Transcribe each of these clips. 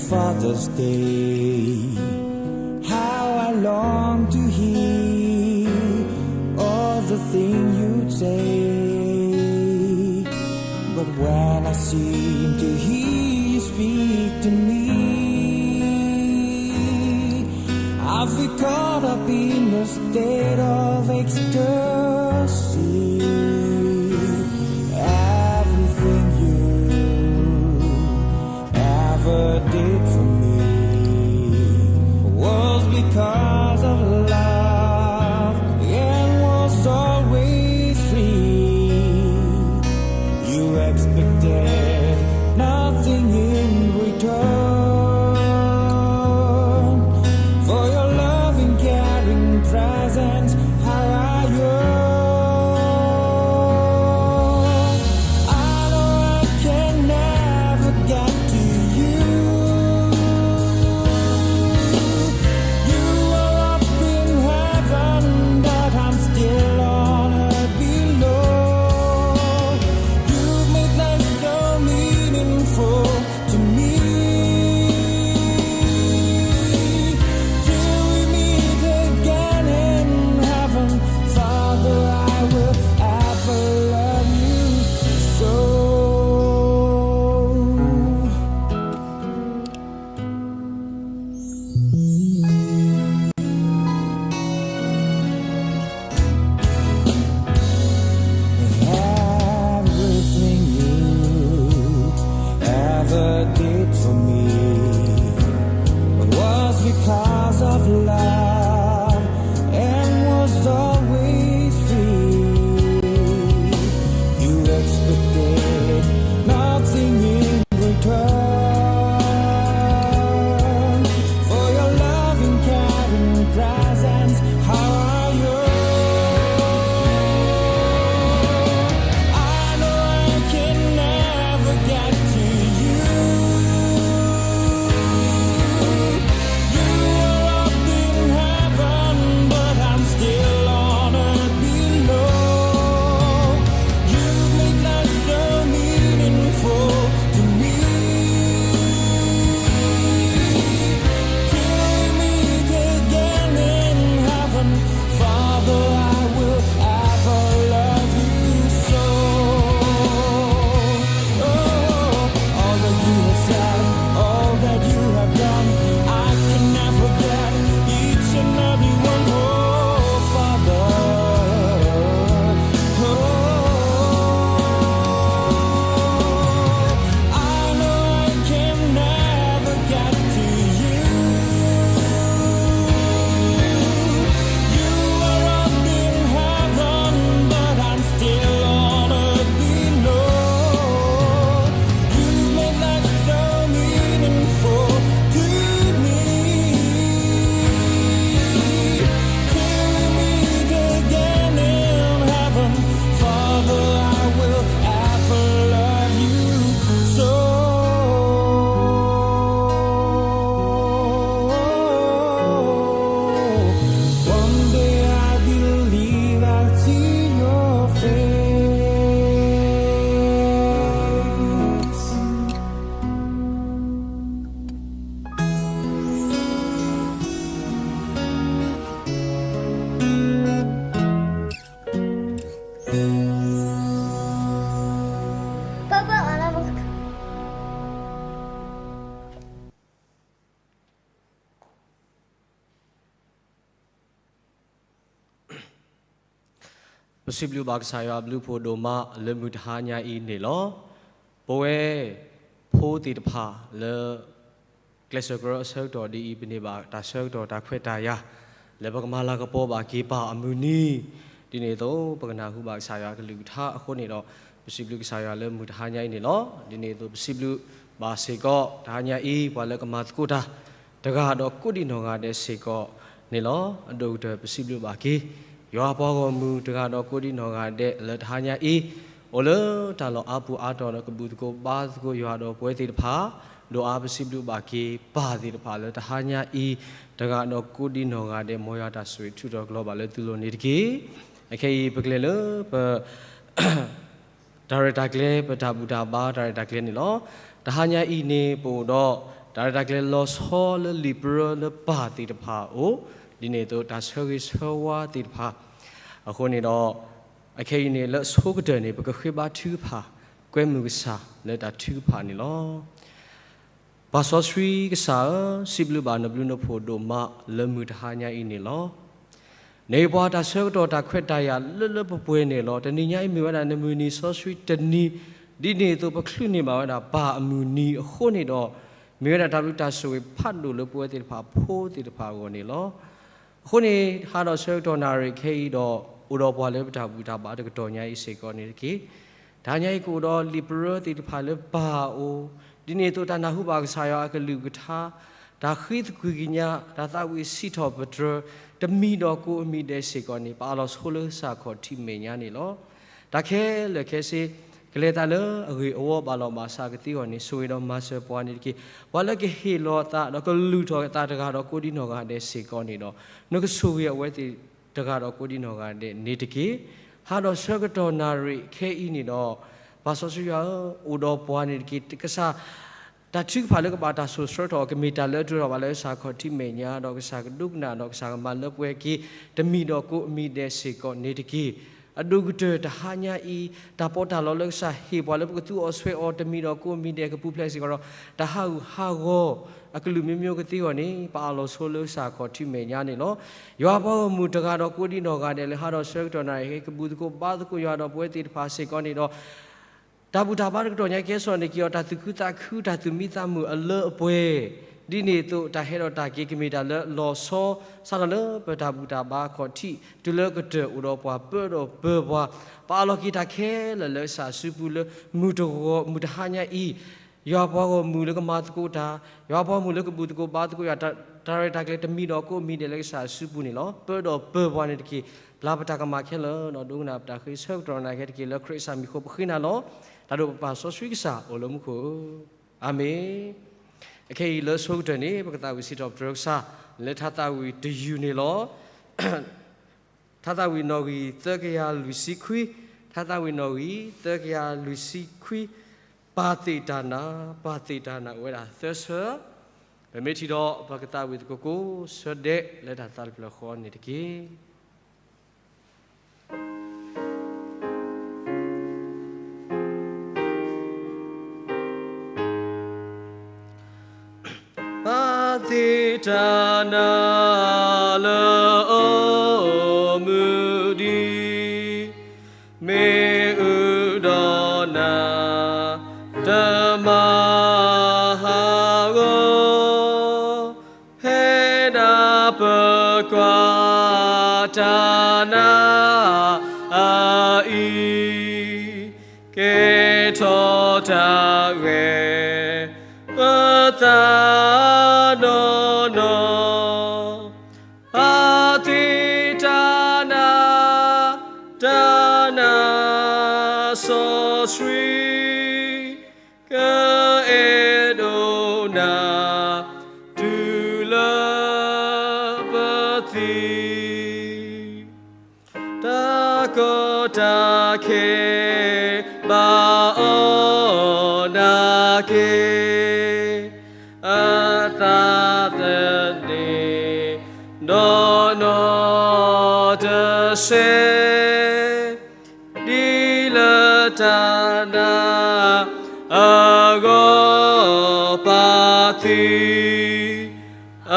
Father's Day. How I long to hear all the things you say. But when I seem to hear you speak to me, I feel caught up in a state of ecstasy. Everything you ever did for me was because of love and was always free. You expected nothing in return for your loving, caring presence. How I yearn. I know I can never get to you. You are up in heaven, but I'm still on earth below. You make life so meaningful to me. Till we meet again in heaven, Father, I will ever love you so. Everything you ever did for me was because of love and was always free. You expected nothing in return for your loving, caring presence. How I yearn. I know I can never get to you. You are up in heaven, but I'm still on earth below. You make life so meaningful to me. Till we meet again in heaven, Father, I will ever love you so. Oh, all that you have said, all that you have done, I can never forget each and every one. Oh, Father, oh, I know I can never get to you. You are up in heaven, but I'm still on earth below. You make life so meaningful to me. Till we meet again in heaven, Father, I will ever love you so. One day I believe I'll see your face. ပစံးဘျုးဘၣ်ကစၢ်ယွၤအဘျုးအဖှိၣ်ဒိၣ်မး လၢမုၢ်တဟါညါအံၤန့ၣ်လီၤ. ပဝဲဖိသ့ၣ်တဖၣ်လၢ ကျဲးစၢးကရၢအဆၢကတီၢ်ဒ်အံၤ ပန့ၢ်ဘၣ်တၢ်ဆၢကတီၢ်တၢ်ခွဲးတၢ်ယာ် လၢပကမၤလၤကပီၤဘၣ်က့ၤပၢ်အမုၢ်နံၤ, ဒ်န့ၣ်အသိး ပကနၢ်ဟူဘၣ်ကစၢ်ယွၤအကလုၢ်ကထါအဃိန့ၣ်ဒီး ပစံးဘျုးကစၢ်ယွၤလၢမုၢ်တဟါညါအံၤန့ၣ်လီၤ. ဒ်န့ၣ်အသိး ပစံးဘျုးဘၣ်စ့ၢ်ကီး တဟါညါအံၤ ပှၤလၢကမၤသကိးတၢ် တဂၤဒီးကိးဒံနီၢ်ဂၤဒဲးစ့ၢ်ကီးန့ၣ်လီၤ. အဒိၣ်ကတၢၢ် ပစံးဘျုးဘၣ်က့ၤ ယွၤပှၤဂီၢ်မုၢ်တဂၤဒီးကိးဒံနီၢ်ဂၤဒဲးလၢတဟါညါအံၤ အိၣ်လၢတၢ်လီၢ်အါပူၤအါတီၤဒီး ကဘူၣ်သကိးဘါသကိးယွၤဒီးပဝဲသ့ၣ်တဖၣ်, ဒိၣ်အါပစံးဘျုးဘၣ်က့ၤပၢ်သ့ၣ်တဖၣ်လၢတဟါညါအံၤ တဂၤဒီးကိးဒံနီၢ်ဂၤဒဲး မ်ယွၤတၢ်ဆိၣ်ဂ့ၤထူးထီၣ်ကလီၤဘၣ်လၢသုလိၤန့ၣ်တက့ၢ်. အခဲအံၤ ပကလဲၤလၢပ တၢ်ရဲၣ်တၢ်ကျဲၤ ပတၢ်ဘူၣ်တၢ်ဘါတၢ်ရဲၣ်တၢ်ကျဲၤန့ၣ်လီၤ. တဟါညါအံၤန့ၣ် ပအိၣ်ဒီး တၢ်ရဲၣ်တၢ်ကျဲၤလီၤဆီလၢလံာ်ပရၢလၢပၢ်သ့ၣ်တဖၣ်အအိၣ်, ဒ်န့ၣ်အသိးတၢ်ဆၢဂ့ၤဆၢဝါသ့ၣ်တဖၣ်, အဃိန့ၣ်ဒီး အခဲအံၤန့ၣ် လၢအဆိကတၢၢ်န့ၣ် ပကဃ့ဘါထုကဖၣ်, ကွဲမုာ်ကစၢ်လၢတၢ်ထုကဖၣ်န့ၣ်လီၤ. ပၢ်စီဆှံကစၢ်ဧၢ, စံးဘျုးဘၣ်နဘျုးနဖှိၣ်ဒိၣ်မးလၢမုၢ်တဟါညါအံၤန့ၣ်လီၤ. နဟ့ၣ်ပှၤတၢ်ဆၢကတီၢ်တၢ်ခွဲးတၢ်ယာ်လၢလၢပှဲၤပှဲၤန့ၣ်လီၤ. တနံၤညါအံၤမ့ၢ်ဝဲဒၣ်နမုၢ်နံၤစီဆှံတနံၤ, ဒ်န့ၣ်အသိးပချုးန့ၢ်ဘၣ်ဝဲဒၣ်ပၢ်အမုၢ်နံၤအဃိန့ၣ်ဒီး, မ့ၢ်ဝဲဒၣ်တၢ်ဘျုးတၢ်ဆိၣ်ဂ့ၤဖးဒိၣ်လၢပဝဲသ့ၣ်တဖၣ်အဖိသ့ၣ်တဖၣ်အဂီၢ်န့ၣ်လီၤ. အဃိန့ၣ် ဟါဒီးဆၢကတီၢ်နၣ်ရံၣ်ခဲအံၤဒီး အိၣ်ဒီးပှၤလၢပတၢ်ဘူၣ်တၢ်ဘါတကတီၢ်ညါအံၤစ့ၢ်ကီးန့ၣ်တက့ၢ်. တဟါညါအံၤကအိၣ်ဒီးလံာ်ပရၢသ့ၣ်တဖၣ်လၢပၢ်အအိၣ်, ဒ်န့ၣ်အသိးတၢ်နၢ်ဟူဘၣ်ကစၢ်ယွၤအကလုၢ်ကထါ, တၢ်ဃ့သကွံၢ်ကညး, တၢ်သးဝံၣ်စံးထီၣ်ပတြၢၤ, တမံၤဒီးကိးအမံၤဒဲးစ့ၢ်ကီးန့ၣ် ပအးလီၤဆိလၢကစၢ်ခီၣ်ထံးမဲာ်ညါန့ၣ်လီၤ. တၢ်ခဲလၢာ်ခဲဆ့ ကလဲၤသးလၢအဂ့ၢ်အဝီဘၣ်လီၤဘၣ်စးကသ့အဂီၢ်န့ၣ် ဆိၣ်ဂ့ၤဒီးမၤစၢၤပှၤန့ၣ်တက့ၢ်. ပှၤလၢကဟ့ၣ်လီၤအသးဒီးကလုၢ်ထီၣ်အသးတဂၤဒီးကိးဒံနီၢ်ဂၤဒဲးစ့ၢ်ကီးန့ၣ်ဒီး, နကဆိၣ်ဂ့ၤအဝဲသ့ၣ်တဂၤဒီးကိးဒံနီၢ်ဂၤဒဲးန့ၣ်တက့ၢ်. ဟါဒီးဆၢကတီၢ်နၣ်ရံၣ်ခဲအံၤန့ၣ်ဒီး, ပၢ်စီဆှံယွၤဧၢ, အိၣ်ဒီးပှၤန့ၣ်တက့ၢ်. ကစၢ် တၢ်ထုကဖၣ်လၢကဘၣ်တၢ်စိာ်ဆှၢထီၣ် ကမ့ၢ်တၢ်လၢအဒိၣ်ထီၣ်ဘၣ်လၢကစၢ်ခီၣ်ထံးမဲာ်ညါဒီး ကစၢ်ကဒိကနၣ်ဒီးကစၢ်ကမၤလၢပှဲၤက့ၤ တမံၤဒီးကိးအမံၤဒဲးစ့ၢ်ကီးန့ၣ်တက့ၢ်. အဒိၣ်ကတၢၢ်တဟါညါအံၤ တၢ်ပီးတၢ်လီလၢကစၢ်ဟ့ၣ်ပှၤလၢပကသူအီၤဆွဲအီၤ တမံၤဒီးကိးအမံၤဒဲးကပူၤဖျဲးစ့ၢ်ကီးဒီး တၢ်ဟးဂူာ်ဟးဂီၤအကလုာ်မ့ၢ်မ့ၢ်ကသ့အဂီၢ်န့ၣ် ပအးလီၤဆိလၢကစၢ်ခီၣ်ထံးမဲာ်ညါန့ၣ်လီၤ. ယွၤပှၤဂီၢ်မုၢ်တဂၤဒီးကိးဒံနီၢ်ဂၤဒဲးလၢဟါဒီးဆၢကတီၢ်နၣ်ရံၣ် ကဘူၣ်သကိးဘါသကိးယွၤဒီးပဝဲသ့ၣ်တဖၣ်စ့ၢ်ကီးန့ၣ်ဒီး တၢ်ဘူၣ်တၢ်ဘါတကတီၢ်ညါကဲစီၣ်န့ၣ်က့ၤအီၤ တၢ်သူၣ်ခုသးခု တၢ်သူၣ်မံသးမုာ်အလၢအပှဲၤ, ဒ်န့ၣ်အသိးတၢ်ဟဲဒီးတၢ်က့ၤကမ့ၢ်တၢ်လၢလီၤဆီ စးထီၣ်လၢပတၢ်ဘူၣ်တၢ်ဘါခီၣ်ထံး တုၤလၢကတၢၢ်အိၣ်ဒီးပှၤပၢဒီးပၢပှၤ, ပအးလီၤက့ၤတၢ်ခဲလၢာ်လၢကစၢ်စုပူၤလၢမုၢ်တဂီၤမုၢ်တဟါညါအံၤ, ယွၤပှၤဂီၢ်မုၢ်လၢကမၤသကိးတၢ်, ယွၤပှၤဂီၢ်မုၢ်လၢကဘူၣ်သကိးဘါသကိးယွၤ, တၢ်ရဲၣ်တၢ်ကျဲၤတမံၤဒီးကိးမံၤဒဲးလၢကစၢ်စုပူၤန့ၣ်လီၤ. ပၢဒီးပၢပှၤန့ၣ်တက့ၢ်. ပျၢ်ပတၢ်ကမၣ်ခဲလၢာ်ဒီးဒိကနၣ်ပတၢ်ဃ့ ဆၢကတီၢ်နၣ်ရံၣ်ခဲတက့ၢ်လၢခရံာ်ကစၢ်မံၤဃိပဃ့နၤလီၤ. တၢ်ဒိၣ်ပပၢ်စီဆှံကစၢ်အိၣ်လၢမူခိၣ်ဧၢ, အၤမ့ၣ်. အခဲအံၤလၢဆိကတၢၢ်န့ၣ် ပကသးဝံၣ်စံးထီၣ်ပတြၢၤကစၢ် လၢထါသးဝံၣ်တယုၢ်န့ၣ်လီၤ. ထါသးဝံၣ်နီၣ်ဂံၢ်သၢကယၤလွံၢ်ဆံခွံ, ထါသးဝံၣ်နီၣ်ဂံၢ်သၢကယၤလွံၢ်ဆံခွံ, ပာ်သ့ၣ်တၢ်နၤ, ပာ်သ့ၣ်တၢ်နၤအိၣ်ဝဲဒၣ်သၢဆၢ, ပမ့ၢ်ထံၣ်ဒီးပကသးဝံၣ်သကိးကိးဆၢဒဲးလၢတၢ်သးတဖျၢၣ်ဃီန့ၣ်တက့ၢ်. ပာ်သ့ၣ်တၢ်နၤလၢအအိၣ်မူဒံး, မ့ၢ်အုၣ်ဒီးနၤ တမၤဟးဂီၤ, ဖဲဒၣ်ပကွၢ်တၢ်နၤအံၤ, ကဲထီၣ်တၢ်ဂဲၤပသးနီၢ်နီၢ်, ပာ်သ့ၣ်တၢ်နၤ, တၢ်နၤစီဆှံ, ကအဲၣ်ဒိးနၤ တုၤလၢပသံ, တၢ်ကီတၢ်ခဲ ဘၣ်အီၤနၤက့ၤ, အသးသန့ၤ နီၢ်နီၢ်တစဲး, ဒ်လၢတၢ်နၤအဂီၢ် ပာ်သံ, အ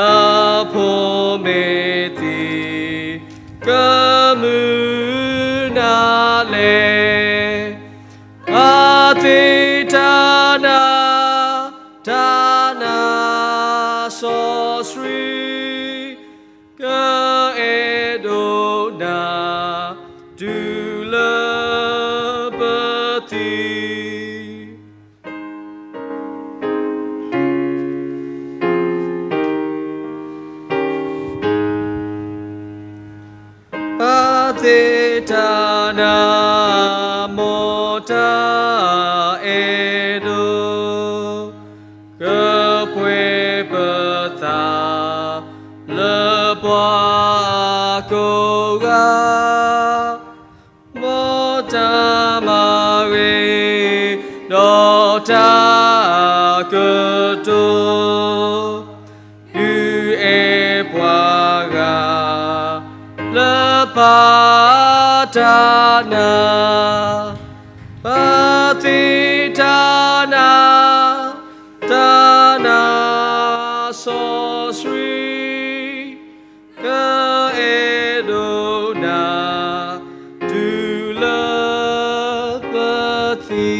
ဖိမ့ၢ်သံ ကမုာ်နၤလဲၣ်, ပာ်သ့ၣ်တၢ်နၤ, တၢ်နၤစီဆှံ, ကအဲၣ်ဒိးနၤ တုၤလၢပသံ. ပာ်သ့ၣ်တၢ်နၤ မ်တၢ်အဲၣ်ဒိး ကပှဲၤပသး လၢပှၤကိးဂၤ, မ်တၢ်မၤဂ့ၤ ဒီးတၢ်ကတိၤ နၤ, ပသ့တၢ်နၤ, တၢ်နၤစီဆှံ, ကအဲၣ်ဒိးနၤ တုၤလၢပသံ.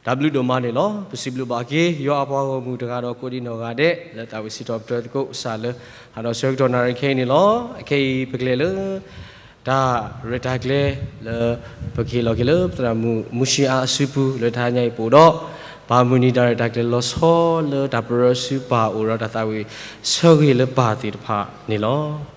တၢ်ဘျုးဒိၣ်မးန့ၣ်လီၤ. ပစံးဘျုးဘၣ်က့ၤ ယွၤအပှၤဂီၢ်မုၢ်တဂၤဒီးကိးဒံနီၢ်ဂၤဒဲး လၢသးဝံၣ်စံးထီၣ်ပတြၢၤသကိးကစၢ်လၢ ဟးဒီးဆၢကတီၢ်နၣ်ရံၣ်ခဲအံၤန့ၣ်လီၤ. အခဲအံၤပကလဲၤလၢ တၢ်ရဲၣ်တၢ်ကျဲၤလၢ ပကဟ့ၣ်လီၤက့ၤလၢပသရၣ်မုၣ်မူၡံအါအစုပူၤ လၢတဟါညါအံၤပအိၣ်ဒီး ပၢ်မုၢ်နံၤတၢ်ရဲၣ်တၢ်ကျဲၤလီၤဆီလၢတၢ်ပရၢစုပၢ်အိၣ်ဒီးတၢ်သးဝံၣ်ဆၢဂ့ၤလၢပၢ်သ့ၣ်တဖၣ်န့ၣ်လီၤ.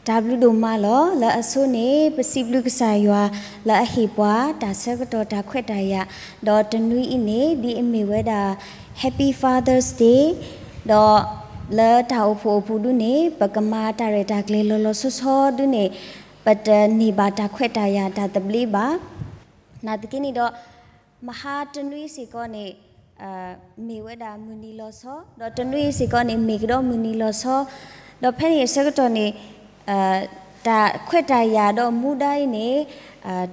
တၢ်ဘျုးဒိၣ်မးလီၤ. လၢအဆိန့ၣ် ပစံးဘျုးကစၢ်ယွၤ လၢအဟ့ၣ်ပှၤတၢ်ဆၢကတီၢ်တၢ်ခွဲးတၢ်ယာ်, ဒီးတနွံအံၤန့ၣ် ဒ်အမ့ၢ်ဝဲဒၣ် Happy Father's Day, ဒီးလၢတၢ်အိၣ်ဖှိၣ်အိၣ်ပူၤဒုန့ၣ် ပကမၤတၢ်ရဲၣ်တၢ်ကျဲၤလီၤလီၤဆီဆီဒုန့ၣ် ပတန့ၢ်ဘၣ်တၢ်ခွဲးတၢ်ယာ်တၢ်သဘျ့ဘၣ်. နာ်သက့န့ၣ်ဒီး မဟါတနွံစ့ၢ်ကီးန့ၣ် မ့ၢ်ဝဲဒၣ်မုၢ်နံၤလီၤဆီ, ဒီးတနွံအံၤစ့ၢ်ကီးန့ၣ် မ့ၢ်ကဒီးမုၢ်နံၤလီၤဆီ, ဒီးဖဲန့ၣ်အဆၢကတီၢ်န့ၣ် တၢ်ခွဲးတၢ်ယာ်ဒီးမူဒါအံၤန့ၣ်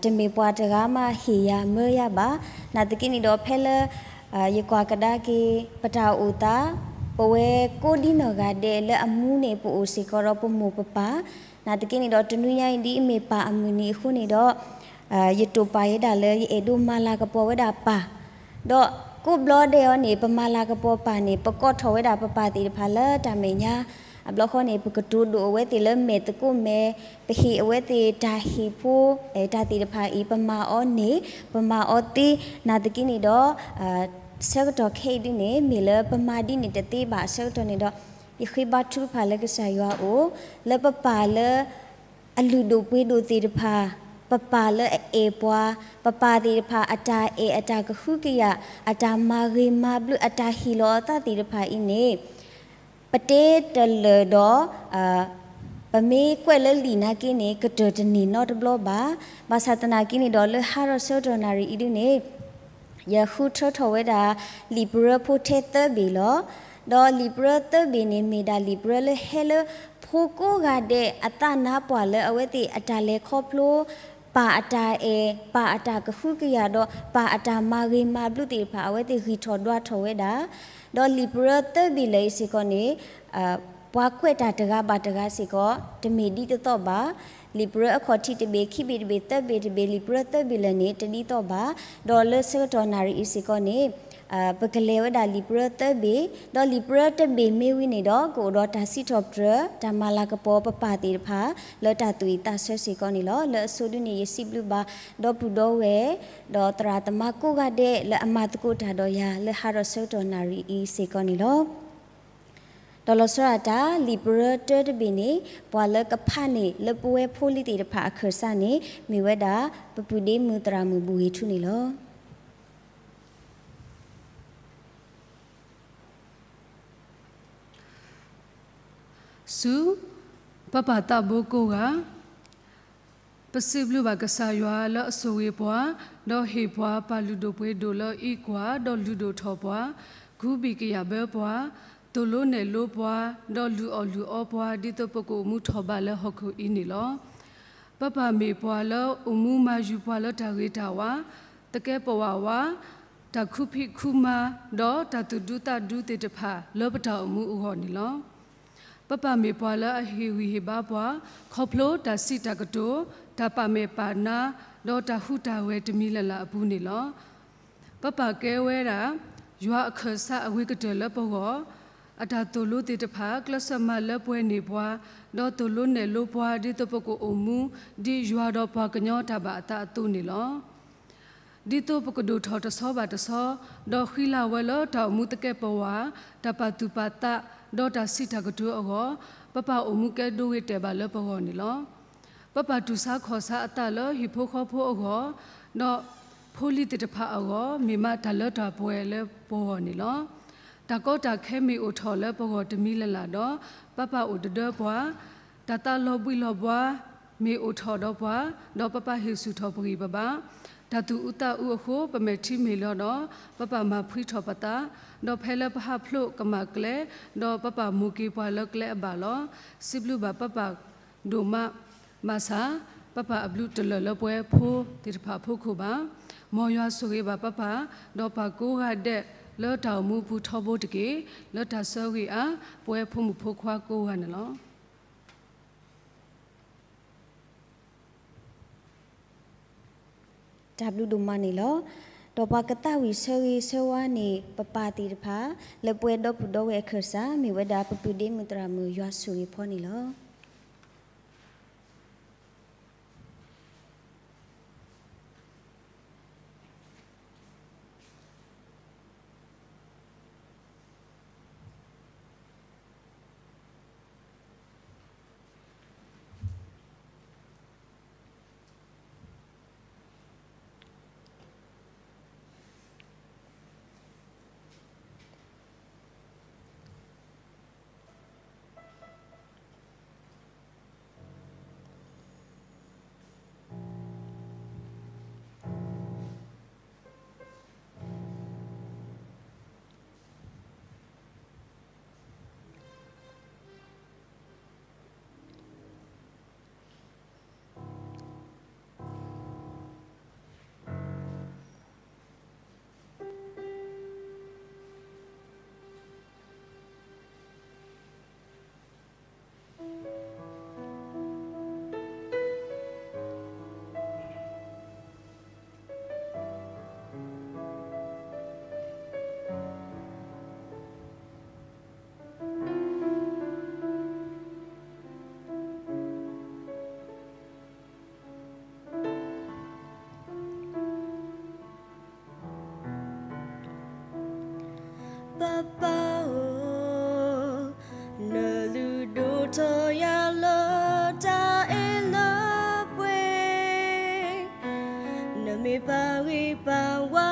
တမ့ၢ်ပှၤတဂၤမးဟ့ၣ်ယၤမၢယၤဘၣ်. နာ်သက့န့ၣ်ဒီးဖဲလၢ ယကွၢ်ကဒါက့ၤ ပတၢ်အိၣ်သး ပဝဲကိးဒံနီၢ်ဂၤဒဲးလၢအမူန့ၣ် ပအိၣ်စ့ၢ်ကီးဒီးပမိၢ်ပပၢ်, နာ်သက့န့ၣ်ဒီးတနွံညါအံၤ ဒ်အမ့ၢ်ပၢ်အမုၢ်နံၤအဃိန့ၣ်ဒီး ယတိာ်ပာ်ဝဲဒၣ်လၢယအဲၣ်ဒိးမၤလၤကပီၤဝဲဒၣ်ပၢ်, ဒီးကိးဘျီဒဲးအံၤန့ၣ် ပမၤလၤကပီၤပၢ်န့ၣ် ပကိးထီၣ်ဝဲဒၣ်ပပၢ်သ့ၣ်တဖၣ်လၢတၢ်မဲာ်ညါ, အဘျီဃီန့ၣ် ပကတိၤဒိၣ်အဝဲသ့ၣ်လၢမဲာ်သကိးမဲာ်, ပဟ့ၣ်အဝဲသ့ၣ်တၢ်ဟ့ၣ်ဖိ တၢ်သ့ၣ်တဖၣ်အံၤ ပမၤအီၤန့ၣ် ပမၤအီၤသ့, နာ်သက့န့ၣ်ဒီး ဆၢကတီၢ်ခဲအံၤဒုန့ၣ် မ့ၢ်လၢပမၤဒ်န့ၣ်တသ့ဘၣ်အဆၢကတီၢ်န့ၣ်ဒီး ယဃ့ဘါထုကဖၣ်လၢကစၢ်ယွၤအအိၣ်, လၢပပၢ်လၢ အလုၢ်ဒိၣ်ပှ့ၤဒိၣ်သ့ၣ်တဖၣ်, ပပၢ်လၢအအဲၣ်ပှၤ, ပပၢ်သ့ၣ်တဖၣ် အတၢ်အဲၣ်အတၢ်ကဟုကယာ်, အတၢ်မၤဂ့ၤမၤဘျုး အတၢ်ဟ့ၣ်လီၤအသးသ့ၣ်တဖၣ်အံၤန့ၣ် ပတဲတလၢာ်ဒီး ပမ့ၢ်ကွဲးလၢလံာ်နာ်က့န့ၣ် ကတၢၢ်တန့ၢ်နီတဘျီဘၣ်. ဘၣ်ဆၣ်သနာ်က့န့ၣ်ဒီး လၢဟါဒီးဆၢကတီၢ်နၣ်ရံၣ်အံၤဒုန့ၣ် ယဃုထၢထီၣ်ဝဲဒၣ် လံာ်ပရၢဖိထဲသၢဘ့ၣ်လီၤ. ဒီးလံာ်ပရၢသၢဘ့ၣ်န့ၣ် မ့ၢ်ဒၣ်လံာ်ပရၢလၢဟဲလၢ ဖိကိးဂၤဒဲးအသးနါပှၢ်လၢအဝဲသ့ၣ်အတၢ်လဲၤခီဖျိ, ပၢ်အတၢ်အဲၣ်, ပၢ်အတၢ်ကဟုကယာ်ဒီး ပၢ်အတၢ်မၤဂ့ၤမၤဘျုးသ့ၣ်တဖၣ် အဝဲသ့ၣ်ဂံၢ်ထီၣ်ဒွးထီၣ်ဝဲဒၣ်. ဒီးလံာ်ပရၢသၢဘ့ၣ်လၢာ်အံၤစ့ၢ်ကီးန့ၣ် ပှၤကွဲးတၢ်တဂၤဘၣ်တဂၤစ့ၢ်ကီး တမ့ၢ်ဒ်သိးသိးဘၣ်. လံာ်ပရၢအခီၣ်ထံးတဘ့ၣ်, ခံဘ့ၣ်တဘ့ၣ်, သၢဘ့ၣ်တဘ့ၣ်, လံာ်ပရၢသၢဘ့ၣ်လၢာ်န့ၣ် တဒ်သိးဘၣ်. ဒီးလၢဆၢကတီၢ်နၣ်ရံၣ်အံၤစ့ၢ်ကီးန့ၣ် ပကလဲၤဝဲဒၣ်လံာ်ပရၢသၢဘ့ၣ်, ဒီးလံာ်ပရၢတဘ့ၣ်မ့ၢ်ဝံၤန့ၣ်ဒီး ကအိၣ်ဒီးတၢ်စံးထီၣ်ပတြၢၤ တၢ်မၤလၤကပီၤပပၢ်သ့ၣ်တဖၣ် လၢတၢ်သူၣ်ဝံၣ်သးဆၢစ့ၢ်ကီးန့ၣ်လီၤ. လၢအဆိဒုန့ၣ် ယစံးဘျုးဘၣ် ဒီပုၢ်ဒီဝဲၢ် ဒီးသရၣ်သမါကိးဂၤဒဲး လၢအမၤသကိးတၢ်ဒီးယၤ လၢဟါဒီးဆၢကတီၢ်နၣ်ရံၣ်အံၤစ့ၢ်ကီးန့ၣ်လီၤ. ဒီးလီၤဆီဒၣ်တၢ် လံာ်ပရၢတၢတဘ့ၣ်န့ၣ် ပှၤလၢကဖးန့ၣ် လၢပဝဲဖိလံၤသ့ၣ်တဖၣ်အခၢၣ်စးန့ၣ် မ့ၢ်ဝဲဒၣ် ပပုၢ်ဒ့မုၣ်သရၣ်မုၣ်ဘူၣ်ဂ့ၤထူန့ၣ်လီၤ. ဆူ ပပၢ်သးဘိကိးဂၤ, ပစံးဘျုးဘၣ်ကစၢ်ယွၤလၢအဆိၣ်ဂ့ၤပှၤ, ဒီးဟ့ၣ်ပှၤပၢ်လုၢ်ဒိၣ်ပှ့ၤဒိၣ်လၢအံးကွၢ်, ဒီးလုၢ်ဒိၣ်ထီၣ်ပှၤ, ကူဘံၣ်ကယာ်ဘၢပှၤ, သိၣ်လိနဲၣ်လိပှၤ, ဒီးလုၢ်အီၣ်လုၢ်အီပှၤ ဒ်သိးပကအိၣ်မူထီၣ်ဘးလၢဟီၣ်ခိၣ်အံၤန့ၣ်လီၤ. ပပၢ်မ့ၢ်ပှၤလၢအိၣ်မူမၤယုၤပှၤလၢတၢ်ဂ့ၤတၢ်ဝါ, သကဲးပဝးဝါ, တၢ်ခူဖံးခူမၤ, ဒီးတၢ်သူၣ်ဒူသးဒူသ့ၣ်တဖၣ်လၢပတၢ်အိၣ်မူအဂီၢ်န့ၣ်လီၤ. ပပၢ်မ့ၢ်ပှၤလၢအဟ့ၣ်ဂံၢ်ဟ့ၣ်ဘါပှၤ, ခီဖျိတၢ်စံးတၢ်ကတိၤ, တၢ်ပာ်မဲာ်ပာ်နါ, ဒီးတၢ်ဟူးတၢ်ဂဲၤတမံၤလၢ်လၢ်အပူၤန့ၣ်လီၤ. ပပၢ်ကဲဝဲဒၣ် ယွၤအခၢၣ်စးအဂ့ၤကတၢၢ်လၢပဂီၢ်, အတၢ်သိၣ်လိသ့ၣ်တဖၣ် ကျဲးစၢးမၤလၢပှဲၤန့ၢ်ပှၤ, ဒီးသိၣ်လိနဲၣ်လိပှၤ ဒ်သိးပကအိၣ်မူ ဒ်ယွၤဒီးပှၤကညီတၢ်ဘၣ်အသးအသိးန့ၣ်လီၤ. ဒ်သိးပကဒိၣ်ထီၣ်တဆီဘၣ်တဆီ, ဒီးဃံလၤဝဲလၢတၢ်အိၣ်မူသကဲးပဝး, တၢ်ပာ်သူၣ်ပာ်သး, ဒီးတၢ်စံးတၢ်ကတိၤအဂီၢ်, ပပၢ်အိၣ်မူကဲဒိဂ့ၤတဲာ်ဘၣ်လၢပဂီၢ်န့ၣ်လီၤ. ပပၢ်တူၢ်ဆါခီၣ်ဆါအသးလၢဟံၣ်ဖိဃီဖိအဂီၢ်, ဒီးဖိလံၤသ့ၣ်တဖၣ်အဂီၢ်, မ့ၢ်မးတၢ်လၢတၢ်ပှဲၤလၢပဂီၢ်န့ၣ်လီၤ. တၢ်ကီတၢ်ခဲမ့ၢ်အိၣ်ထီၣ်လၢပဂီၢ်တမံၤလၢ်လၢ်ဒီး, ပပၢ်အိၣ်တဒၢပှၤ, တၢ်သးလီၤဘှံးလီၤဘှါ မ့ၢ်အိၣ်ထီၣ်ဒီးပှၤ, ဒီးပပၢ်ဟ့ၣ်ဆူၣ်ထီၣ်ပဂံၢ်ပဘါ, တၢ်သူၣ်အုးသးအုးအဃိ ပမဲာ်ထံမဲာ်လီၤဒီး ပပၢ်မၤဖှံထီၣ်ပသး, ဒီးဖဲလၢပဟးဖျိးကမၣ်ကျဲ, ဒီးပပၢ်မိၣ်က့ၤပှၤလၢကျဲအဘၣ်လီၤ. စံးဘျုးဘၣ်ပပၢ်ဒိၣ်မး, ဘၣ်ဆၣ် ပပၢ်အဘျုးတလၢာ်လၢပဝဲဖိသ့ၣ်တဖၣ်အဖီခိၣ်ဘၣ်. မ်ယွၤဆိၣ်ဂ့ၤဘၣ်ပပၢ်, ဒီးပၢ်ကိးဂၤဒဲးလၢတၢ်အိၣ်မူပူၤထီဘိတက့ၢ်. လၢတၢ်ဆၢဂ့ၤအါ ပဝဲဖိမုၣ်ဖိခွါကိးဂၤန့ၣ်လီၤ. တၢ်ဘျုးဒိၣ်မးန့ၣ်လီၤ. ဒီးပှၤကသးဝံၣ်ဆၢဂ့ၤဆၢဝါန့ၣ် ပပၢ်သ့ၣ်တဖၣ် လၢပဝဲဒီပုၢ်ဒီဝဲၢ်အခၢၣ်စး မ့ၢ်ဝဲဒၣ်ပပုၢ်ဒ့မုၣ်သရၣ်မုၣ်ယွၤဆိၣ်ဂ့ၤဖီန့ၣ်လီၤ. ပၢ်ပၢ်ဧၢ, နလုၢ်ဒိၣ်ထီၣ်ယၤလၢတၢ်အဲၣ်လၢပှဲၤ, နမ့ၢ်ပှၤဂ့ၤပှၤဝါ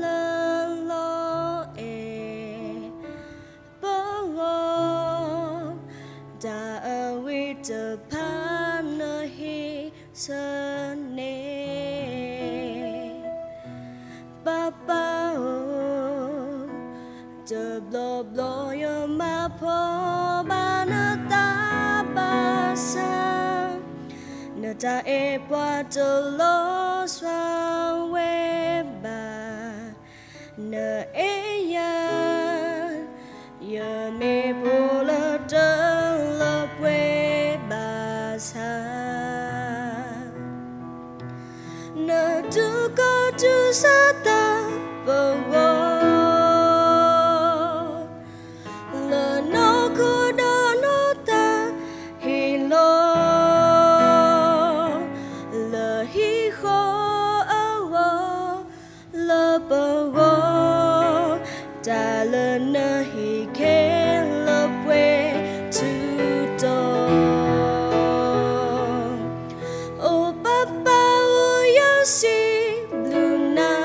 လၢလီၤအဲၣ်ပဂီၢ်, တၢ်အဂ့ၤတဖၣ်နဟ့ၣ်ဆၢန့ၣ်, ပၢ်ပၢ်ဧၢ, တဘျီဘျီယမၤဖှီၣ်ဘၣ်နသးဘၣ်ဆၣ်, နတၢ်အဲၣ်ပှၤတလီၤစှၤဝဲဘၣ်. နအဲၣ်ယၤ, ယမ့ၢ်ဖိလၢတလၢပှဲၤဘၣ်ဆၣ်, နတူၢ်ကီၢ်တူၢ်ဆၢသးပဂီၢ်, လၢနီၢ်ခိဒီးနီၢ်သးဟ့ၣ်လီၤ, လၢဟံၣ်ဃီအဂီၢ် လၢပဂီၢ်, တၢ်လၢနဟ့ၣ်ခဲလၢာ်ပှဲၤထူတီၤ, အိၣ်ပၢ်ပၢ်ဧၢယစံးဘျုးနၤ.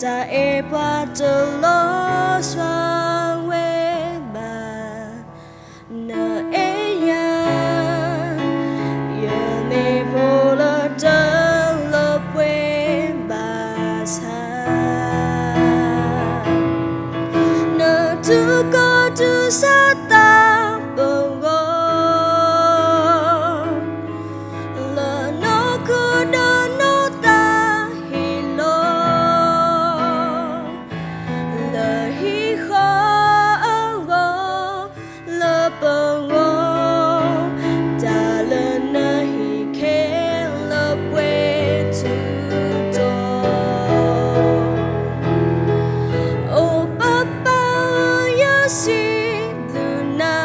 တၢ်အဲၣ်ပှၤတလီၤစှၤဝဲဘၣ်. နအဲၣ်ယၤ, ယမ့ၢ်ဖိလၢတလီၤပှဲၤဘၣ်ဆၣ်, နတူၢ်ကီၢ်တူၢ်ဆါတၢ်ပဂီၢ် လၢနီၢ်ခိဒီးနီၢ်သးဟ့ၣ်လီၤ လၢဟံၣ်ဃီအဂီၢ် လၢပဂီၢ်, တၢ်လၢနဟ့ၣ်ခဲလၢာ်ပှဲၤထူတီၤ. အိၣ်ပၢ်ပၢ်ဧၢ ယစံးဘျုးနၤ,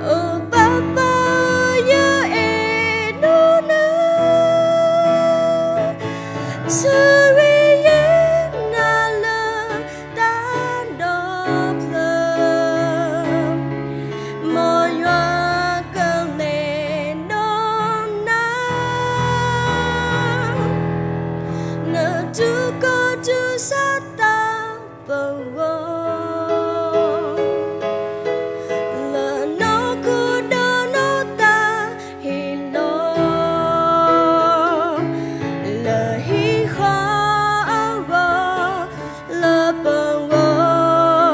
အိၣ်ပၢ်ပၢ်ဧၢ ယအဲၣ်ဒိးနၤ, ဆၢဂ့ၤယဲနၤလၢတၢ်ဒီဖျၢၣ်, မ်ယွၤကလဲၤဒီးနၤ နတူၢ်ကီၢ်တူၢ်ဆါတၢ်ပဂီၢ်, လၢနီၢ်ခိဒီးနီၢ်သးဟ့ၣ်လီၤ, လၢဟံၣ်ဃီအဂီၢ် လၢပဂီၢ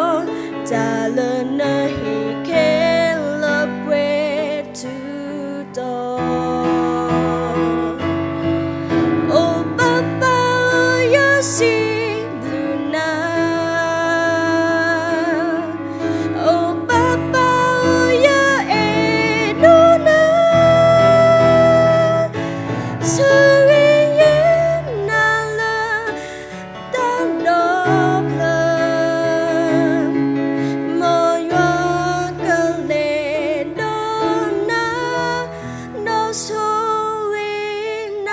်, တၢ်လၢနဟ့ၣ်ခဲလၢာ်ပှဲၤထူတီၤ. အိၣ်ပၢ်ပၢ်ဧၢ ယစံးဘျုးနၤ, အိၣ်ပၢ်ပၢ်ဧၢ ယအဲၣ်ဒိးနၤ, ဆၢဂ့ၤယဲနၤလၢတၢ်ဒီဖျၢၣ်, မ်ယွၤကလဲၤဒီးနၤ ဒီးဆိၣ်ဂ့ၤန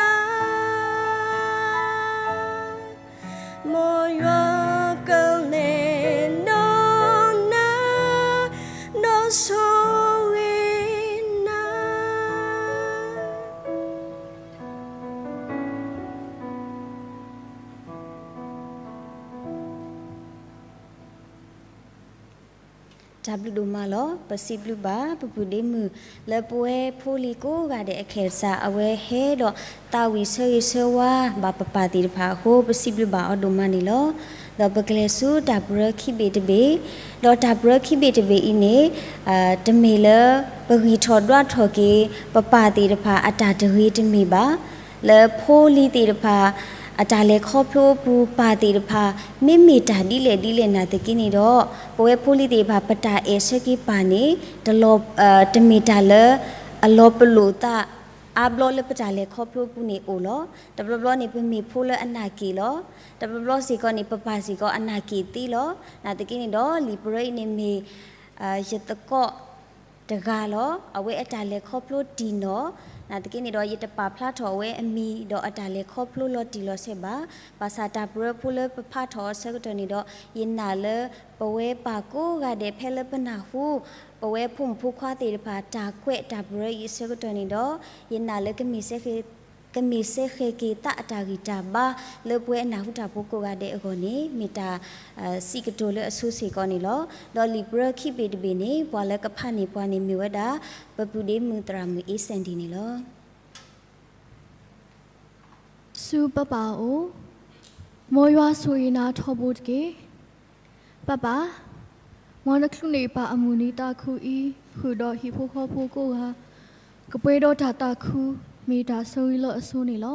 ၤ, မ်ယွၤကလဲၤဒီးနၤ ဒီးဆိၣ်ဂ့ၤနၤ. တၢ်ဘျုးဒိၣ်မးလီၤ. ပစံးဘျုးဘၣ် ပပုၢ်ဒ့မုၣ် လၢပဝဲဖိလံၤကိးဂၤဒဲးအကစၢ် အဝဲဟဲဒီးသးဝံၣ်ဆၢဂ့ၤဆၢဝါဘၣ်ပပၢ်သ့ၣ်တဖၣ်အဃိ ပစံးဘျုးဘၣ်အီၤဒိၣ်မးန့ၣ်လီၤ. ဒီးပကလဲၤဆူတၢ်ပရၢခံဘ့ၣ်တဘ့ၣ်, ဒီးတၢ်ပရၢခံဘ့ၣ်တဘ့ၣ်အံၤန့ၣ် တမ့ၢ်လၢပဂံၢ်ထီၣ်ဒွးထီၣ်က့ၤ ပပၢ်သ့ၣ်တဖၣ်အတၢ်တဂ့ၤတမ့ၢ်ဘၣ်. လၢဖိလံၤသ့ၣ်တဖၣ် အတၢ်လဲၤခီဖျိအပူၤ ပၢ်သ့ၣ်တဖၣ် မ့မ့ၢ်တၢ်ဒ်လဲၣ်ဒ်လဲၣ်နာ်သက့န့ၣ်ဒီး ပဝဲဖိလံၤသ့ၣ်တဖၣ် ပတၢ်အဲၣ်ဆၢက့ၤပၢ်န့ၣ် တလီၤ, တမ့ၢ်တၢ်လၢအလီၤပလိာ်သး အါဘျီလၢပတၢ်လဲၤခီဖျိအပူၤန့ၣ်အိၣ်လီၤ. တဘျီဘျီန့ၣ် ပမ့ၢ်ဖိလၢအနာ်က့ၣ်လီၤ. တဘျီဘျီစ့ၢ်ကီးန့ၣ် ပပၢ်စ့ၢ်ကီးအနာ်က့ၣ်သ့လီၤ. နာ်သက့န့ၣ်ဒီး လံာ်ပရၢအံၤန့ၣ်မ့ၢ် ယသကိးတဂၤလီၤ. အဝဲအတၢ်လဲၤခီဖျိတံၢ်နီၢ်, နာ်သက့န့ၣ်ဒီး ယတပာ်ဖျါထီၣ်အဝဲအမံၤ ဒီးအတၢ်လဲၤခီဖျိလီၤတံၢ်လီၤဆဲးဘၣ်. ဘၣ်ဆၣ်တၢ်ပရၢဖိလၢပဖးထီၣ်အဆၢကတီၢ်န့ၣ်ဒီး ယနာ်လၢပဝဲပၢ်ကိးဂၤဒဲးဖဲလၢပနၢ်ဟူ ပဝဲဖိမုၣ်ဖိခွါသ့ၣ်တဖၣ် တၢ်ကွဲးတၢ်ပရၢအံၤအဆၢကတီၢ်န့ၣ်ဒီး ယနာ်လၢ ကမ့ၢ်စဲဃဲၤက့ၤသးအတၢ်ဂံၢ်တၢ်ဘါ လၢပဝဲအနၢ်ဟူတၢ်ဖိကိးဂၤဒဲးအဂီၢ်န့ၣ် မ့ၢ်တၢ်စံးကတိၤလၢအဆိစ့ၢ်ကီးန့ၣ်လီၤ. ဒီးလံာ်ပရၢခံဘ့ၣ်တဘ့ၣ်န့ၣ် ပှၤလၢကဖးန့ၢ်ပှၤန့ၣ်မ့ၢ်ဝဲဒၣ် ပပုၢ်ဒ့မုၣ်သရၣ်မုၣ်အ့စဲၣ်ဒံၣ်န့ၣ်လီၤ. ဆူပၢ်ပၢ်အအိၣ်, မ်ယွၤဆိၣ်ဂ့ၤနၤထီဘိတက့ၢ်. ပၢ်ပၢ်, မ်နချုးန့ၢ်ပၢ်အမုၢ်နံၤသးခုအံၤ ဃုာ်ဒီးဟံၣ်ဖိဃီဖိကိးဂၤ ကပှဲၤဒီးတၢ်သးခု မ့ၢ်တၢ်ဆၢဂ့ၤလၢအဆိန့ၣ်လီၤ.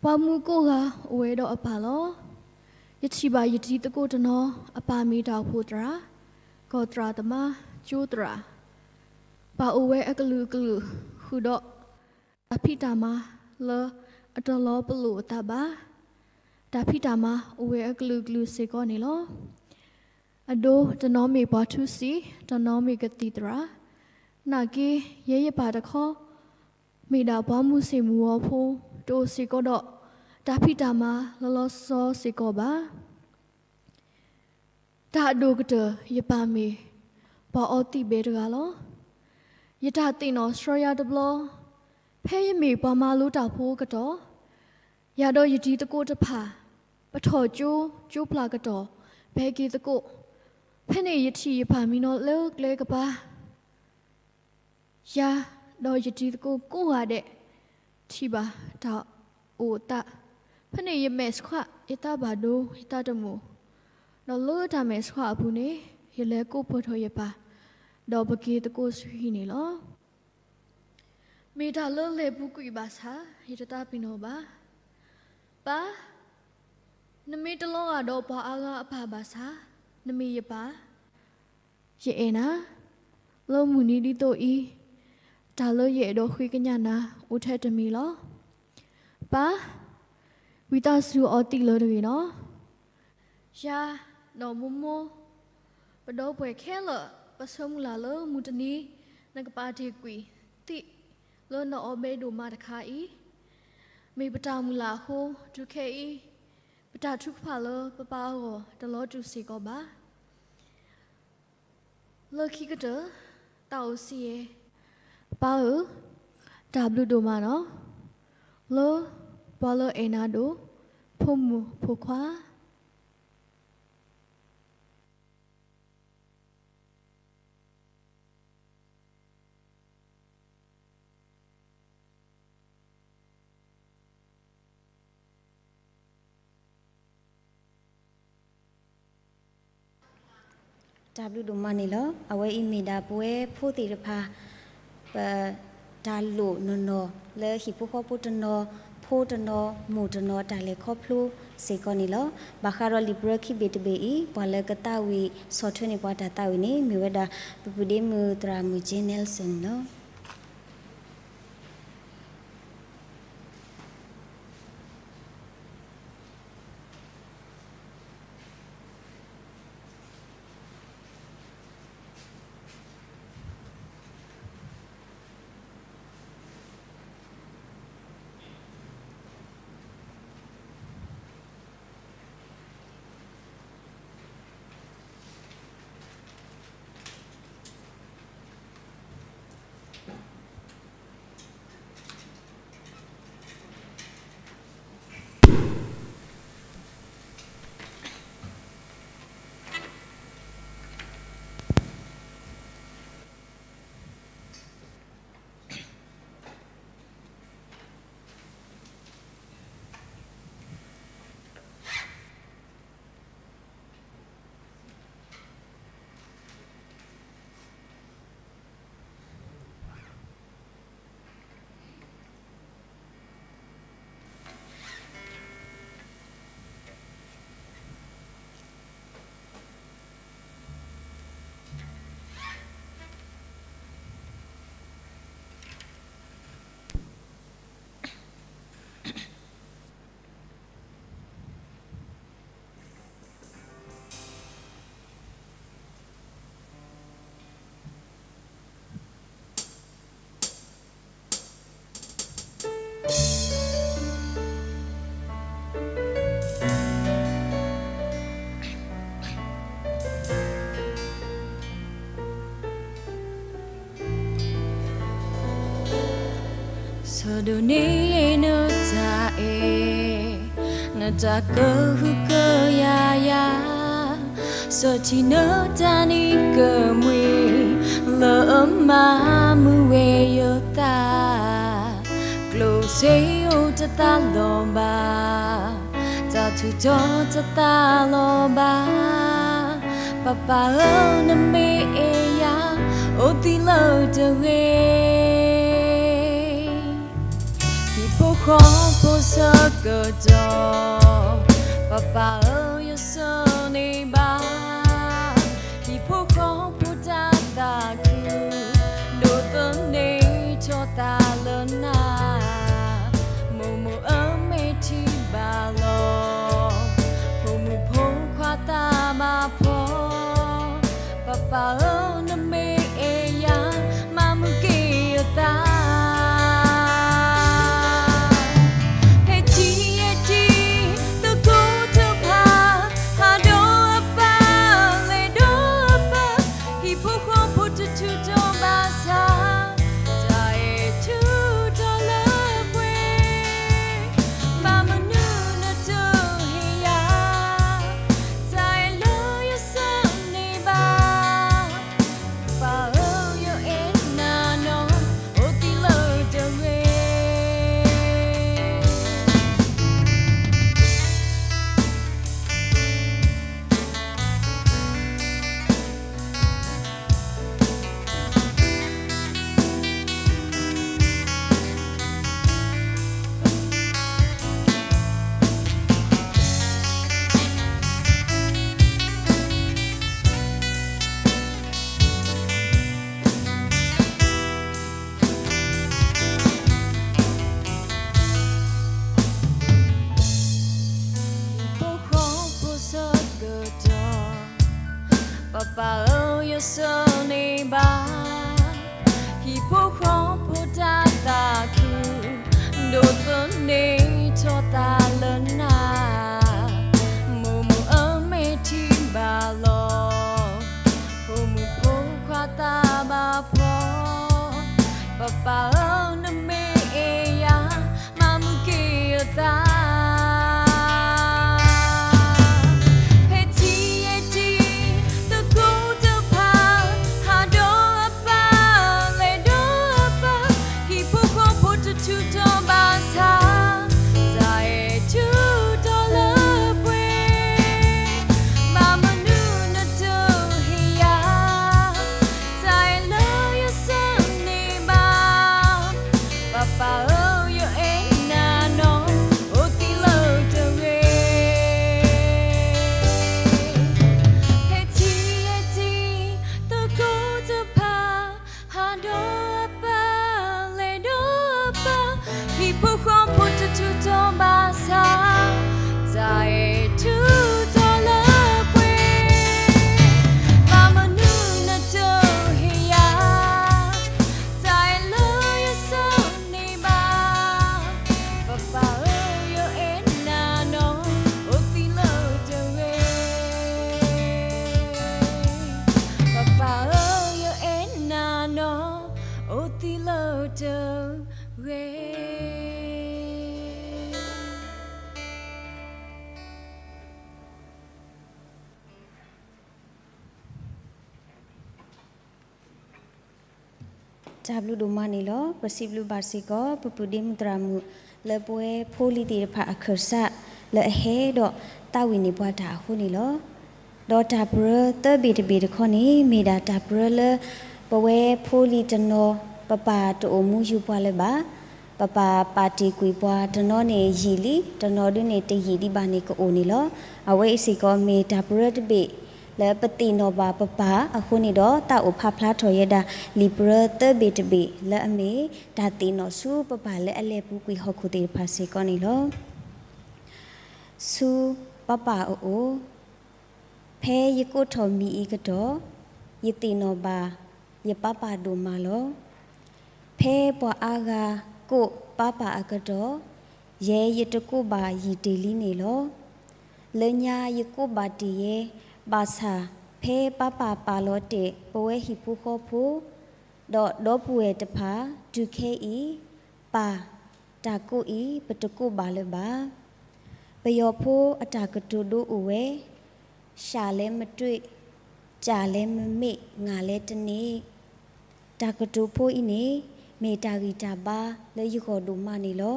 ပှၤမုၢ်ကိးဂၤအိၣ်ဝဲဒီးအပၢ်လီၤ. ယထံၣ်ဘၣ်ယတံၤသကိးတနီၤ အပၢ်မ့ၢ်တၢ်အိၣ်ဖှိၣ်သရၣ်, ကီၢ်သရၣ်သမါ, ကၠိသရၣ်, ပၢ်အိၣ်ဝဲအကလုာ်ကလုာ် ဃုာ်ဒီး တၢ်ဖံးတၢ်မၤလၢအတလီၤပလိာ်အသးဘၣ်. တၢ်ဖံးတၢ်မၤအိၣ်ဝဲအကလုာ်ကလုာ်စ့ၢ်ကီးန့ၣ်လီၤ. အဒိ တနီၤမ့ၢ်ပှၤထူစံး, တနီၤမ့ၢ်ကသံၣ်သရၣ်, နာ်က့ ယဲယပၢ်တခီ မ့ၢ်ဒၣ်ပှၤမုၢ်ဆ့ၣ်မုၢ်ဂီၤဖိ တအိၣ်စ့ၢ်ကီးဒီး တၢ်ဖံးတၢ်မၤလီၤလီၤဆီဆီစ့ၢ်ကီးဘၣ်. တၢ်အဒိၣ်ကတၢၢ် ယပၢ်မ့ၢ်ပှၤအီသံးဘဲတဂၤလီၤ. ယတၢ်သ့ၣ်နီၣ်ဆှၢယၤတဘျီ, ဖဲယမ့ၢ်ပှၤမၤလိတၢ်ဖိအကတီၢ်, ယၤဒီးယတံၤသကိးတဖၣ် ပထီၣ်ကၠိ ကၠိပျၢ်ကတီၢ် ပဟဲက့ၤသကိး, ဖဲန့ၣ်ယထံၣ်ယပၢ်မံနီၤလၢကျဲကပၤ ယၤဒီးယတံၤသကိးကိးဂၤဒဲး ထံၣ်ဘၣ်တၢ်အိၣ်အသး, ဖဲန့ၣ်ယမဲာ်ဆှး ယသးဘၣ်ဒိ ယသးတမုာ်, ဒီးလၢတၢ်မဲာ်ဆှးအပူၤန့ၣ် ယလဲၤကိးပၢၢ်ထီၣ်ယပၢ်, ဒီးပက့ၤသကိးဆူဟံၣ်န့ၣ်လီၤ. မ့ၢ်တၢ်လၢလဲၤပူၤကွံာ်ဘၣ်ဆၣ် ယတသးပ့ၤနီၣ်ဘၣ်. ပၢ်, နမ့ၢ်တလီၤဂာ်ဒီးပှၤအါဂၤအပၢ်ဘၣ်ဆၣ်, နမ့ၢ်ယပၢ်, ယအဲၣ်နၤ. လၢမုၢ်နံၤဒ်သိးအံၤ, တၢ်လၢယအဲၣ်ဒိးဃ့ကညးနၤ အိၣ်ထဲတမံၤလီၤ. ပၢ်, ဝံသးစူၤအီသံးလၢတဂ့ၤနီၤ. ယၤဒီးမိၢ်မိၢ်, ပဒီပုၢ်ဝဲၢ်ခဲလၢာ် ပဆၢမုၢ်လၢ်လၢမုၢ်တနံၤ နကပာ်တ့ၢ်ကွံာ်သံးလၢနအီၣ်ဘဲဒိၣ်မးတခါအံၤ, မ့ၢ်ပတၢ်မုၢ်လၢ်အဃိ တုၤခဲအံၤ ပတၢ်ထုကဖၣ်လၢပပၢ်အဂီၢ်တလီၤတူာ်စ့ၢ်ကီးဘၣ်. လၢခံကတၢၢ် သးအိၣ်ဆံးယဲၢ်, ပၢ်ဧၢ, တၢ်ဘျုးဒိၣ်မးနီၤ, လၢပှၤလၢအဲၣ်နၤဒိၣ် ဖိမုၣ်ဖိခွါ. တၢ်ဘျုးဒိၣ်မးန့ၣ်လီၤ. အဝဲအံၤမ့ၢ်ဒၣ်ပဝဲဖိသ့ၣ်တဖၣ် ပတၢ်လိၣ်နီၢ်နီၢ်လၢဟံၣ်ဖိဃီဖိတနီၤ, ဖိတနီၤ, မိၢ်တနီၤ တၢ်လဲၤခီဖျိစ့ၢ်ကီးန့ၣ်လီၤ. ဘၣ်ဃးဒီးလံာ်ပရၢခံဘ့ၣ်တဘ့ၣ်အံၤ ပှၤလၢကသးဝံၣ်ဆီၣ်ထွဲန့ၢ်ပှၤတၢ်သးဝံၣ်န့ၣ် မ့ၢ်ဝဲဒၣ် ပပုၢ်ဒ့မုၣ်သရၣ်မုၣ် Jane Nelson န့ၣ်လီၤ. ဆၢဒိးန့ၢ်နတၢ်အဲၣ်, နတၢ်ကဟုကယာ်ယၤ, ဆၢထံၣ်နတၢ်နံၤကမှံ, လၢအမၤမုာ်ဝဲယသး, ကျိၣ်စ့အိၣ်တသးလီၤဘၣ်, တၢ်ထူးတီၤတသးလီၤဘၣ်, ပၢ်ပၢ်ဧၢ နမ့ၢ်အဲၣ်ယၤ အိၣ်သံလၢတဂ့ၤ. ဟံၣ်ဖိဃီဖိဆၢကတီၢ်, ပၢ်ပၢ်ဧၢ ယဆၢန့ၢ်ဘၣ်, ဟံၣ်ဖိဃီဖိတၢ်သးခု, ဒိးသန့ၤထီၣ်သးလၢနၤ, မိၢ်မိၢ်ဧၢ မ့ၢ်ထံၣ်ဘၣ်လီၤ, ဖိမုၣ်ဖိခွါသးမၤဖီ, ပၢ်ပၢ်ဧၢ နမ့ၢ်အဲၣ်ယၤ မၤမုာ်က့ၤယသး. ဖဲထံၣ်ယတံၤသကိးတဖၣ် ဟးဒီးအပၢ် ဖီ, ပပၢ်ဧၢ, နမ့ၢ်အဲၣ်ယၤ, မၤမုာ်က့ၤယသး. ဖဲထံယဲၢ်ထံ, သကိးတဖၣ်, ဟးဒီးအပၢ်, လဲၤဒီးအပၢ်, ဟံၣ်ဖိဃီဖိတထူးထီၣ်ဘၣ်ဆၣ်, တၢ်အဲၣ်ထူးထီၣ်လၢပှဲၤ, ဘၣ်မနုၤနတဟ့ၣ်ယၤ တၢ်အဲၣ်လၢယဆၢန့ၢ်ဘၣ်, ပၢ်ပၢ်ဧၢ, ယအဲၣ်နၤနီၢ်, အိၣ်သံလၢတဂ့ၤ. ဖဲထံယဲၢ်ထံ, သကိးတဖၣ်, ဟးဒီးအပၢ်, လဲၤဒီးအပၢ်, ဟံၣ်ဖိဃီဖိတထူးထီၣ်ဘၣ်ဆၣ်, တၢ်အဲၣ်ထူးထီၣ်လၢပှဲၤ, ဘၣ်မနုၤနတဟ့ၣ်ယၤ တၢ်အဲၣ်လၢယဆၢန့ၢ်ဘၣ်, ပၢ်ပၢ်ဧၢ, ယအဲၣ်နၤနီၢ်, အိၣ်သံလၢတဂ့ၤ. ပၢ်ပၢ်ဧၢ, ယအဲၣ်နၤနီၢ်, အိၣ်သံလၢတဂ့ၤ. တၢ်ဘျုးဒိၣ်မးန့ၣ်လီၤ. ပစံးဘျုးဘၣ်စ့ၢ်ကီး ပပုၢ်ဒ့မုၣ်သရၣ်မုၣ် လၢပဝဲဖိလံၤသ့ၣ်တဖၣ်အခၢၣ်စး လၢအဟဲဒီးသးဝံၣ်န့ၢ်ပှၤတၢ်အဃိန့ၣ်လီၤ. ဒီးတၢ်ပရၢသၢဘ့ၣ်တဘ့ၣ်တခီန့ၣ် မ့ၢ်ဒၣ်တၢ်ပရၢလၢ ပဝဲဖိလံၤတနီၤ ပပၢ်တအိၣ်မူယူၤပှၤလၢၤဘၣ်. ပပၢ်ပာ်တ့ၢ်ကွံာ်ပှၤတနီၤန့ၣ်ယံာ်လံ, တနီၤဒုန့ၣ်တယံာ်ဒံးဘၣ်န့ၣ်ကအိၣ်န့ၣ်လီၤ. အဝဲအံၤစ့ၢ်ကီးမ့ၢ်တၢ်ပရၢတဘ့ၣ် လၢပသ့ၣ်နီၣ်ဘၣ်ပပၢ်အဃိန့ၣ်ဒီး သးအိၣ်ဖးဖျါထီၣ်ယဲဒၣ် လံာ်ပရၢသၢဘ့ၣ်တဘ့ၣ်လၢအမ့ၢ် တၢ်သ့ၣ်နီၣ်ဆူပပၢ်လၢအလဲၤပူၤကွံာ်ဟီၣ်ခိၣ်သ့ၣ်တဖၣ်စ့ၢ်ကီးန့ၣ်လီၤ. ဆူပၢ်ပၢ်အအိၣ်, ဖဲယကိးထီၣ်မံၤအံၤကတီၢ်, ယသ့ၣ်နီၣ်ဘၣ်ယပၢ်ပၢ်ဒိၣ်မးလီၤ. ဖဲပှၤအါဂၤကိးပၢ်ပၢ်အကတီၢ်, ယဲယတကိးဘၣ်ယံာ်တ့ၢ်လံန့ၣ်လီၤ. လၢညါယကိးဘၣ်တ့ၢ်ယဲ, ဘၣ်ဆၣ်ဖဲပၢ်ပၢ်ပာ်လီၤတဲာ်ပဝဲဟံၣ်ဖိဃီဖိ, ဒီးဒီပုၢ်ဝဲၢ်တဖၣ်တုၤခဲအံၤ, ပၢ်, တၢ်ကိးအံၤပတကိးဘၣ်လၢၤဘၣ်. ပယီၤဖိအတၢ်ကတိၤဒိအိၣ်ဝဲ, ရှလဲမတွ့, ကလဲမမ့ၢ်, ငလဲတန့ၢ်. တၢ်ကတိၤဖိအံၤန့ၣ် မ့ၢ်တၢ်ဂံၢ်တၢ်ဘါလၢယဂီၢ်ဒိၣ်မးန့ၣ်လီၤ.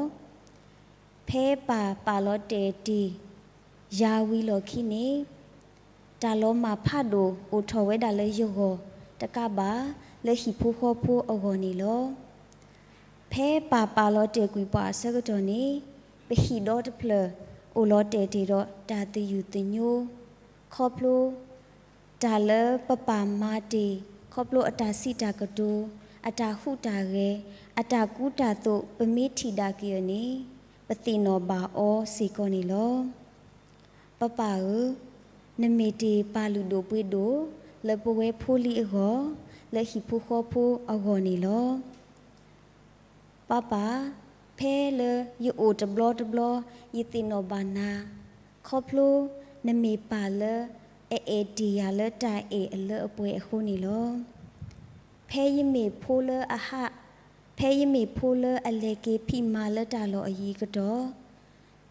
ဖဲပၢ်ပာ်လီၤတဲာ်တ့ၢ်ယၤဝံၤလီၢ်ခံန့ၣ်, တၢ်လီၤမၢ်ဖးဒိၣ်အိၣ်ထီၣ်ဝဲဒၣ်လၢယဂီၢ်တကးဘၣ် လၢဟံၣ်ဖိဃီဖိအဂီၢ်န့ၣ်လီၤ. ဖဲပၢ်ပာ်လီၤတဲာ်ကွံာ်ပှၤအဆၢကတီၢ်န့ၣ်, ပဟံၣ်ဒီတဖျၢၣ်အိၣ်လီၤတဲာ်တ့ၢ်ဒီးတၢ်သယုၢ်သညိ, ခီဖျိ တၢ်လၢပပၢ်မၤတ့ၢ်, ခီဖျိအတၢ်စံးတၢ်ကတိၤ, အတၢ်ဟူးတၢ်ဂဲၤ, အတၢ်ကူတၢ်သိးပမ့ၢ်ထံၣ်ဒၣ်က့ၤအီၤန့ၣ်, ပသ့ၣ်နီၣ်ဘၣ်အီၤစ့ၢ်ကီးန့ၣ်လီၤ. ပၢ်ပၢ်ဧၢ, နမ့ၢ်တ့ၢ်ပၢ်လုၢ်ဒိၣ်ပှ့ၤဒိၣ် လၢပဝဲဖိလံၤအဂီၢ်, လၢဟံၣ်ဖိဃီဖိအဂီၢ်န့ၣ်လီၤ. ပၢ်ပၢ်, ဖဲလၢယအိၣ်တဘျီတဘျီ ယသ့ၣ်နီၣ်ဘၣ်နၤ, ခီဖျိနမ့ၢ်ပၢ်လၢအအဲၣ်တ့ၢ်ယၤလၢတၢ်အဲၣ်အလၢအပှဲၤအဃိန့ၣ်လီၤ. ဖဲယမ့ၢ်ဖိလၢအဟး, ဖဲယမ့ၢ်ဖိလၢအလဲၤက့ၤဖံးမၤလၢတၢ်လီၢ်အယံၤအကတီၢ်,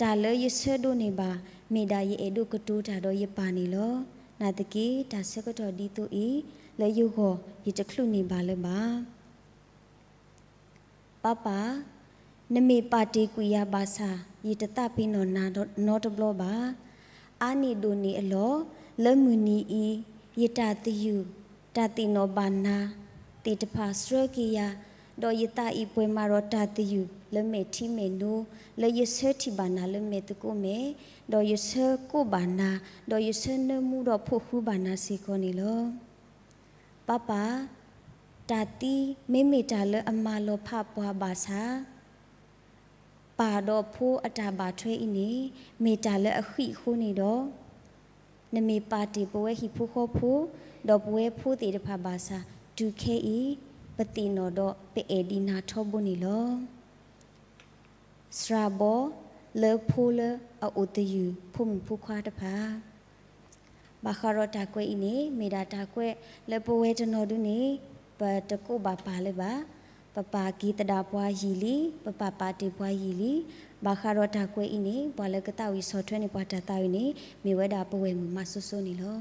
တၢ်လၢယဆၢဒိးန့ၢ်ဘၣ် မ့ၢ်ဒၣ်ယအဲၣ်ဒိးကတိၤတၢ်ဒီးယပၢ်န့ၣ်လီၤ. နာ်သက့ တၢ်ဆၢကတီၢ်ဒ်သိးအံၤ လၢယဂီၢ်ယတချုးန့ၢ်ဘၣ်လၢၤဘၣ်. ပၢ်ပၢ်, နမ့ၢ်ပာ်တ့ၢ်ကွံာ်ယၤဘၣ်ဆၣ် ယတသးပ့ၤနီၣ်နၤနီတဘျီဘၣ်. အါန့ၢ်ဒိၣ်န့ၢ်အလီၢ် လၢမုၢ်နံၤအံၤ ယတၢ်သယုၢ်, တၢ်သ့ၣ်နီၣ်ဘၣ်နၤသ့ၣ်တဖၣ်စှၢက့ၤယၤ, ဒီးယသးအံၤပှဲၤမးဒီးတၢ်သယုၢ်လၢမဲာ်ထံမဲာ်နိ, လၢယဆၢထံၣ်ဘၣ်နၤလၢမဲာ်သကိးမဲာ်, ဒီးယဆၢကိးဘၣ်နၤ, ဒီးယဆၢနၢမူဒီးဖိးဃူဘၣ်နၤစ့ၢ်ကီးန့ၣ်လီၤ. ပၢ်ပၢ်, တၢ်သံမ့မ့ၢ်တၢ်လၢအမၤလီၤဖးပှၤဘၣ်ဆၣ်, ပၢ်ဒီးဖိအတၢ်ဘၣ်ထွဲအံၤန့ၣ် မ့ၢ်တၢ်လၢအဃံအဃိန့ၣ်ဒီး, နမ့ၢ်ပာ်တ့ၢ်ပဝဲဟံၣ်ဖိဃီဖိ, ဒီးပဝဲဖိသ့ၣ်တဖၣ်ဘၣ်ဆၣ်, တုၤခဲအံၤ ပသ့ၣ်နီၣ်ဒီးပအဲၣ်ဒိးနၤထီဘိန့ၣ်လီၤ. စှၤဘီလၢဖိလၢအအိၣ်သယုၢ်ဖိမုၣ်ဖိခွါတဖၣ်. ဘၣ်ဃးဒီးတၢ်ကွဲးအံၤန့ၣ် မ့ၢ်ဒၣ်တၢ်ကွဲးလၢပဝဲတနီၤဒုန့ၣ်, ပ ပတကိးဘၣ်ပၢ်လၢၤဘၣ်. ပပာ်က့ၤသဒၣ်ပှၤယံာ်လံ, ပပာ်ပာ်တ့ၢ်ပှၤယံာ်လံ. ဘၣ်ဃးဒီးတၢ်ကွဲးအံၤန့ၣ် ပှၤလၢကသးဝံၣ်ဆီၣ်ထွဲန့ၢ်ပှၤတၢ်သးဝံၣ်န့ၣ် မ့ၢ်ဝဲဒၣ်ပဝဲၢ်မုၣ်မးစိစိန့ၣ်လီၤ.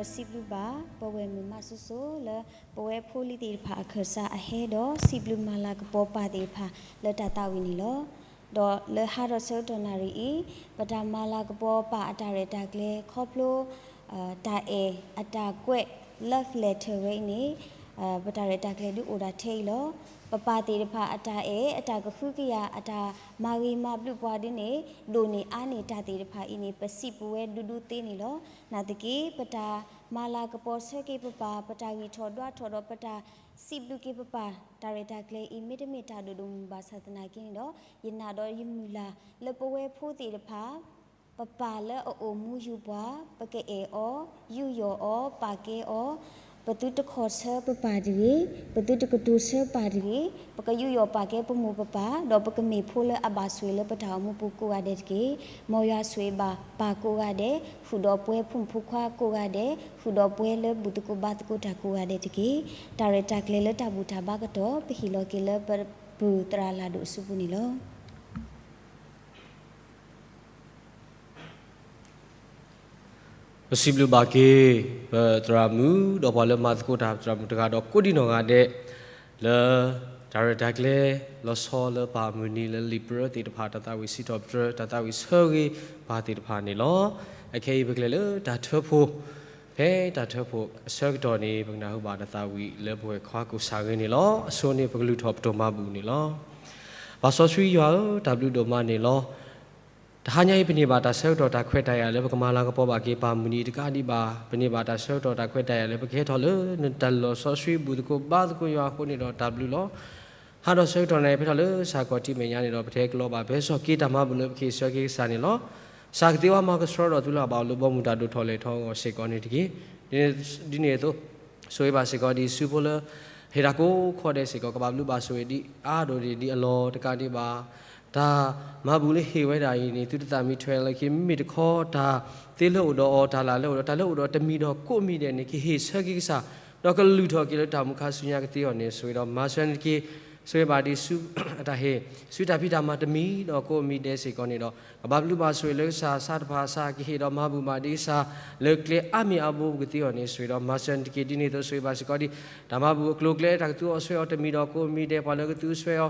ဒီးစံးဘျုးဘၣ် ပဝဲမုၢ်မးစိၤစိၤလၢ ပဝဲဖိလံၤသ့ၣ်တဖၣ်အခၢၣ်စးအဟဲဒီး စံးဘျုးမၤလၤကပီၤပၢ်သ့ၣ်တဖၣ်လၢတၢ်သးဝံၣ်န့ၣ်လီၤ. ဒီးလၢဟါဒီးဆၢကတီၢ်နၣ်ရံၣ်အံၤ ပတၢ်မၤလၤကပီၤပၢ်အတၢ်ရဲၣ်တၢ်ကျဲၤခီဖျိ တၢ်အဲၣ်အတၢ်ကွဲး love letter ဝဲအံၤန့ၣ် ပတၢ်ရဲၣ်တၢ်ကျဲၤဒုးအိၣ်ဒၣ်ထဲအံၤလီၤ. ပပၢ်သ့ၣ်တဖၣ်အတၢ်အဲၣ် အတၢ်ကဟုကယာ် အတၢ်မၤဂ့ၤမၤဘျုးပှၤဒ်န့ၣ် ဒိၣ်န့ၢ်အါန့ၢ်တၢ်သ့ၣ်တဖၣ်အံၤန့ၣ် ပစံးပဝဲဒူဒူသ့န့ၣ်လီၤ. နာ်သက့ ပတၢ်မၤလၤကပီၤဆၢက့ၤပပၢ် ပတၢ်ဂံၢ်ထီၣ်ဒွးထီၣ်ဒီးပတၢ်စံးဘျုးက့ၤပပၢ် တၢ်ရဲၣ်တၢ်ကျဲၤအံၤ မ့တမ့ၢ်တၢ်ဒိၣ်ဒိၣ်မုၢ်မုၢ်ဘၣ်ဆၣ်သနာ်က့န့ၣ်ဒီး ယနာ်ဒီးယမုၢ်လၢ် လၢပဝဲဖိသ့ၣ်တဖၣ် ပပၢ်လၢအအိၣ်မူယူၤပှၤ ပကအဲၣ်အီၤ ယူးယီၣ်အီၤ ပာ်ကဲအီၤ ပသုတခီၣ်ဆၢပပၢ်တဂ့ၤ, ပသုတကတိၤဆၢပၢ်တဂ့ၤ, ပကယူးယီၣ်ပာ်ကဲပမိၢ်ပပၢ် ဒီးပကမ့ၢ်ဖိလၢအဘၣ်ဆိၣ်ဂ့ၤလၢပတၢ်အိၣ်မူပူၤကိးဂၤဒဲးတက့ၢ်. မ်ယွၤဆိၣ်ဂ့ၤဘၣ်ပၢ်ကိးဂၤဒဲး ဃုာ်ဒီးပဝဲဖိမုၣ်ဖိခွါကိးဂၤဒဲး ဃုာ်ဒီးပဝဲလၢဘူၣ်သကိးဘါသကိးတၢ်ကိးဂၤဒဲးတက့ၢ်. တၢ်ရဲၣ်တၢ်ကျဲၤလၢတၢ်ဘူၣ်တၢ်ဘါကတီၢ် ပဟ့ၣ်လီၤက့ၤလၢပပုၢ်သရၣ်လၢ်ဒိၣ်အစုပူၤန့ၣ်လီၤ. ပစံးဘျုးဘၣ်က့ၤ ပသရၣ်မုၣ် ဒီးပှၤလၢမၤသကိးတၢ် ပသရၣ်မုၣ်တဂၤဒီးကိးဒံနီၢ်ဂၤဒဲး လၢတၢ်ရဲၣ်တၢ်ကျဲၤ လီၤဆီလၢပၢ်မုၢ်နံၤလၢလံာ်ပြၢသ့ၣ်တဖၣ် တၢ်သးဝံၣ်စံးထီၣ်ပတြၢၤ တၢ်သးဝံၣ်ဆၢဂ့ၤပၢ်သ့ၣ်တဖၣ်န့ၣ်လီၤ. အခဲအံၤပကလဲၤလၢတၢ်ထၢဖှိၣ် ဖဲတၢ်ထၢဖှိၣ်အဆၢကတီၢ်န့ၣ် ပကနၢ်ဟူဘၣ်တၢ်သးဝံၣ်လၢပဝဲခွါကိးဆၢဂ့ၤန့ၣ်လီၤ. အဆိန့ၣ်ပကလုၢ်ထီၣ်ပတိၢ်မၤဘူၣ်န့ၣ်လီၤ. ပၢ်စီဆှံယွၤဧၢ တၢ်ဘျုးဒိၣ်မးန့ၣ်လီၤ. တဟါညါအံၤ ပန့ၢ်ဘၣ်တၢ်ဆၢကတီၢ်တၢ်ခွဲးတၢ်ယာ်လၢပကမၤလၤကပီၤဘၣ်က့ၤပၢ်မုၢ်နံၤတကးဒံးဘၣ်, ပန့ၢ်ဘၣ်တၢ်ဆၢကတီၢ်တၢ်ခွဲးတၢ်ယာ်လၢပကဟဲထီၣ်လၢနတၢ်လီၢ်စီဆှံဘူၣ်သကိးဘါသကိးယွၤအဃိန့ၣ်ဒီး တၢ်ဘျုးလီၤ. ဟါဒီးဆၢကတီၢ်န့ၣ် ဖဲထီၣ်လၢစးကီးထံမဲာ်ညါန့ၣ်ဒီး ပတဟဲကလီဘၣ် ပဟဲစိာ်က့ၤတၢ်မၤဘူၣ်လၢပကဟ့ၣ်ဆၢက့ၤကစၢ်န့ၣ်လီၤ. ကစၢ်ကသ့ဝဲမၤကဆှီထီၣ်သုလၢအဘၣ်အိၣ်လၢဘီမုၢ်တၢ်ဒိၣ်ထီၣ်လဲၢ်ထီၣ်အဂီၢ်စ့ၢ်ကီးန့ၣ်တက့ၢ်. ဒ်န့ၣ်အသိး ဆိၣ်ဂ့ၤဘၣ်စ့ၢ်ကီးဒ်ဆူဖိလၢ ဟ့ၣ်တၢ်ကိးခီဒဲးစ့ၢ်ကီး ကဘၣ်ဘျုးဘၣ်ဆိၣ်ဂ့ၤဒ်အါဒိၣ်ဒ်အလီၢ်တကးဒံးဘၣ် တၢ်မၤဘူၣ်လၢဟ့ၣ်ဝဲဒၣ်အံၤန့ၣ် သုတသးမံထွဲလၢခံ မ့မ့ၢ်တခီတၢ်သ့လၢအိၣ်ဒီးအီၤ တၢ်လၢ်လၢအိၣ်ဒီး တၢ်လၢအိၣ်ဒီးတမံၤဒီးကိးမံၤဒဲးန့ၣ် ကဟ့ၣ်ဆၢက့ၤကစၢ် ဒီးကလုၢ်ထီၣ်က့ၤလၢတၢ်မူခါဆူညါကသ့အီၤန့ၣ် ဆိၣ်ဂ့ၤဒီးမၤစၢၤန့ၣ်တက့ၢ်. ဆိၣ်ဂ့ၤဘၣ်ဒ်ဆူ အတၢ်ဟ့ၣ် ဆူတၢ်ဖံးတၢ်မၤတမံၤဒီးကိးမံၤဒဲးစ့ၢ်ကီးန့ၣ်ဒီး ကဘၣ်ဘျုးဘၣ်ဆိၣ်ဂ့ၤလၢကစၢ် ဆါတဖၣ်ဆါ ကဟ့ၣ်ဒီးမၤဘူၣ်ဘၣ်ဒ်ကစၢ် လၢကျဲအါမံၤအါဘိပူၤကသ့အီၤန့ၣ် ဆိၣ်ဂ့ၤဒီးမၤစၢၤန့ၣ်တက့ၢ်. ဒ်န့ၣ်အသိးဆိၣ်ဂ့ၤဘၣ်စ့ၢ်ကီးဒ် တၢ်မၤဘူၣ်အကျိၤအကျဲ တၢ်ကသူအီၤဆွဲအီၤတမံၤဒီးကိးမံၤဒဲး ပှၤလၢကသူဆွဲအီၤ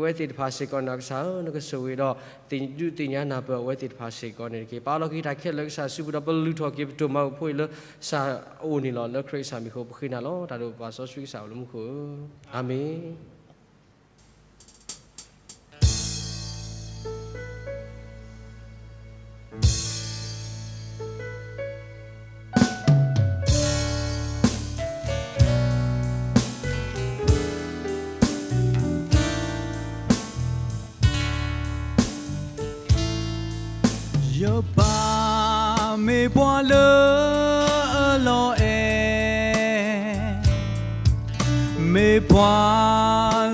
ဝဲသ့ၣ်တဖၣ်စ့ၢ်ကီးန့ၣ် ကစၢ်ဧၢ နကဆိၣ်ဂ့ၤဒီး သ့ၣ်ဒုးသ့ၣ်ညါနၢ်ပၢၢ်အဝဲသ့ၣ်တဖၣ်စ့ၢ်ကီးန့ၣ်တက့ၢ်. ပာ်လီၤက့ၤတၢ်ခဲလၢာ်လၢကစၢ်စုပူၤဒီး ပလုၢ်ထီၣ်က့ၤပတိၢ်မၤဘူၣ်ဖိအံၤလၢကစၢ်အအိၣ်န့ၣ်လီၤ. လၢခရံာ်ကစၢ်မံၤအဃိ ပဃ့နၤလီၤ. တၢ်ဒိၣ်ပၢ်စီဆှံကစၢ်အိၣ်လၢမူခိၣ်ဧၢ, အၤမ့ၣ်. ယပၢ်မ့ၢ်ပှၤလၢအလီၤအဲၣ်, မ့ၢ်ပှၤ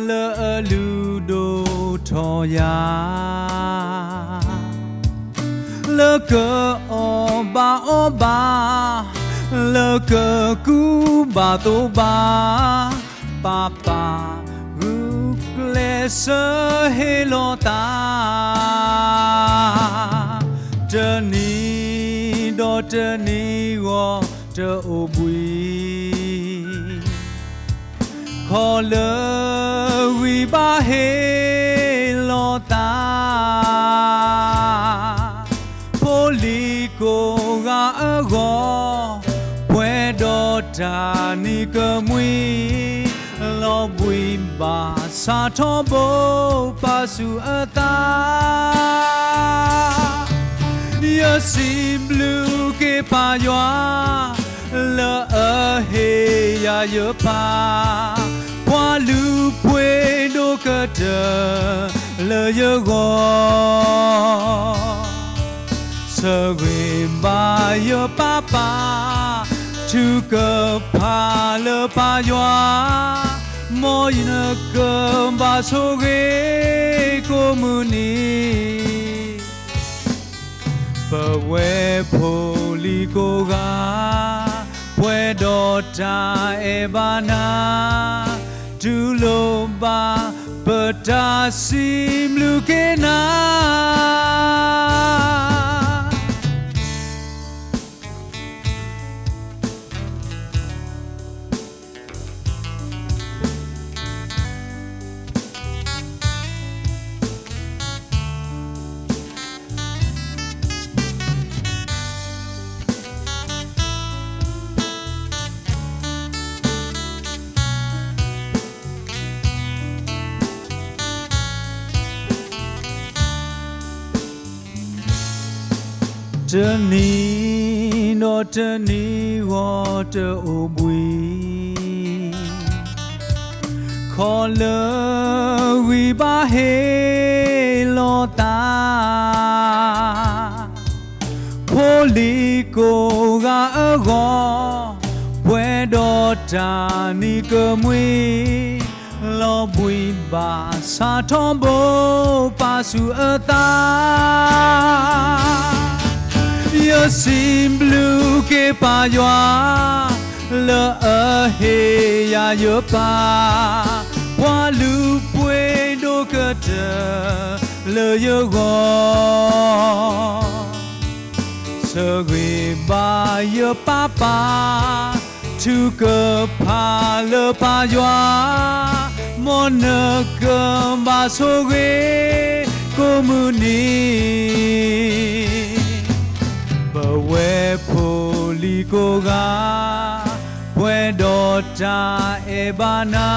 လၢအလုၢ်ဒိၣ်ထီၣ်ယၤ, လၢကအီၣ်ဘၣ်အီဘၣ်, လၢကကူဘၣ်သိဘၣ်, ပၢ်ပၢ်ဂုာ်ကျဲးစၢးဟ့ၣ်လီၤသး တနံၤဒီးတနံၤဂီၢ်တအိၣ်ဘှံး, ခီလၢဂံၢ်ဘါဟ့ၣ်လီၤသး ဖိလံၤကိးဂၤအဂီၢ်, ပှဲၤဒီးတၢ်နံၤကမှံ လီၤဘှံးဘၣ်ဆၣ်ထီဘိပာ်ဆူၣ်အသး. ယစံးဘျုးက့ၤပၢ်ယွၤ လၢအဟ့ၣ်ယၤယပၢ်, ပှၤလုၢ်ပှ့ၤဒိၣ်ကတၢၢ်လၢယဂီၢ် ဆၢဂ့ၤဘၣ်ယပၢ်ပၢ်, ထုကဖၣ်လၢပၢ်ယွၤ, မ်ယနကဘၣ်ဆိၣ်ဂ့ၤကိးမုၢ်နံၤ, ပဝဲဖိလံၤကိးဂၤ, ပှဲၤဒီးတၢ်အဲၣ်ဘၣ်နၤ, တူၢ်လိာ်ဘၣ်ပတၢ်စံးဘျုးက့ၤနၤ. တနံၤဒီးတနံၤဂီၢ်တအိၣ်ဘှံး, ခီလၢဂံၢ်ဘါဟ့ၣ်လီၤသး, ဖိလံၤကိးဂၤအဂီၢ်, ပှဲၤဒီးတၢ်နံၤကမှံ, လီၤဘှံးဘၣ်ဆၣ်ထီဘိပာ်ဆူၣ်အသး. ယစံးဘျုးက့ၤပၢ်ယွၤ, လၢအဟ့ၣ်ယၤယပၢ်, ပှၤလုၢ်ပှ့ၤဒိၣ်ကတၢၢ်လၢယဂီၢ် ဆၢဂ့ၤဘၣ်ယပၢ်ပၢ်, ထုကဖၣ်လၢပၢ်ယွၤ, မ်နကဘၣ်ဆိၣ်ဂ့ၤကိးမုၢ်နံၤ. ပဝဲဖိလံၤကိးဂၤ, ပှဲၤဒီးတၢ်အဲၣ်ဘၣ်နၤ,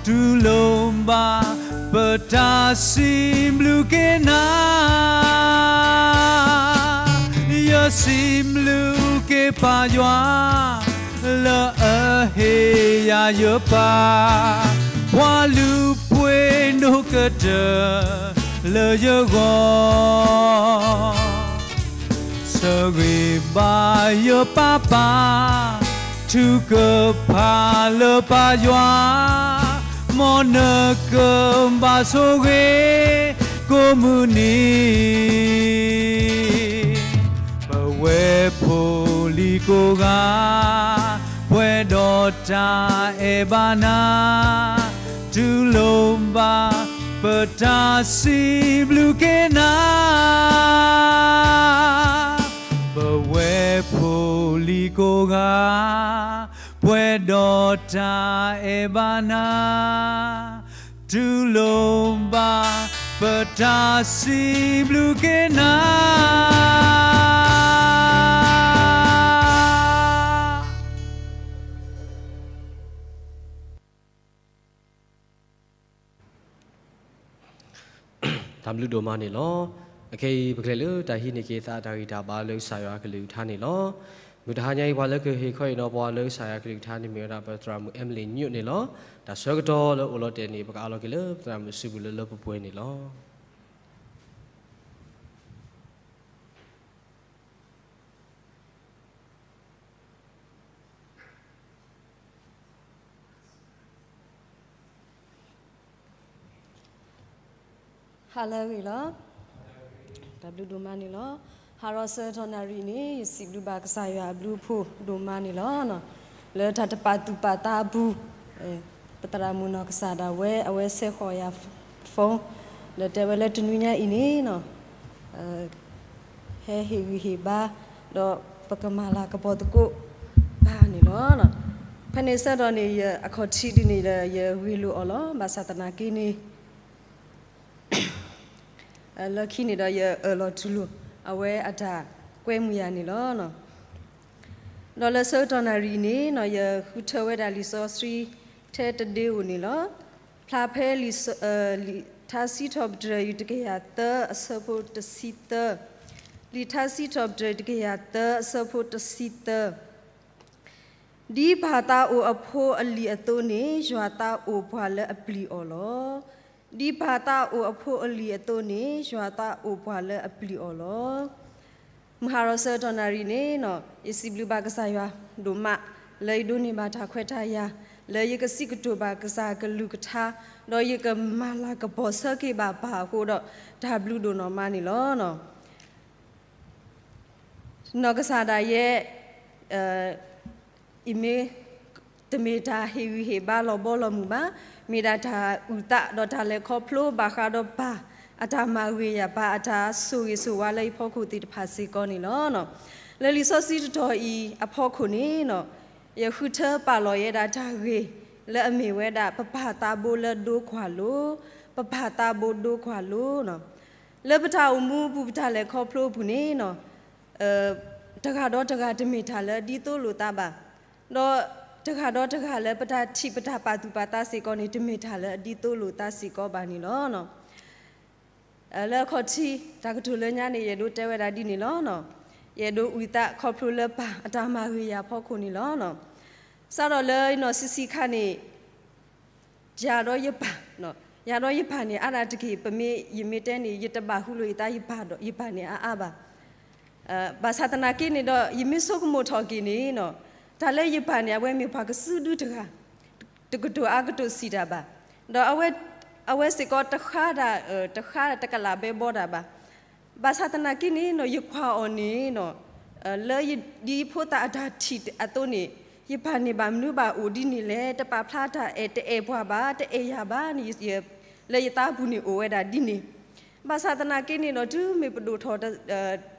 တူၢ်လိာ်ဘၣ်ပတၢ်စံးဘျုးက့ၤနၤ. ယစံးဘျုးက့ၤပၢ်ယွၤ, လၢအဟ့ၣ်ယၤယပၢ်, ပှၤလုၢ်ပှ့ၤဒိၣ်ကတၢၢ်လၢယဂီၢ် ဆၢဂ့ၤဘၣ်ယပၢ်ပၢ်, ထုကဖၣ်လၢပၢ်ယွၤ, မ်နကဘၣ်ဆိၣ်ဂ့ၤကိးမုၢ်နံၤ. ပဝဲဖိလံၤကိးဂၤ, ပှဲၤဒီးတၢ်အဲၣ်ဘၣ်နၤ, တူၢ်လိာ်ဘၣ်ပတၢ်စံးဘျုးက့ၤနၤ. ပဝဲဖိလံၤကိးဂၤ, ပှဲၤဒီးတၢ်အဲၣ်ဘၣ်နၤ, တူၢ်လိာ်ဘၣ်ပတၢ်စံးဘျုးက့ၤနၤ. တၢ်ဘျုးဒိၣ်မးန့ၣ်လီၤ. အခဲအံၤ ပကလဲၤလၢတၢ်ဟံးန့ၢ်က့ၤသးတၢ်ဂံၢ်တၢ်ဘါလၢကစၢ်ယွၤအကလုၢ်ကထါန့ၣ်လီၤ. မုၢ်တဟါညါအံၤ ပှၤလၢကဟ့ၣ်ခီဟ့ၣ်နီၤပှၤလၢကစၢ်ယွၤအကလုၢ်ကထါန့ၣ် မ့ၢ်ဝဲဒၣ်ပသရၣ်မုၣ် Emily ညိးန့ၣ်လီၤ. တၢ်ဆၢကတီၢ်လၢအိၣ်လီၤတဲာ်န့ၣ် ပကအးလီၤက့ၤလၢပသရၣ်မုၣ်စုပူၤလၢလၢပှဲၤပှဲၤန့ၣ်လီၤ. Hello ဂ့ၤလီၤ. တၢ်ဘျုးဒိၣ်မးန့ၣ်လီၤ. ဟါရီၣ်ဆၢကတီၢ်နၣ်ရံၣ်န့ၣ် ယစံးဘျုးဘၣ်ကစၢ်ယွၤအဘျုးအဖှိၣ်ဒိၣ်မးန့ၣ်လီၤ. လၢတၢ်တပာ်သူၣ်ပာ်သးအပူၤ, ပသရၣ်မုၣ်နီၢ်ကစၢ်ဒၣ်ဝဲ အဝဲဆဲးဃီၤယၤ phone ဒီးတဲဝဲလၢတနွံညါအံၤန့ၣ် ဟဲဟ့ၣ်ဂံၢ်ဟ့ၣ်ဘါ, ဒီးပကမၤလၤကပီၤသကိးဘၣ်န့ၣ်လီၤ. ဖဲန့ၣ်ဆၢကတီၢ်န့ၣ် ယအခီၣ်ထံးဒ်န့ၣ်ဒီး ယဂ့ၢ်လိာ်အီၤလီၤ. ဘၣ်ဆၣ်သနာ်က့န့ၣ် လၢခံန့ၣ်ဒီး ယအၢၣ်လီၤတူၢ်လိာ် အဝဲအတၢ်ကွဲမုာ်ယၤန့ၣ်လီၤ. ဒီးလၢဆၢကတီၢ်နၣ်ရံၣ်န့ၣ် ယဃုထၢဝဲဒၣ်လံာ်စီဆှံထဲတဒ့ဧိၤန့ၣ်လီၤ. ဖျါဖဲ ထါစံးထီၣ်ပတြၢၤ တကယၤသၢ အဆၢဖိတဆံသၢ, လံာ်ထါစံးထီၣ်ပတြၢၤ တကယၤသၢ အဆၢဖိတဆံသၢ, ဒ်ပၢ်သးအိၣ်အဖိအလံၤအသိးန့ၣ် ယွၤသးအိၣ်ပှၤလၢအပျံၤအီၤလီၤ. ဒ်ပၢ်သးအိၣ်အဖိအလံၤအသိးန့ၣ် ယွၤသးအိၣ်ပှၤလၢအပျံၤအီၤလီၤ. မုၢ်ဟါရီၣ်ဆၢကတီၢ်နၣ်ရံၣ်န့ၣ် ယစံးဘျုးဘၣ်ကစၢ်ယွၤဒိၣ်မး လၢယဒိးန့ၢ်ဘၣ်တၢ်ခွဲးတၢ်ယာ် လၢယကစံးကတိၤဘၣ်ကစၢ်အကလုၢ်ကထါ, ဒီးယကမၤလၤကပီၤဆၢက့ၤဘၣ်ပၢ်အဃိဒီး တၢ်ဘျုးဒိၣ်နီၢ်မးန့ၣ်လီၤ. နီၢ်ကစၢ်ဒၣ်ယဲ အံၤမ့ၢ် တမ့ၢ်တၢ်ဟ့ၣ်ဂံၢ်ဟ့ၣ်ဘါလီၤဘီလီၤမုၢ်ဘၣ်, မ့ၢ်ဒၣ်တၢ်အုၣ်သးဒီးတၢ်လဲၤခီဖျိဘၣ်ဃးဒီးပၢ်အတၢ်မၤဂ့ၤယၤ ပၢ်အတၢ်ဆိၣ်ဂ့ၤဆိၣ်ဝါလၢယဖီခိၣ်သ့ၣ်တဖၣ်စ့ၢ်ကီးန့ၣ်လီၤ. လၢလံာ်စီဆှံတတီၤအံၤအဖီခိၣ်န့ၣ် ယဃုထၢပာ်လီၤယဲဒၣ်တၢ်ဂ့ၢ် လၢအမ့ၢ်ဝဲဒၣ် ပပၢ်သးဘိလၢဒိကွၢ်လိၤ, ပပၢ်သးဘိဒိကွၢ်လိၤ. လၢပတၢ်အိၣ်မူအပူၤ ပတၢ်လဲၤခီဖျိအပူၤန့ၣ် တဂၤဒီးတဂၤတမ့ၢ်တၢ်လၢအဒ်သိးလိာ်သးဘၣ်, ဒီးတဂၤဒီးတဂၤလၢပတၢ်ထံၣ်ပတၢ်ပာ်သူၣ်ပာ်သးစ့ၢ်ကီးန့ၣ် တမ့ၢ်တၢ်လၢအဒ်သိးလိာ်သးစ့ၢ်ကီးဘၣ်န့ၣ်လီၤ. လၢခီၣ်ထံးတၢ်ကတိၤလၢညါန့ၣ် ယအဲၣ်ဒိးတဲဝဲဒၣ်ဒ်န့ၣ်လီၤ. ယအဲၣ်ဒိးအုၣ်သးခီဖျိလၢပၢ်အတၢ်မၤဂ့ၤယၤအဖီခိၣ်န့ၣ်လီၤ. စးထီၣ်လၢနီၢ်ဆံးဆံးခါန့ၣ် ယၤဒီးယပၢ်, ယၤဒီးယပၢ်န့ၣ် အါဒၣ်တက့ၢ်. ပမ့ၢ် ယမ့ၢ်တဲန့ၣ် ယတဘၣ်ဟူလိာ်ယသးယပၢ်ဒီး ယပၢ်န့ၣ်အါအါဘၣ်. ဘၣ်ဆၣ်သနာ်က့န့ၣ်ဒီး ယမ့ၢ်ဆိကမိၣ်ထီၣ်က့ၤန့ၣ် တၢ်လၢယပၢ်န့ၣ် အဝဲမ့ၢ်ပှၤကစုဒုတဂၤ, တကတိၤအါကတိၤစံးတၢ်ဘၣ်, ဒီးအဝဲစ့ၢ်ကီးတဃါဒၣ် တဃါတကလးဘဲဘီတၢ်ဘၣ်. ဘၣ်ဆၣ်သနာ်က့န့ၣ် ယကွၢ်အီၤန့ၣ် လၢဒ်ယဖိသၣ်အတၢ်ထံၣ်အသိးန့ၣ် ယပၢ်န့ၣ်ဘၣ်မနုၤဘၣ်အိၣ်ဒ်န့ၣ်လဲၣ်, တပာ်ဖျါတၢ်အဲၣ် တအဲၣ်ပှၤဘၣ်, တအဲၣ်ယၤဘၣ်န့ၣ် လၢယသးပူၤန့ၣ်အိၣ်ဝဲဒၣ်ဒ်န့ၣ်. ဘၣ်ဆၣ်သနာ်က့န့ၣ်ဒီး တုၤမ့ၢ်ပဒိၣ်ထီၣ်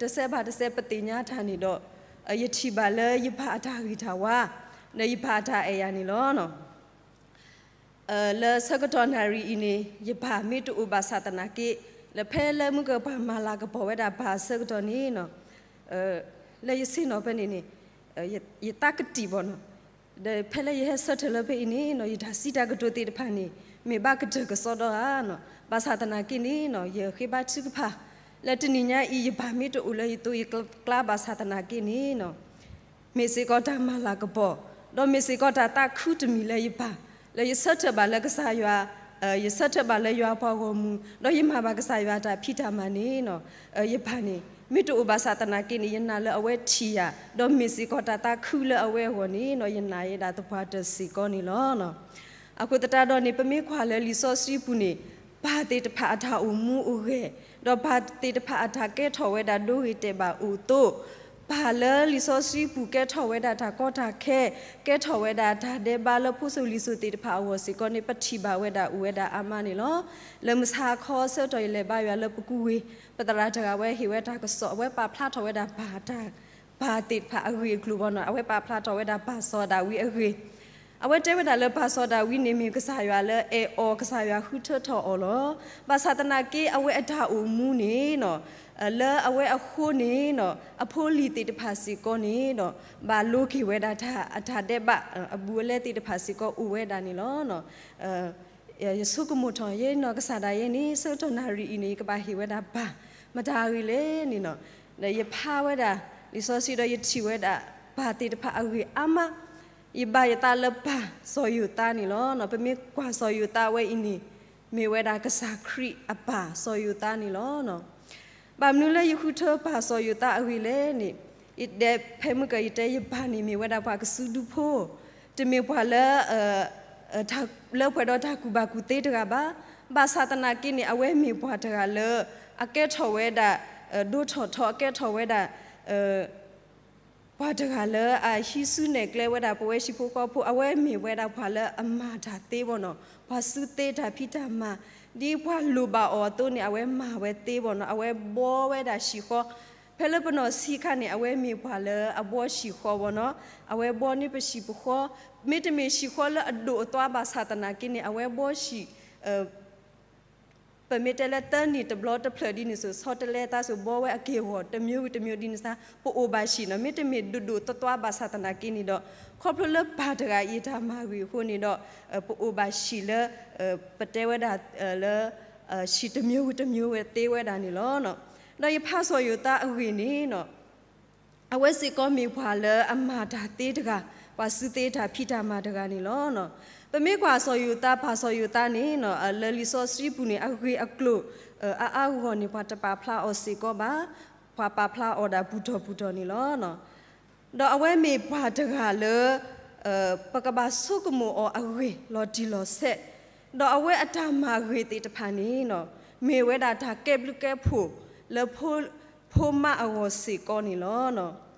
တစဲးဘၣ်တစဲးပသ့ၣ်ညါတၢ်န့ၣ်ဒီး ယထံၣ်ဘၣ်လၢယပၢ်အတၢ်ဂ့ၤတၢ်ဝါ ဒီးယပၢ်အတၢ်အဲၣ်ယၤန့ၣ်လီၤ. လၢဆၢကတီၢ်နၣ်ရံၣ်အံၤန့ၣ် ယပၢ်မ့ၢ်တအိၣ်ဘၣ်ဆၣ်သနာ်က့ လၢဖဲလၢမုၢ်ကပၢ်မၤလၤကပီၤဝဲဒၣ်ပၢ်အဆၢကတီၢ်န့ၣ် လၢယဆ့ၣ်နီၤဖဲန့ၣ်န့ၣ် ယသးကတံာ်ဘၣ်နီၤ, ဒီးဖဲလၢယဟဲဆၢထၢၣ်လၢဖဲအံၤန့ၣ် ယတၢ်စံးတၢ်ကတိၤသ့ၣ်တဖၣ်န့ၣ် မ့ၢ်ဘၣ်ကတၢၢ်ကစီဒီဧါ. ဘၣ်ဆၣ်သနာ်က့န့ၣ် ယဃ့ဘါထုကဖၣ် လၢတနံၤညါအံၤ ယပၢ်မ့ၢ်တအိၣ်လၢယသိးယကျါဘၣ်ဆၣ်သနာ်က့န့ၣ် မ့ၢ်စ့ၢ်ကီးတၢ်မၤလၤကပီၤ, ဒီးမ့ၢ်စ့ၢ်ကီးတၢ်သးခုတမံၤလၢယပၢ်, လၢယဆၢထၢၣ်ဘၣ်လၢကစၢ်ယွၤ, ယဆၢထၢၣ်ဘၣ်လၢယွၤပှၤဂီၢ်မုၢ်, ဒီးယမၤဘၣ်ကစၢ်ယွၤတၢ်ဖံးတၢ်မၤန့ၣ် ယပၢ်န့ၣ် မ့ၢ်တအိၣ်ဘၣ်ဆၣ်သနာ်က့န့ၣ် ယနာ်လၢအဝဲထံၣ်ယၤ, ဒီးမ့ၢ်စ့ၢ်ကီးတၢ်သးခုလၢအဝဲအဂီၢ်န့ၣ် ယနာ်ယဲဒၣ်သပှၢ်တၢၢ်စ့ၢ်ကီးန့ၣ်လီၤ. အဃိသတးဒီးန့ၣ် ပမ့ၢ်ကွၢ်လၢလံာ်စီဆှံပူၤန့ၣ် ပၢ်သ့ၣ်တဖၣ်အတၢ်အိၣ်မူအိၣ်ဂဲၤ, ဒီးပၢ်သ့ၣ်တဖၣ်အတၢ်ကဲထီၣ်ဝဲဒၣ်ဒိဂ့ၤတဲာ်ဘၣ်အိၣ်အသိး, ပၢ်လၢလံာ်စီဆှံပူၤကဲထီၣ်ဝဲဒၣ်တၢ်ကီတၢ်ခဲ, ကဲထီၣ်ဝဲဒၣ်တၢ်ဒဲးဘးလၢဖိစိၤလံၤစိၤသ့ၣ်တဖၣ်အဂီၢ်စ့ၢ်ကီးန့ၣ် ပထံၣ်ဘၣ်ဝဲဒၣ်အိၣ်ဝဲဒၣ်အါမးန့ၣ်လီၤ. လၢမုၢ်ဆါခီဆၢကတီၢ်ယလဲၤဘါယွၤလၢပကူဝ့ၤ ပသရၣ်တဂၤဝဲဟ့ၣ်ဝဲတၢ်ကစီၣ် အဝဲပာ်ဖျါထီၣ်ဝဲဒၣ်ပၢ်တၢ် ပၢ်သ့ၣ်တဖၣ်အဂ့ၢ်အကျိၤဘၣ်နီၤ, အဝဲပာ်ဖျါထီၣ်ဝဲဒၣ်ပၢ်စီၤဒၤဝံးအဂ့ၢ်, အဝဲတဲဝဲဒၣ်လၢပၢ်စီၤဒၤဝံးန့ၣ် မ့ၢ်ကစၢ်ယွၤလၢအဲၣ်အီၤ ကစၢ်ယွၤဃုထၢထီၣ်အီၤလီၤ. ဘၣ်ဆၣ်သနာ်က့အဝဲအတၢ်အိၣ်မူန့ၣ် လၢအဝဲအဃိန့ၣ် အဖိလံၤသ့ၣ်တဖၣ်စ့ၢ်ကီးန့ၣ် ဘၣ်လိးက့ၤဝဲဒၣ်တၢ်အတၢ်ဒဲးဘး အဘူးအလဲသ့ၣ်တဖၣ်စ့ၢ်ကီးအိၣ်ဝဲဒၣ်န့ၣ်လီၤ. ယဆိကမိၣ်ထီၣ်ယဲနီၢ်ကစၢ်ဒၣ်ယဲန့ၣ် ဆၢကတီၢ်နၣ်ရံၣ်အံၤန့ၣ် ယကဘၣ်ဟ့ၣ်ဝဲဒၣ်ပၢ် မတၤအဂ့ၢ်လဲၣ်န့ၣ်နီၤ, ဒီးယဖးဝဲဒၣ်လံာ်စီဆှံဒီးယထံၣ်ဝဲဒၣ် ပၢ်သ့ၣ်တဖၣ်အဂ့ၢ်အါမး, ယဘၣ်ယသးလၢပၢ်စီၤယိၤသးန့ၣ်လီၤ. ပမ့ၢ်ကွၢ်စီၤယိၤသးဝဲအံၤန့ၣ် မ့ၢ်ဝဲဒၣ်ကစၢ်ခရံာ်အပၢ်စီၤယိၤသးန့ၣ်လီၤ. ဘၣ်မနုၤလၢယဃုထၢပၢ်စီၤယိၤသးအဂ့ၢ်လဲၣ်န့ၣ်, ယတဲဖဲမုၢ်ကၢယတဲယပၢ်န့ၣ် မ့ၢ်ဝဲဒၣ်ပှၤကစုဒုဖိ, တမ့ၢ်ပှၤလၢ လၢပှဲၤဒီးတၢ်ကူၣ်ဘၣ်ကူၣ်သ့တဂၤဘၣ်. ဘၣ်ဆၣ်သနာ်က့န့ၣ် အဝဲမ့ၢ်ပှၤတဂၤလၢ အကဲထီၣ်ဝဲဒၣ် ဒိၣ်ထီၣ်ထီ အကဲထီၣ်ဝဲဒၣ် ပှၤတဂၤလၢအဟံးစုနဲၣ်ကျဲဝဲဒၣ်ပဝဲဟံၣ်ဖိဃီဖိ, အဝဲမ့ၢ်ဝဲဒၣ်ပှၤလၢအမၤတၢ်သ့ဘၣ်နီၤ, ပှၤစုသ့တၢ်ဖံးတၢ်မၤ, ဒ်ပှၤလိၣ်ဘၣ်အီၤအသိးန့ၣ် အဝဲမၤဝဲသ့ဘၣ်နီၤ, အဝဲဘှီဝဲဒၣ်ဟံၣ်ဃီ, ဖဲလၢပနီၢ်ဆံးခါန့ၣ် အဝဲမ့ၢ်ပှၤလၢအဘှီဟံၣ်ဃီဘၣ်နီၤ, အဝဲဘှီန့ၢ်ပဟံၣ်ပဃီ, မ့တမ့ၢ်ဟံၣ်ဃီလၢအဒိၣ်အသွါဘၣ်ဆၣ်သနာ်က့န့ၣ် အဝဲဘှီဟံၣ် ပမ့ၢ်တဲလၢသၢနံၣ်တဘျီတဖျၢၣ်ဒ်န့ၣ်စိၤ ဆီတလဲသးစိၤ ဘှီဝဲအက့ၢ်အဂီၤ တမျိုးဝံၤတမျိုးဒ်န့ၣ်စါ ပအိၣ်ဘၣ်ဟံၣ်နီၤ, မ့တမ့ၢ်ဒိၣ်ဒိၣ်သွါသွါဘၣ်ဆၣ်သနာ်က့န့ၣ်ဒီး ခီဖျိလၢပၢ်တဂၤအံၤအတၢ်မၤဂ့ၤအဃိန့ၣ်ဒီး ပအိၣ်ဘၣ်ဟံၣ်လၢ ပတဲဝဲဒၣ်လၢ ဟံၣ်တမျိုးဝံၤတမျိုးဝဲသ့ဝဲဒၣ်န့ၣ်လီၤ. ဒီးယဖးစီၤယိၤသးအဂ့ၢ်န့ၣ်နီၤ အဝဲစ့ၢ်ကီးမ့ၢ်ပှၤလၢအမၤတၢ်သ့တဂၤ, ပှၤစုသ့တၢ်ဖံးတၢ်မၤတဂၤန့ၣ်လီၤ. ပမ့ၢ်ကွၢ်စီၤယိၤသး ပၢ်စီၤယိၤသးန့ၣ် လၢလံာ်စီဆှံပူၤန့ၣ် အဂ့ၢ်အကျိၤ အါအါဂီၢ်ဂီၢ်န့ၣ် ပှၤတပာ်ဖျါအီၤစ့ၢ်ကီးဘၣ်, ပှၤပာ်ဖျါအီၤဒၣ်ပူၤထီၣ်ပူၤထီၣ်န့ၣ်လီၤ. ဒီးအဝဲမ့ၢ်ပှၤတဂၤလၢ ပကဘၣ်ဆိကမိၣ်အီၤအဂ့ၢ်လီၤတံၢ်လီၤဆဲး, ဒီးအဝဲအတၢ်မၤဂ့ၤသ့ၣ်တဖၣ်န့ၣ် မ့ၢ်ဝဲဒၣ်တၢ်ကဲဘျုးကဲဖှိၣ်လၢ ဖိမါအဂီၢ်စ့ၢ်ကီးန့ၣ်လီၤ.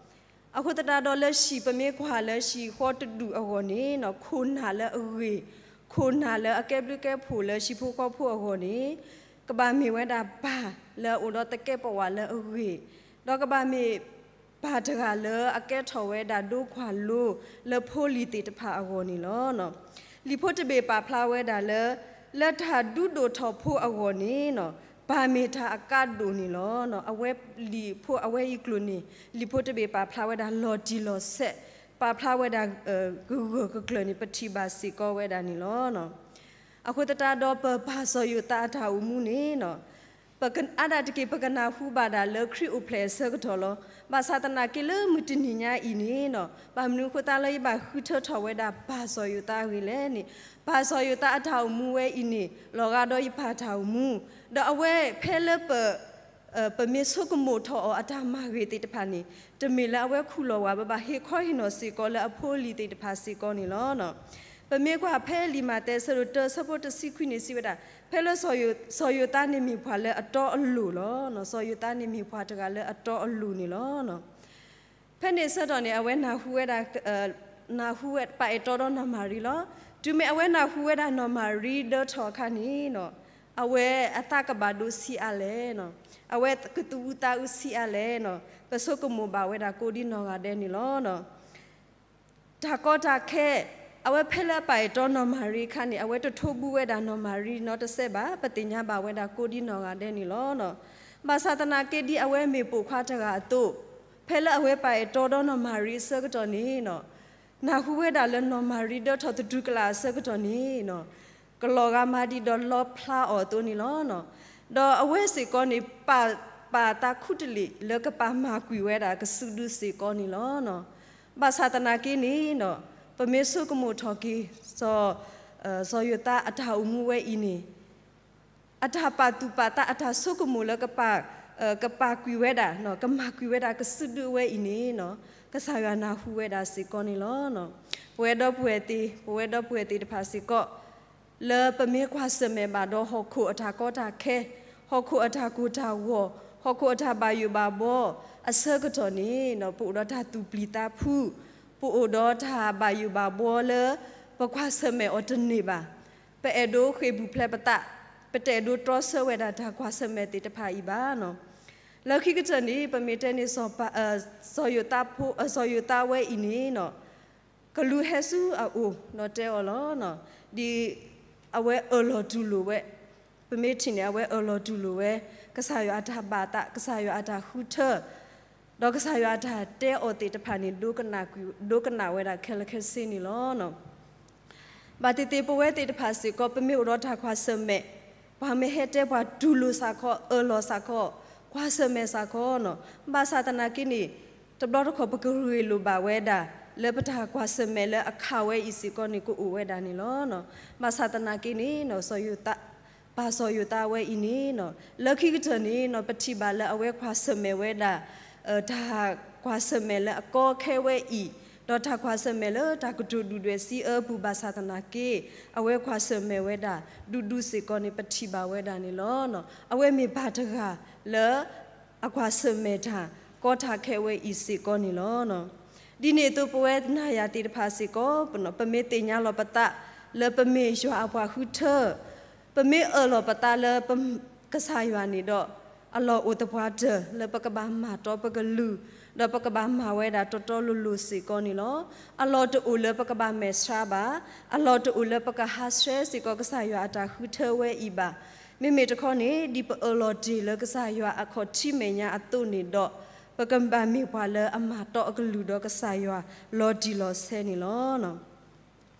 အဃိသတးဒီးလၢဟံၣ် ပမ့ၢ်ကွၢ်လၢဟံၣ်ဃီတဒူၣ်အဂီၢ်န့ၣ် ခိၣ်နၢ်လၢအဂ့ၤ, ခိၣ်နၢ်လၢအကဲဘျုးကဲဖှိၣ်လၢဟံၣ်ဖိဃီဖိအဂီၢ်န့ၣ် ကဘၣ်မ့ၢ်ဝဲဒၣ်ပၢ်လၢအအိၣ်ဒီးသကဲးပဝးလၢအဂ့ၤ, ဒီးကဘၣ်မ့ၢ်ပၢ်တဂၤလၢအကဲထီၣ်ဝဲဒၣ်ဒိခွါလိလၢဖိလံၤသ့ၣ်တဖၣ်အဂီၢ်န့ၣ်လီၤ. လံာ်ဖိတဘ့ၣ်ပာ်ဖျါဝဲဒၣ်လၢ လၢတၢ်ဒုးဒိၣ်ထီၣ်ဖိအဂီၢ်န့ၣ် ပၢ်မ့ၢ်တၢ်အကါဒိၣ်န့ၣ်လီၤ. အဝဲလံာ်ဖိအဝဲအံၤကျိၤန့ၣ် လံာ်ဖိတဘ့ၣ်ပာ်ဖျါဝဲဒၣ်လီၤတံၢ်လီၤဆဲး, ပာ်ဖျါဝဲဒၣ် ဂၢၢ်ဂၢၢ်ကျၢၤကျၢၤန့ၣ် ပထံၣ်ဘၣ်စ့ၢ်ကီးဝဲဒၣ်န့ၣ်လီၤ. အဃိသတးဒီးပပၢ်စီၤယိၤသးအတၢ်အိၣ်မူန့ၣ် အါဒၣ်တက့ၢ် ပကနၢ်ဟူဘၣ်ဒၣ်လၢခရံာ်အိၣ်ဖျဲၣ်အဆၢကတီၢ်လီၤ. ဘၣ်ဆၣ်သနာ်က့လၢမုၢ်တနံၤညါအံၤန့ၣ်နီၤ ဘၣ်မနုၤအဃိသတးလၢယဘၣ်ဃုထၢထီၣ်ဝဲဒၣ် ပၢ်စီၤယိၤသးအဂ့ၢ်လဲၣ်န့ၣ်, ပၢ်စီၤယိၤသးအတၢ်အိၣ်မူဝဲအံၤန့ၣ် လီၤဂာ်ဒီးယပၢ်တၢ်အိၣ်မူ, ဒီးအဝဲဖဲလၢပ ပမ့ၢ်ဆိကမိၣ်ထီၣ်အီၤအတၢ်မၤဂ့ၤသ့ၣ်တဖၣ်န့ၣ် တမ့ၢ်လၢအဝဲခူၣ်လီၤဝဲဘၣ်, ဟ့ၣ်ခီဟ့ၣ်နီၤစ့ၢ်ကီးလၢအဖိအလံၤသ့ၣ်တဖၣ်စ့ၢ်ကီးန့ၣ်လီၤ. ပမ့ၢ်ကွၢ်ဖဲလံာ်မးသဲအဆၢဒိၣ်တၢ အဆၢဖိတဆံခွံန့ၣ် စံးဝဲဒၣ်, ဖဲလၢစီၤယိၤသးန့ၣ်မ့ၢ်ပှၤလၢအတီအလိၤလီၤ. စီၤယိၤသးန့ၣ်မ့ၢ်ပှၤတဂၤလၢအတီအလိၤန့ၣ်လီၤ. ဖဲန့ၣ်အဆၢကတီၢ်န့ၣ် အဝဲနၢ်ဟူဝဲဒၣ် နၢ်ဟူဝဲ ပာ်အဲၣ်တီဒီးနီၢ်မၤရံလီၤ. တုၤမ့ၢ်အဝဲနၢ်ဟူဝဲဒၣ်နီၢ်မၤရံဒၢထီၣ်အခါန့ၣ်နီၤ, အဝဲအသးကဘၣ်ဒိဆံးအါလဲၣ်နီၤ, အဝဲကသူၣ်အုးသးအုးဆံးအါလဲၣ်နီၤ, ပဆိကမိၣ်ဘၣ်ဝဲဒၣ်ကိးဒ်နီၢ်ဂၤဒဲးန့ၣ်လီၤ. တၢ်ကီတၢ်ခဲ, အဝဲဖဲလၢအပာ်အဲၣ်တီနီၢ်မၤရံအခါန့ၣ် အဝဲတထိးဘုဝဲဒၣ်နီၢ်မၤရံနီတစဲးဘၣ်, ပသ့ၣ်ညါဘၣ်ဝဲဒၣ်ကိးဒ်နီၢ်ဂၤဒဲးန့ၣ်လီၤ. ဘၣ်ဆၣ်သနာ်က့ဒ်အဝဲမ့ၢ်ပိာ်ခွါတဂၤအသိး, ဖဲလၢအဝဲပာ်အဲၣ်တီဒီးနီၢ်မၤရံအဆၢကတီၢ်န့ၣ်နီၤ, နၢ်ဟူဝဲဒၣ်လၢနီၢ်မၤရံဒၢထီၣ်သတူၢ်ကလာ်အဆၢကတီၢ်န့ၣ်နီၤ, ကလီၤဂာ်မၤဒံးဒီးလီဖျါအီၤအသိးန့ၣ်လီၤ. ဒီးအဝဲစ့ၢ်ကီးန့ၣ် ပာ်ပာ်သးခူတလ့ၢ် လၢကပာ်မၤကွံာ်ဝဲဒၣ်ကစူးဒုစ့ၢ်ကီးန့ၣ်လီၤ. ဘၣ်ဆၣ်သနာ်က့န့ၣ်နီၤ, ပမ့ၢ်ဆိကမိၣ်ထီၣ်က့ၤ စီၤယိၤသးအတၢ်အိၣ်မူဝဲအံၤန့ၣ် အတၢ်ပာ်သူၣ်ပာ်သး အတၢ်ဆိကမိၣ်လၢ ကပာ်ကွံာ်ဝဲဒၣ်, ကမၤကွံာ်ဝဲဒၣ်ကစူးဒုဝဲအံၤန့ၣ်နီၤ, ကစၢ်ယွၤနၢ်ဟူဝဲဒၣ်စ့ၢ်ကီးန့ၣ်လီၤ. ပဝဲဒီပုၢ်ဝဲၢ်သ့ၣ်, ပဝဲဒီပုၢ်ဝဲၢ်သ့ၣ်တဖၣ်စ့ၢ်ကီး လၢပမ့ၢ်ကွၢ်ဆၢၣ်မဲာ်ဘၣ်ဒီးဟီၣ်ခိၣ်အတၢ်ကီတၢ်ခဲ, ဟီၣ်ခိၣ်အတၢ်ကိၢ်တၢ်ဂီၤ, ဟီၣ်ခိၣ်အတၢ်ဘၣ်ယိၣ်ဘၣ်ဘှီအဆၢကတီၢ်န့ၣ်နီၤ, ပအိၣ်ဒီးတၢ်သူၣ်ပျံၤသးဖုး, ပအိၣ်ဒီးတၢ်ဘၣ်ယိၣ်ဘၣ်ဘှီလၢ ပကွၢ်ဆၢၣ်မဲာ်အီၤတန့ၢ်ဘၣ်. ပအဲၣ်ဒိးဃ့ၢ်ပူၤဖျဲးပသး, ပတအဲၣ်ဒိးတြီဆၢဝဲဒၣ်တၢ်ကွၢ်ဆၢၣ်မဲာ်သ့ၣ်တဖၣ်အံၤဘၣ်နီၤ. လၢခံကတၢၢ်န့ၣ် ပမ့ၢ်တဲန့ၣ် စီၤယိၤသးဖိ, စီၤယိၤသးဝဲအံၤန့ၣ်နီၤ, ကလူးဟဲဆူအအိၣ်ဒီးတဲအီၤလီၤ. ဒ်အဝဲအၢၣ်လီၤတူၢ်လိာ်ဝဲ, ပမ့ၢ်ထံၣ်န့ၣ် အဝဲအၢၣ်လီၤတူၢ်လိာ်ဝဲ ကစၢ်ယွၤအတၢ်ဘၣ်သး, ကစၢ်ယွၤအတၢ်ဃုထၢ, ဒီးကစၢ်ယွၤအတၢ်တဲအီၤသ့ၣ်တဖၣ်န့ၣ် ဒိကနၣ်ဝဲဒၣ်ခဲလၢာ်ခဲဆ့န့ၣ်လီၤ. ဘၣ်သ့ၣ်သ့ၣ်ပဝဲသ့ၣ်တဖၣ်စ့ၢ်ကီး ပမ့ၢ်အိၣ်ဒီးတၢ်ကွၢ်ဆၢၣ်မဲာ်, ပှၤမ့ၢ်ဟဲတဲပှၤတူၢ်လိာ်စ့ၢ်ကီး, အၢၣ်လီၤစ့ၢ်ကီး, ကွၢ်ဆၢၣ်မဲာ်စ့ၢ်ကီးနီၤ, ဘၣ်ဆၣ်သနာ်က့န့ၣ် တဘျီတခီၣ်ပကရ့ၣ်လိာ်ဘၣ်ဝဲဒၣ် လၢပတၢ်ကွၢ်ဆၢၣ်မဲာ်လၢအခးဝဲအံၤစ့ၢ်ကီးန့ၣ် ကအိၣ်ဝဲဒၣ်န့ၣ်လီၤ. ဘၣ်ဆၣ်သနာ်က့န့ၣ် ပၢ်စီၤယိၤသးဝဲအံၤန့ၣ်နီၤ, လၢခံကတၢၢ်န့ၣ်နီၤ ပထံၣ်ဘၣ်လၢအဝဲကွၢ်ဆၢၣ်မဲာ်ဝဲဒၣ် တၢ်ကွၢ်ဆၢၣ်မဲာ်လၢအကီခဲဝဲအံၤ, ဒီးတၢ်ကွၢ်ဆၢၣ်မဲာ်လၢတၢ်ကတိၤဒုၣ်ဒွဲၣ်စံးအၢပူၤဘၣ်ဆၣ်သနာ်က့, အဝဲကွၢ်ဆၢၣ်မဲာ်ဝဲဒၣ် ဒူဒူစ့ၢ်ကီးန့ၣ် ပထံၣ်ဘၣ်ဝဲဒၣ်န့ၣ်လီၤ. အဝဲမ့ၢ်ပၢ်တဂၤလၢ အကွၢ်ဆၢၣ်မဲာ်တၢ်ကီတၢ်ခဲဝဲအံၤစ့ၢ်ကီးန့ၣ်လီၤ. ဒ်န့ၣ်အသိးပဝဲနၤယၤသ့ၣ်တဖၣ်စ့ၢ်ကီး, ပမ့ၢ်သ့ၣ်ညါလီၤပသး လၢပမ့ၢ်ယွၤအပှၤဃုထၢ, ပမ့ၢ်အၢၣ်လီၤပသးလၢ ကစၢ်ယွၤန့ၣ်ဒီး, အလီၢ်အိၣ်သပှၢ်တၢၢ်လၢပကဘၣ်မၤတီပကလုၢ်, ဒီးပကဘၣ်မၤဝဲဒၣ်တီတီလိၤလိၤစ့ၢ်ကီးန့ၣ်လီၤ. အလီၢ်တအိၣ်လၢပကဘၣ်မဲာ်ဆှးဘၣ်, အလီၢ်တအိၣ်လၢပကဟးဆှဲးစ့ၢ်ကီးကစၢ်ယွၤအတၢ်ဃုထၢဝဲအံၤဘၣ်. မ့မ့ၢ်တခီန့ၣ် ဒ်ပအၢၣ်လီၤတ့ၢ်လၢကစၢ်ယွၤအခီၣ်ထံးမဲာ်ညါအသိးန့ၣ်ဒီး, ပကဘၣ်မ့ၢ်ပှၤလၢအမၤတီအကလုၢ်ဒီးကစၢ်ယွၤလီၤတံၢ်လီၤဆဲးန့ၣ်လီၤ.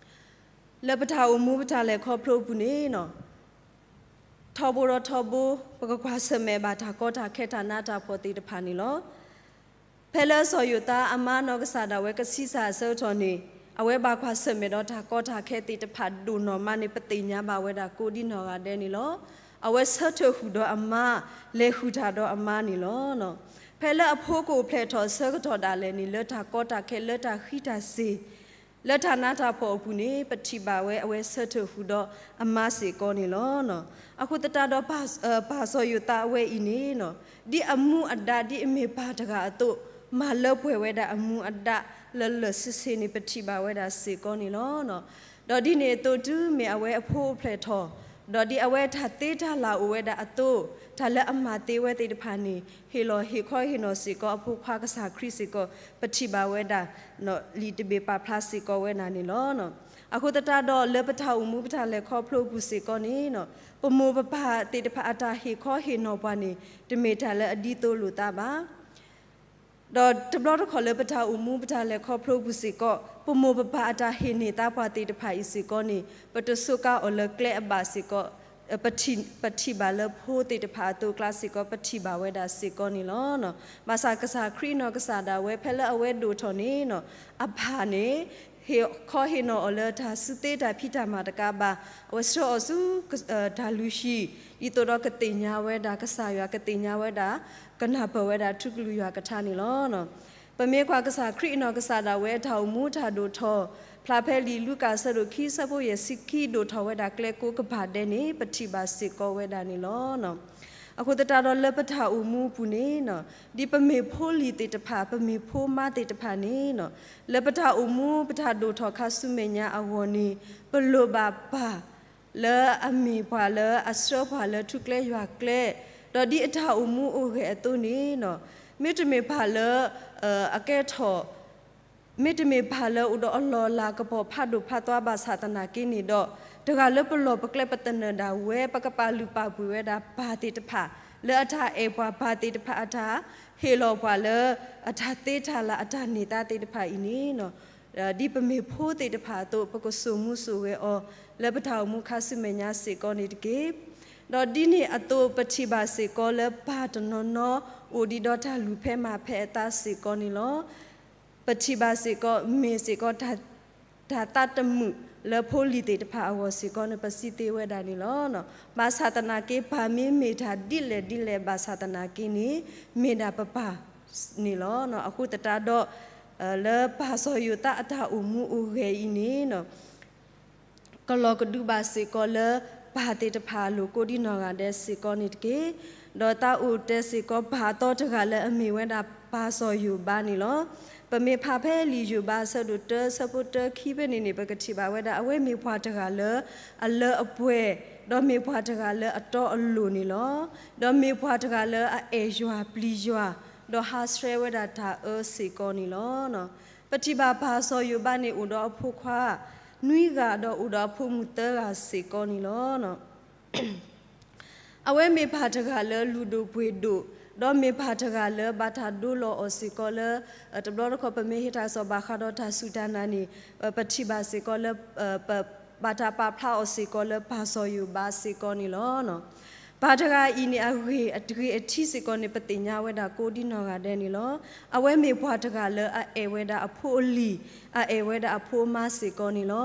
လၢပတၢ်အိၣ်မူပတၢ်လဲၤခီဖျိအပူၤန့ၣ်နီၤ, ထီဘိဒီးထီဘိ ပကကွၢ်ဆၢၣ်မဲာ်ဘၣ်တၢ်ကီတၢ်ခဲတၢ်နးတၢ်ဖှီၣ်သ့ၣ်တဖၣ်န့ၣ်လီၤ. ဖဲလၢစီၤယိၤသးအမါနီၢ်ကစၢ်ဒၣ်ဝဲကဆံးစၢ်အဆၢကတီၢ်န့ၣ်, အဝဲဘၣ်ကွၢ်ဆၢၣ်မဲာ်ဒီးတၢ်ကီတၢ်ခဲသ့ၣ်တဖၣ်ဒိၣ်နီၢ်မးန့ၣ် ပသ့ၣ်ညါဘၣ်ဝဲဒၣ်ကိးဒ်နီၢ်ဂၤဒဲးန့ၣ်လီၤ. အဝဲဆၢထၢၣ်ဃုာ်ဒီးအမါ, လဲၤဃုာ်တၢ်ဒီးအမါန့ၣ်လီၤ. ဖဲလၢအဖိကအိၣ်ဖျဲၣ်ထီၣ်အဆၢကတီၢ်ဒၣ်လဲာ်န့ၣ် လၢတၢ်ကီတၢ်ခဲလၢတၢ်ဃံးတၢ်စ့ၤ လၢတၢ်နးတၢ်ဖှီၣ်အပူၤန့ၣ် ပထံၣ်ဘၣ်ဝဲအဝဲဆၢထၢၣ်ဃုာ်ဒီးအမါစ့ၢ်ကီးန့ၣ်လီၤ. အဃိသတးဒီး ပၢ်စီၤယိၤသးအဝဲအံၤန့ၣ်, ဒ်အမူအဒါဒ်အမ့ၢ်ပၢ်တဂၤအသိး, မၤလၢပှဲၤဝဲဒၣ်အမူအဒါလၢလၢာ်ဆ့ဆ့န့ၣ် ပထံၣ်ဘၣ်ဝဲဒၣ်စ့ၢ်ကီးန့ၣ်လီၤ. ဒီးဒ်န့ၣ်အသိးတုၤမ့ၢ်အဝဲအဖိအိၣ်ဖျဲၣ်ထီၣ်, ဒီးဒ်အဝဲတၢ်သ့တၢ်လၢ်အိၣ်ဝဲဒၣ်အသိး, တၢ်လၢအမၤသ့ဝဲသ့ၣ်တဖၣ်န့ၣ် ဟ့ၣ်လီၤဟ့ၣ်ခီဟ့ၣ်နီၤစ့ၢ်ကီးအဖိခွါကစၢ်ခရံာ်စ့ၢ်ကီး, ပထံၣ်ဘၣ်ဝဲဒၣ် လံာ်တဘ့ၣ်ပာ်ဖျါစ့ၢ်ကီးဝဲဒၣ်န့ၣ်လီၤ. အဃိသတးဒီးလၢပတၢ်အိၣ်မူပတၢ်လဲၤခီဖျိအပူၤစ့ၢ်ကီးန့ၣ်, ပမိၢ်ပပၢ်သ့ၣ်တဖၣ်အတၢ်ဟ့ၣ်ခီဟ့ၣ်နီၤပှၤန့ၣ် တမ့ၢ်တၢ်လၢအဒ်သိးလိာ်သးဘၣ်. ဒီးတဘျီတခီၣ်လၢပတၢ်အိၣ်မူပတၢ်လဲၤခီဖျိအပူၤစ့ၢ်ကီး, ပမိၢ်ပပၢ်အတၢ်ဟ့ၣ်န့ၢ်သးပှၢ်သ့ၣ်တဖၣ်အံၤစ့ၢ်ကီးန့ၣ် ပတစူးကါအီၤလၢကျဲအဘၣ်စ့ၢ်ကီး, ပထံၣ်ဘၣ်လၢဖိသ့ၣ်တဖၣ်အသိးအကျါစ့ၢ်ကီး ပထံၣ်ဘၣ်ဝဲဒၣ်စ့ၢ်ကီးန့ၣ်လီၤ. ဘၣ်ဆၣ်ကစၢ်ခရံာ်အနီၢ်ကစၢ်ဒၣ်ဝဲ ဖဲလၢအဝဲဒိၣ်ထီၣ်န့ၣ် အပၢ်န့ၣ် ဟ့ၣ်ခီဟ့ၣ်နီၤအီၤလၢတၢ်စုသ့တၢ်ဖံးတၢ်မၤတကးဘၣ်, အဝဲဆှၢအီၤဆူ တၢ်လုၢ်ဟံၣ် ဒ်သိးဒီးကသ့ၣ်ညါဝဲဒၣ်ကစၢ်ယွၤ, ကသ့ၣ်ညါဝဲဒၣ် ကနၢ်ပၢၢ်ဝဲဒၣ်ထူကလုၢ်ယွၤကထါန့ၣ်လီၤ. ပမ့ၢ်ကွၢ်ကစၢ်ခရံာ်အနီၢ်ကစၢ်ဒၣ်ဝဲအတၢ်အိၣ်မူတၢ်ဒိၣ်ထီၣ် ဖျါဖဲလံာ်လူၤကၣ်အဆၢဒိၣ်ခံ အဆၢဖိယဲၢ်ဆံခံ ဒိၣ်ထီၣ်ဝဲဒၣ်ကျဲကိးကပၤဒဲးန့ၣ် ပထံၣ်ဘၣ်စ့ၢ်ကီးဝဲဒၣ်န့ၣ်လီၤ. အဃိသတးဒီးလၢပတၢ်အိၣ်မူအပူၤန့ၣ် ဒ်ပမ့ၢ်ဖိလံၤသ့ၣ်တဖၣ် ပမ့ၢ်ဖိမါသ့ၣ်တဖၣ်န့ၣ် လၢပတၢ်အိၣ်မူပတၢ်ဒိၣ်ထီၣ်ခါဆူမဲာ်ညါအဂီၢ်န့ၣ် ပလိၣ်ဘၣ်ပၢ် လၢအမ့ၢ်ပှၤလၢအဆှၢပှၤလၢထူကျဲယွၤကျဲ, ဒီးဒ်အတၢ်အိၣ်မူအိၣ်ဂဲၤအသိးန့ၣ် မ့တမ့ၢ်ပၢ်လၢ အကဲထီၣ် မ့တမ့ၢ်ပၢ်လၢအိၣ်ဒီးအလီၢ်အလၤကပီၤဖးဒိၣ်ဖးသွါဘၣ်ဆၣ်သနာ်က့န့ၣ်ဒီး တဂၤလၢပလီၢ်ပကျဲပသနၢၣ်ဒၣ်ဝဲ ပကပာ်လုၢ်ပာ်ပှ့ၤဝဲဒၣ်ပၢ်သ့ၣ်တဖၣ် လၢအတၢ်အဲၣ်ပှၤ, ပၢ်သ့ၣ်တဖၣ်အတၢ်ဟ့ၣ်လီၤပှၤလၢ အတၢ်သ့တၢ်လၤအတၢ်န့ၢ်သါသ့ၣ်တဖၣ်အံၤန့ၣ် ဒ်ပမ့ၢ်ဖိသ့ၣ်တဖၣ်အသိး ပကစိာ်မူစိာ်ဂဲၤအီၤ လၢပတၢ်အိၣ်မူခါဆူမဲာ်ညါစ့ၢ်ကီးန့ၣ်တက့ၢ်. ဒီးဒ်န့ၣ်အသိး ပထံၣ်ဘၣ်စ့ၢ်ကီးလၢပၢ်တနီၤနီၤ အိၣ်ဒံးဒီးတၢ်လုၢ်ဖဲမၤဖဲအသးစ့ၢ်ကီးန့ၣ်လီၤ. ပထံၣ်ဘၣ်စ့ၢ်ကီး မ့ၢ်စ့ၢ်ကီး တၢ်သးတမုာ်လၢဖိလံၤသ့ၣ်တဖၣ်အဂီၢ်စ့ၢ်ကီးန့ၣ် ပစံးသ့ဝဲဒၣ်န့ၣ်လီၤ. ဘၣ်ဆၣ်သနာ်က့ ပၢ်မ့မ့ၢ်တၢ်ဒ်လဲၣ်ဒ်လဲၣ်ဘၣ်ဆၣ်သနာ်က့န့ၣ် မ့ၢ်ဒၣ်ပပၢ်န့ၣ်လီၤ. အဃိသတးဒီး လၢပၢ်စီၤယိၤသးအတၢ်အိၣ်မူအိၣ်ဂဲၤအံၤန့ၣ် ကလီၤကဒုဘၣ်စ့ၢ်ကီးလၢ ပၢ်သ့ၣ်တဖၣ်အလိၤကိးဒံနီၢ်ဂၤဒဲးစ့ၢ်ကီးန့ၣ်တက့ၢ်. ဒီးသးအိၣ်တဲစ့ၢ်ကီးပၢ်အသီတဂၤလၢအမ့ၢ်ဝဲဒၣ်ပၢ်စီၤယိၤဘးန့ၣ်လီၤ. ပမ့ၢ်ဖးဖဲလံာ်ယိၤဘးအဆၢဒိၣ်တၢ အဆၢဖိတၢခံဖဲန့ၣ်န့ၣ် ပကထံၣ်ဘၣ်ဝဲဒၣ် အဝဲမ့ၢ်ပှၤတဂၤလၢ အလၢအပှဲၤ, ဒီးမ့ၢ်ပှၤတဂၤလၢအတီအလိၤန့ၣ်လီၤ. ဒီးမ့ၢ်ပှၤတဂၤလၢအအဲၣ်ယွၤပျံၤယွၤ, ဒီးဟးဆှဲဝဲဒၣ်တၢ်အၢစ့ၢ်ကီးန့ၣ်လီၤ. ပထံၣ်ဘၣ်ပၢ်စီၤယိၤဘးန့ၣ် အိၣ်ဒီးအဖိခွါ နွံဂၤ ဒီးအိၣ်ဒီးအဖိမုၣ်သၢဂၤစ့ၢ်ကီးန့ၣ်လီၤ. အဝဲမ့ၢ်ပၢ်တဂၤလၢလုၢ်ဒိၣ်ပှ့ၤဒိၣ်, ဒီးမ့ၢ်ပၢ်တဂၤလၢဘၣ်တၢ်ဒိလီၤအီၤစ့ၢ်ကီးလၢ တဘျီတခီၣ်ပမ့ၢ်ဟ့ၣ်တၢ်ကစီၣ်ဘၣ်ဃးဒီးတၢ်စူၢ်တၢ်နာ်န့ၣ် ပထံၣ်ဘၣ်စ့ၢ်ကီးလၢ ဘၣ်တၢ်ပာ်ဖျါအီၤစ့ၢ်ကီးလၢပၢ်စီၤယိၤဘးစ့ၢ်ကီးန့ၣ်လီၤ. ပၢ်တဂၤအံၤန့ၣ် အဂ့ၢ်အဂ့ၤအထံးစ့ၢ်ကီးန့ၣ် ပသ့ၣ်ညါဝဲဒၣ်ကိးဒံနီၢ်ဂၤဒဲးန့ၣ်လီၤ. အဝဲမ့ၢ်ပှၤတဂၤလၢအအဲၣ်ဝဲဒၣ်အဖိအလံၤ, အအဲၣ်ဝဲဒၣ်အဖိအမါစ့ၢ်ကီးန့ၣ်လီၤ.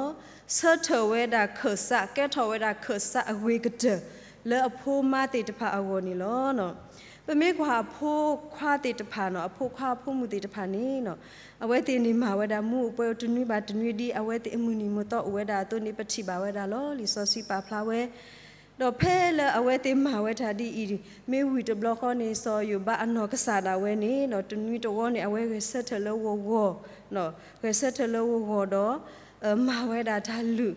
ဆၢထၢၣ်ဝဲဒၣ်ခၢၣ်စး, ကဲထီၣ်ဝဲဒၣ်ခၢၣ်စးအဂ့ၤကတၢၢ် လၢအဖိအမါသ့ၣ်တဖၣ်အဂီၢ်န့ၣ်လီၤ. ပမ့ၢ်ကွၢ်အဖိခွါသ့ၣ်တဖၣ်န့ၣ်, အဖိခွါအဖိမုၣ်သ့ၣ်တဖၣ်န့ၣ် အဝဲသ့ၣ်န့ၣ်မၤဝဲဒၣ်မူအပှဲၤတနွံဘၣ်တနွံ ဒ်အဝဲသ့ၣ်အမုၢ်နံၤမုၢ်သီအိၣ်ဝဲဒၣ်အသိးန့ၣ် ပထံၣ်ဘၣ်ဝဲဒၣ်လီၤ. လံာ်စီဆှံပာ်ဖျါဝဲ ဒီးဖဲလၢအဝဲသ့ၣ်မၤဝဲတၢ်ဒ်အံၤ မ့ၢ်ဝံၤတဘျီဃီန့ၣ် စီၤယိၤဘးအနီၢ်ကစၢ်ဒၣ်ဝဲန့ၣ် တနွံတဝီန့ၣ် အဝဲဂဲၤဆၢထၢၣ်လၢဂီၤဂီၤ, ဂဲၤဆၢထၢၣ်လၢဂီၤဂီၤဒီး မၤဝဲဒၣ်တၢ်လုၢ်,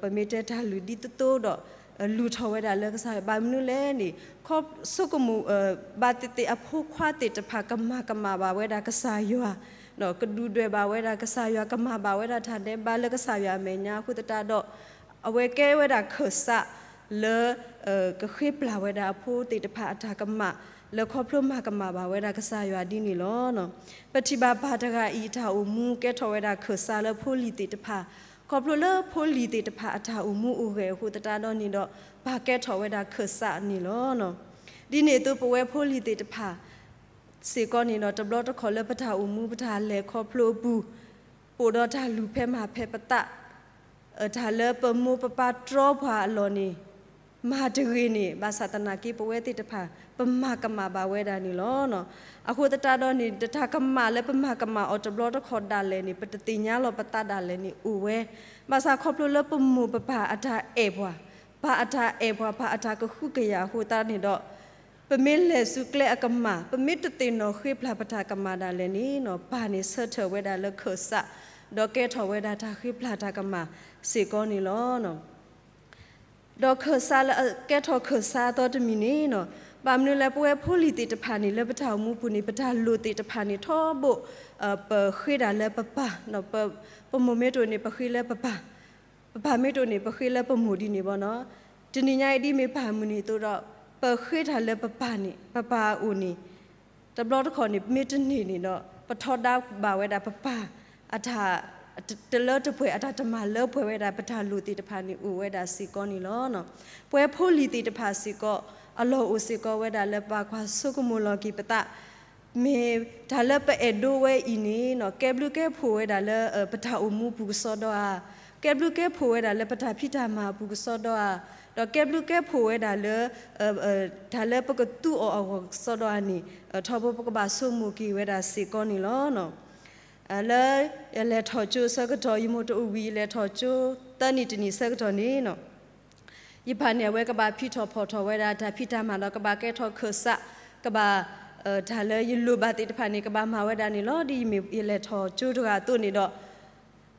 ပမ့ၢ်တဲတၢ်လုၢ်ဒ်သိးသိးဒီး လုၢ်ထီၣ်ဝဲဒၣ်လၢကစၢ်ယွၤ ဘၣ်မနုၤလဲၣ်န့ၣ် ဆိကမိၣ် ဘၣ်သ့ၣ်သ့ၣ်အဖိခွါသ့ၣ်တဖၣ်ကမၤကမၣ်ဘၣ်ဝဲဒၣ်ကစၢ်ယွၤ, ကဒုၣ်ဒွဲၣ်ဘၣ်ဝဲဒၣ်ကစၢ်ယွၤ ကမၤဘၣ်ဝဲဒၣ်တၢ်ဒဲးဘးလၢကစၢ်ယွၤအမဲာ်ညါအဃိသတးဒီး အဝဲကဲဝဲဒၣ်ခၢၣ်စးလၢ ကဃ့ပျၢ်ဝဲဒၣ်အဖိသ့ၣ်တဖၣ်အတၢ်ကမၣ် လၢခီဖျိမၤကမၣ်ဘၣ်ဝဲဒၣ်ကစၢ်ယွၤဒ်န့ၣ်လီၤ. ပထံၣ်ဘၣ်ပၢ်တဂၤအံၤအတၢ်အိၣ်မူ ကဲထီၣ်ဝဲဒၣ်ခၢၣ်စးလၢဖိလံၤသ့ၣ်တဖၣ်, ခီဖျိလၢဖိလံၤသ့ၣ်တဖၣ်အတၢ်အိၣ်မူအိၣ်ဂဲၤအဃိသတးဒီးန့ၣ်ဒီး ပၢ်ကဲထီၣ်ဝဲဒၣ်ခၢၣ်စးန့ၣ်လီၤ. ဒ်န့ၣ်အသိးပဝဲဖိလံၤသ့ၣ်တဖၣ် စ့ၢ်ကီးန့ၣ်ဒီး တဘျီတခီၣ်လၢပတၢ်အိၣ်မူပတၢ်လဲၤခီဖျိအပူၤ ပအိၣ်ဒီးတၢ်လုၢ်ဖဲမၤဖဲပသး, တၢ်လၢပမိၢ်ပပၢ်တြီပှၤအလီၢ်န့ၣ် မၤတဂ့ၤန့ၣ် ဘၣ်ဆၣ်သနာ်က့ ပဝဲသ့ၣ်တဖၣ် ပမၤကမၣ်ဘၣ်ဝဲဒၣ်န့ၣ်လီၤ. အဃိသတးဒီးန့ၣ် တၢ်ကမၣ်လၢပမၤကမၣ်အီၤတဘျီတခီၣ်ဒၣ်လဲာ်န့ၣ် ပတသ့ၣ်ညါလီၤပသးဒၣ်လဲာ်န့ၣ်အိၣ်ဝဲ, ဘၣ်ဆၣ်ခီဖျိလၢပမိၢ်ပပၢ်အတၢ်အဲၣ်ပှၤ, ပၢ်အတၢ်အဲၣ်ပှၤ ပၢ်အတၢ်ကဟုကယာ်အဃိသတးန့ၣ်ဒီး ပမ့ၢ်လဲၤဆူကျဲအကမၣ် ပမ့ၢ်တသ့ၣ်နီၣ်ဃ့ပျၢ်ပတၢ်ကမၣ်ဒၣ်လဲာ်န့ၣ် ပၢ်န့ၣ်ဆၢထၢၣ်ဝဲဒၣ်လၢခၢၣ်စး ဒီးကဲထီၣ်ဝဲဒၣ်တၢ်ဃ့ပျၢ်တၢ်ကမၣ်စ့ၢ်ကီးန့ၣ်လီၤ. ဒီးခၢၣ်စးလၢကဲထီၣ်ခၢၣ်စးအသီတမံၤန့ၣ် ဘၣ်မနုၤလဲၣ် ပဝဲဖိလံၤသ့ၣ်တဖၣ်န့ၣ် လၢပတၢ်အိၣ်မူပူၤန့ၣ် ပတၢ်လိၣ်သ့ၣ်တဖၣ်န့ၣ်ထီဘိ ပဃ့ဒၣ်လၢပပၢ်, ပမိၢ်မ့ၢ်တအိၣ်န့ၣ် ပဃ့လၢပပၢ်, ပပၢ်မ့ၢ်တအိၣ်န့ၣ် ပဃ့လၢပမိၢ်ဒ်န့ၣ်ဘၣ်နီၤ. တနံၤညါအံၤဒ်မ့ၢ်ပၢ်မုၢ်နံၤအသိးဒီး ပဃ့တၢ်လၢပပၢ်န့ၣ် ပပၢ်အအိၣ်န့ၣ် တဘျီတခီၣ်န့ၣ် ပမ့ၢ်တန့ၢ်န့ၣ်ဒီး ပထီဒါဘၣ်ဝဲဒၣ်ပပၢ်အတၢ် တလၢတပှဲၤအတၢ်တမၤလၢပှဲၤဝဲဒၣ် ပတၢ်လိၣ်သ့ၣ်တဖၣ်န့ၣ်အိၣ်ဝဲဒၣ်စ့ၢ်ကီးန့ၣ်လီၤ. ပဝဲဖိလံၤသ့ၣ်တဖၣ်စ့ၢ်ကီး အလီၢ်အိၣ်စ့ၢ်ကီးဝဲဒၣ်လၢပာ်ကွၢ်ဆိကမိၣ်လီၤက့ၤပသး မ့ၢ်တၢ်လၢပအဲၣ်ဒိးဝဲအံၤန့ၣ် ကဲဘျုးကဲဖှိၣ်ဝဲဒၣ်လၢ ပတၢ်အိၣ်မူပူၤကစီဒီဧါ, ကဲဘျုးကဲဖှိၣ်ဝဲဒၣ်လၢပတၢ်ဖံးတၢ်မၤအပူၤကစီဒီဧါ, ဒီးကဲဘျုးကဲဖှိၣ်ဝဲဒၣ်လၢ တၢ်လၢပကသူအီၤအဂီၢ်ကစီဒီဧါန့ၣ် ထီဘိပကဘၣ်ဆိကမိၣ်က့ၤဝဲဒၣ်စ့ၢ်ကီးန့ၣ်လီၤ. လၢယလဲၤထီၣ်ကၠိဆၢကတီၢ် ယမိၢ်တအိၣ်ဝံၤ ယလဲၤထီၣ်ကၠိသၢနံၣ်တနံၣ်ဆၢကတီၢ်န့ၣ် ယပၢ်န့ၣ် အဝဲကဘၣ်ဖံးထီၣ်ဖီၣ်ထီၣ်ဝဲဒၣ်တၢ်ဖံးတၢ်မၤဒီး ကဘၣ်ကဲထီၣ်ခၢၣ်စး, ကဘၣ် တၢ်လၢယလိၣ်ဘၣ်သ့ၣ်တဖၣ်န့ၣ် ကဘၣ်မၤဝဲဒၣ်န့ၣ်လီၤ. ဒ်ယမ့ၢ်ယလဲၤထီၣ်ကၠိတဂၤအသိးန့ၣ်ဒီး